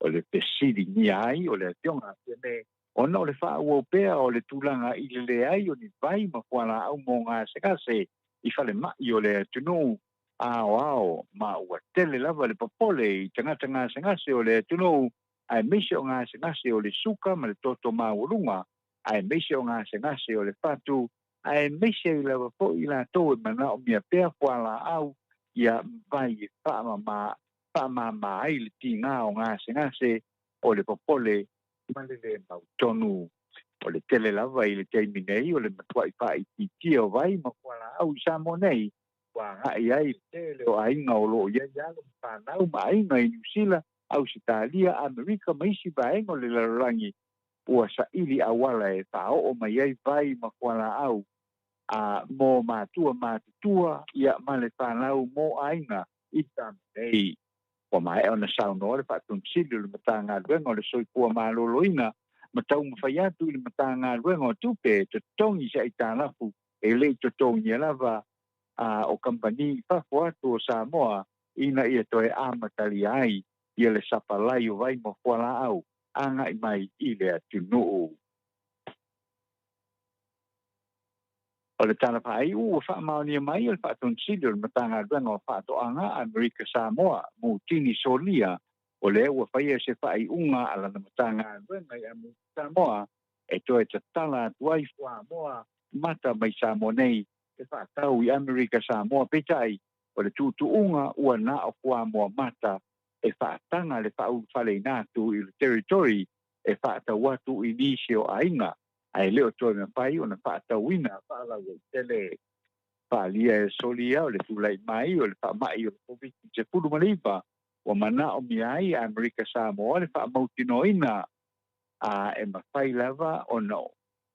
O le fesiligia ai o le Afioga a Fiamē ona o le faaauau pea o le tulaga i le leai o ni vai ma fualaau mo gasegase i falemai o le atunuu aoao ma ua tele lava le popole i tagata gasegase o le atunuu aemaise o gasegase o le suka ma le toto maualuga aemaise o gasegase o le fatu aemaise ai lava foi i latou e manaomia pea fualaau ia vai e faamama ai le tigā o gasegase o le popole ma le lē mautonu. O le tele lava i le taimi nei o le matuaʻi faaitiitia o vai ma fualaau i Samoa nei ua agai ai le tele o aiga o lo o i ai alo ma fanau ma aiga i Niu Sila, Ausetalia, Amerika ma isi vaega o le lalolagi ua saili auala e faaoo mai ai vai ma fualaau a mo matua matutua ia ma le fanau mo aiga i Samoa nei. Ua maea ona saunoa le Faatonisili o le Matagaluega o le Soifua Maloloina ma taumafai atu i le Matagaluega o Tupe e totogi se aitalafu e le i totogia lava a o kamupani i fafo atu o Samoa ina ia toe amatalia ai ia le sapalai o vai ma fualaau agai mai i le atunuu. O le tala faaiu ua faamaonia mai e le Faatonisili o le Matagaluega o Faatoaga a Amerika Samoa, Mutini Solia, o lea ua faia se faaiuga a lana Matagaluega i Amerika Samoa e toe tatala atu ai fuamoa mata mai Samoa nei e faatau i Amerika Samoa, peitai o le tuutuuga ua na o fuamoa mata e faataga le faaulufaleina atu i le territory e faatau atu i nisi o aiga ae le o toe mafai ona faatauina faalauaitele. Faaalia e solia o le tulai mai o le faamai o le Koviti-19 ua manaomia ai e Amerika Samoa le faamautinoaina a e mafai lava ona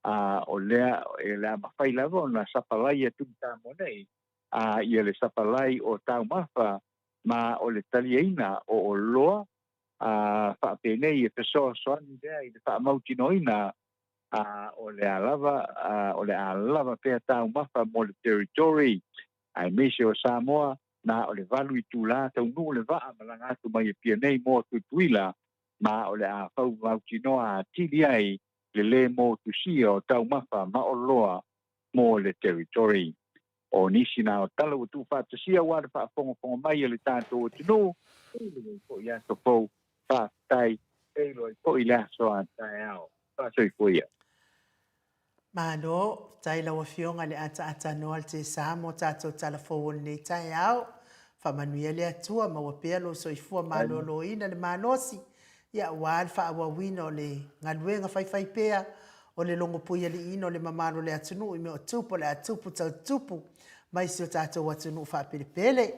a o lea e le a mafai lava ona sapalai atu i Samoa nei a ia le sapalai o taumafa ma o le taliaina o oloa a faapenei e fesoasoani lea i le faamautinoaina O le a lava, o le a lava pea taumafa mo le Territory, aemaise o Samoa, na o le 8 itulā taunuu le vaa malaga atu mai Apia nei mo Tutuila, ma o le a fau mautinoa atili ai le lē motusia o taumafa ma oloa mo le Territory. O nisi na o tala ua tuufaatasia aua le faafogafoga mai a le tatou atunuu, e iloa ai foi aso fou, faafetai, e iloa ai foi le aso a taeao. Faasoifua ia. Malo, faafetai lau Afioga i le ataatanoa le Tesa mo tatou tala fou o lenei taeao. Faamanuia le Atua, maua pea lou soifua maloloina le malosi, ia aua le faaauauina o le galuega faifaipea o le logopuialiiina o le mamalu o le atunuu i mea o tupu o le a tupu tau tupu mai si o tatou atunuu faapelepele.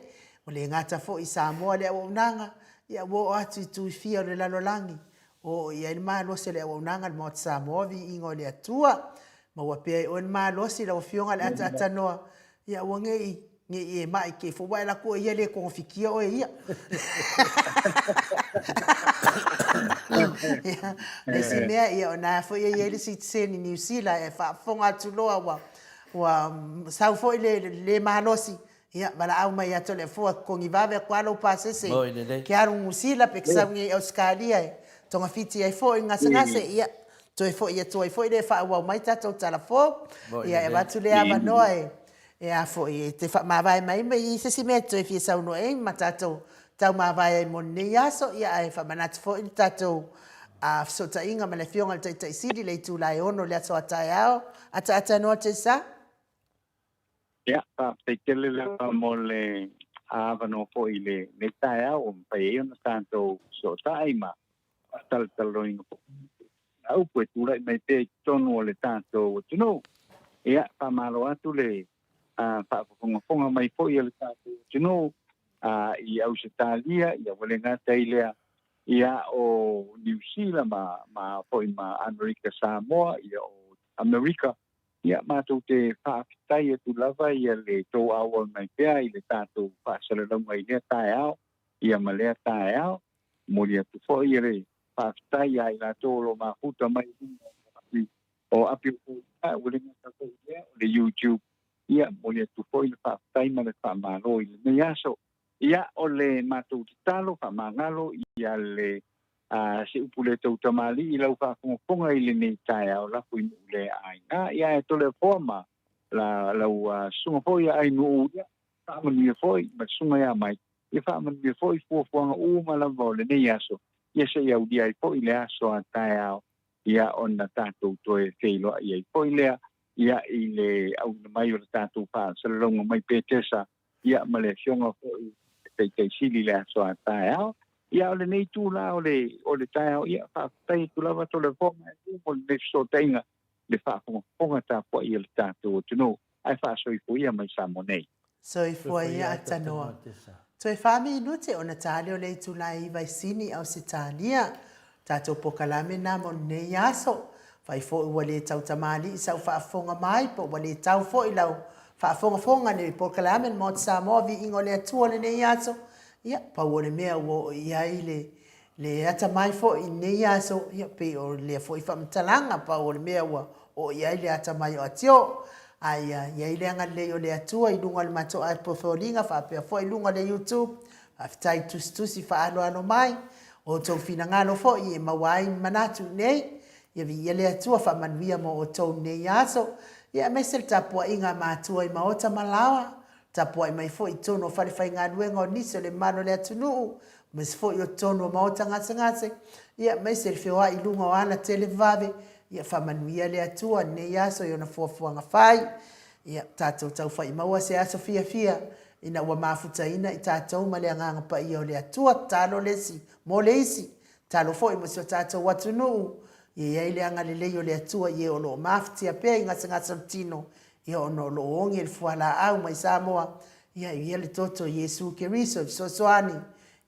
Ua le gata foi i Samoa le auaunaga, ia ua oo atu i itu e fia o le lalolagi, Oo i ai le malosi o le auaunaga a le Maota Samoa, viiga o le Atua. Maua pea e oe le malosi, lau Afioga i le ataatanoa, ia aua ne i, ne i e mai te fou ae laku oe ia le togafitia oe ia. Ia, le isi mea, ia o na foi e i ai le sitiseni Niu Sila e faafofoga atu loa ua, ua sau foi le, le malosi, Ia, valaau mai ia Toleafoa, totogi vave atu lava lou pasese ke alu Niu Sila pe ke sau nei i Ausetalia e togafiti ai foi i gasegase, ia, toe foi atu ai foi lea e faaauau mai tatou tala fou. Ia, e avatu lea avanoa e, e a foi, e te faamavae mai ma i se isi mea e toe fia saunoa i ai ma tatou taumavae ai mo lenei aso, ia, ae faamanatu foi le tatou fesootaiga ma le Afioga i le Taitai Sili i le itula e 6 i le aso a taeao. Ataata noa Tessa. Ia, faafetai tele lava mo le avanoa foi i lenei taeao ua mafai ai ona tatou fesootai ma faatalatalanoaina foi mataupu e tulai mai pea i totonu o le tatou atunuu. Ia, faamalo atu le faafofogafoga mai foi a le tatou atunuu i Ausetalia, ia ua le gata i lea, ia o Niu Sila ma, ma foi ma Amerika Samoa, ia o Amerika Ia, matou te faafetai atu lava ia le tou auau mai pea i le tatou faasalalauga i lea taeao, ia ma lea taeao. Momoli atu foi ia le faafetai ia i latou o lo o mafuta mai i luga o api o api o Foia, ua le gata foi i lea, o le YouTube. Ia, momoli atu foi le faafetai ma le faamalo i lenei aso. Ia, o le matou tatalo faamagalo ia le A se upu le tou tamalii i lau faafogafoga i lenei taeao lafo i nuu le aiga, ia ae Toleafoa ma la lau susuga foi ia Ainuu, ia faamanuia foi ma le susuga ia Mike, ia faamanuia foi fuafuaga uma lava o lenei aso, ia se i aulia ai foi le aso a taeao, ia ona tatou toe feiloai ai foi lea, ia i le auina mai o le tatou faasalalauga mai Petesa, ia ma le afioga foi i le Taitai Sili i le aso a taeao. Ia o lenei itula o le o le taeao, ia faafetai atu lava Toleafoa ma e mo lenei fesootaiga le faafogafoga tapuai a le tatou atunuu. Ae faasoifua ia mai Samoa nei. Soifua ia Atanoa. Toe fa minute ona ta lea o le itula e 9 i Sini, Ausetalia. Tatou pokalame na mo lenei aso. Fai foi ua le tau tamalii sau faafofoga mai po ua le tau foi lau faafogafoga le pokalame le Maota Samoa viiga o le Atua lenei aso. Ia, pau o le mea ua oo i ai le le atamai foi i lenei aso, ia pei o lea foi faamatalaga, pau o le mea ua oo i ai le atamai o Atio. A ia i ai le agalelei o le Atua i luga o le matou app o Foliga faapea foi i luga o le YouTube. Faafetai tusitusi faaaloalo mai. O outou finagalo foi e maua ai ni manatu i nei. Ia viia le Atua faamanuia mo outou nei aso. Ia aemaise le tapuaiga a matua i maota ma laoa. Tapuai mai foi i totonu o falefaigaluega o nisi o le mamalu o le atunuu, aemaise foi o totonu o maota gasegase. Ia aemaise le feoai i luga o ala televave. Ia faamanuia le Atua nei aso i ona fuafuaga fai. Ia tatou taufa'i maua se aso fiafia ina ua mafutaina i tatou ma le Agaga Paia o le Atua, tatalo le isi mo le isi, tatalo foi mo si o tatou atunuu, ia i ai le agalelei o le Atua i e o lo o mafatia pea i gasegase o le tino, ia ona o lo o oge le fualaau mai Samoa, ia ia le toto o Iesu Keriso e fesoasoani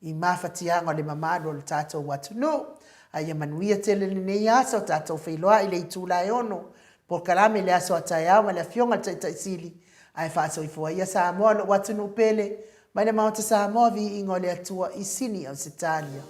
i mafatiaga o le mamalu o le tatou atunuu. A ia manuia tele lenei aso, tatou feiloai i le itula e 6, polokalame i le aso a taeao ma le Afioga i le Taitai Sili, ae faasoifua ia Samoa lou atunuu pele, mai le Maota Samoa, viiga o le Atua i Sini Ausetalia.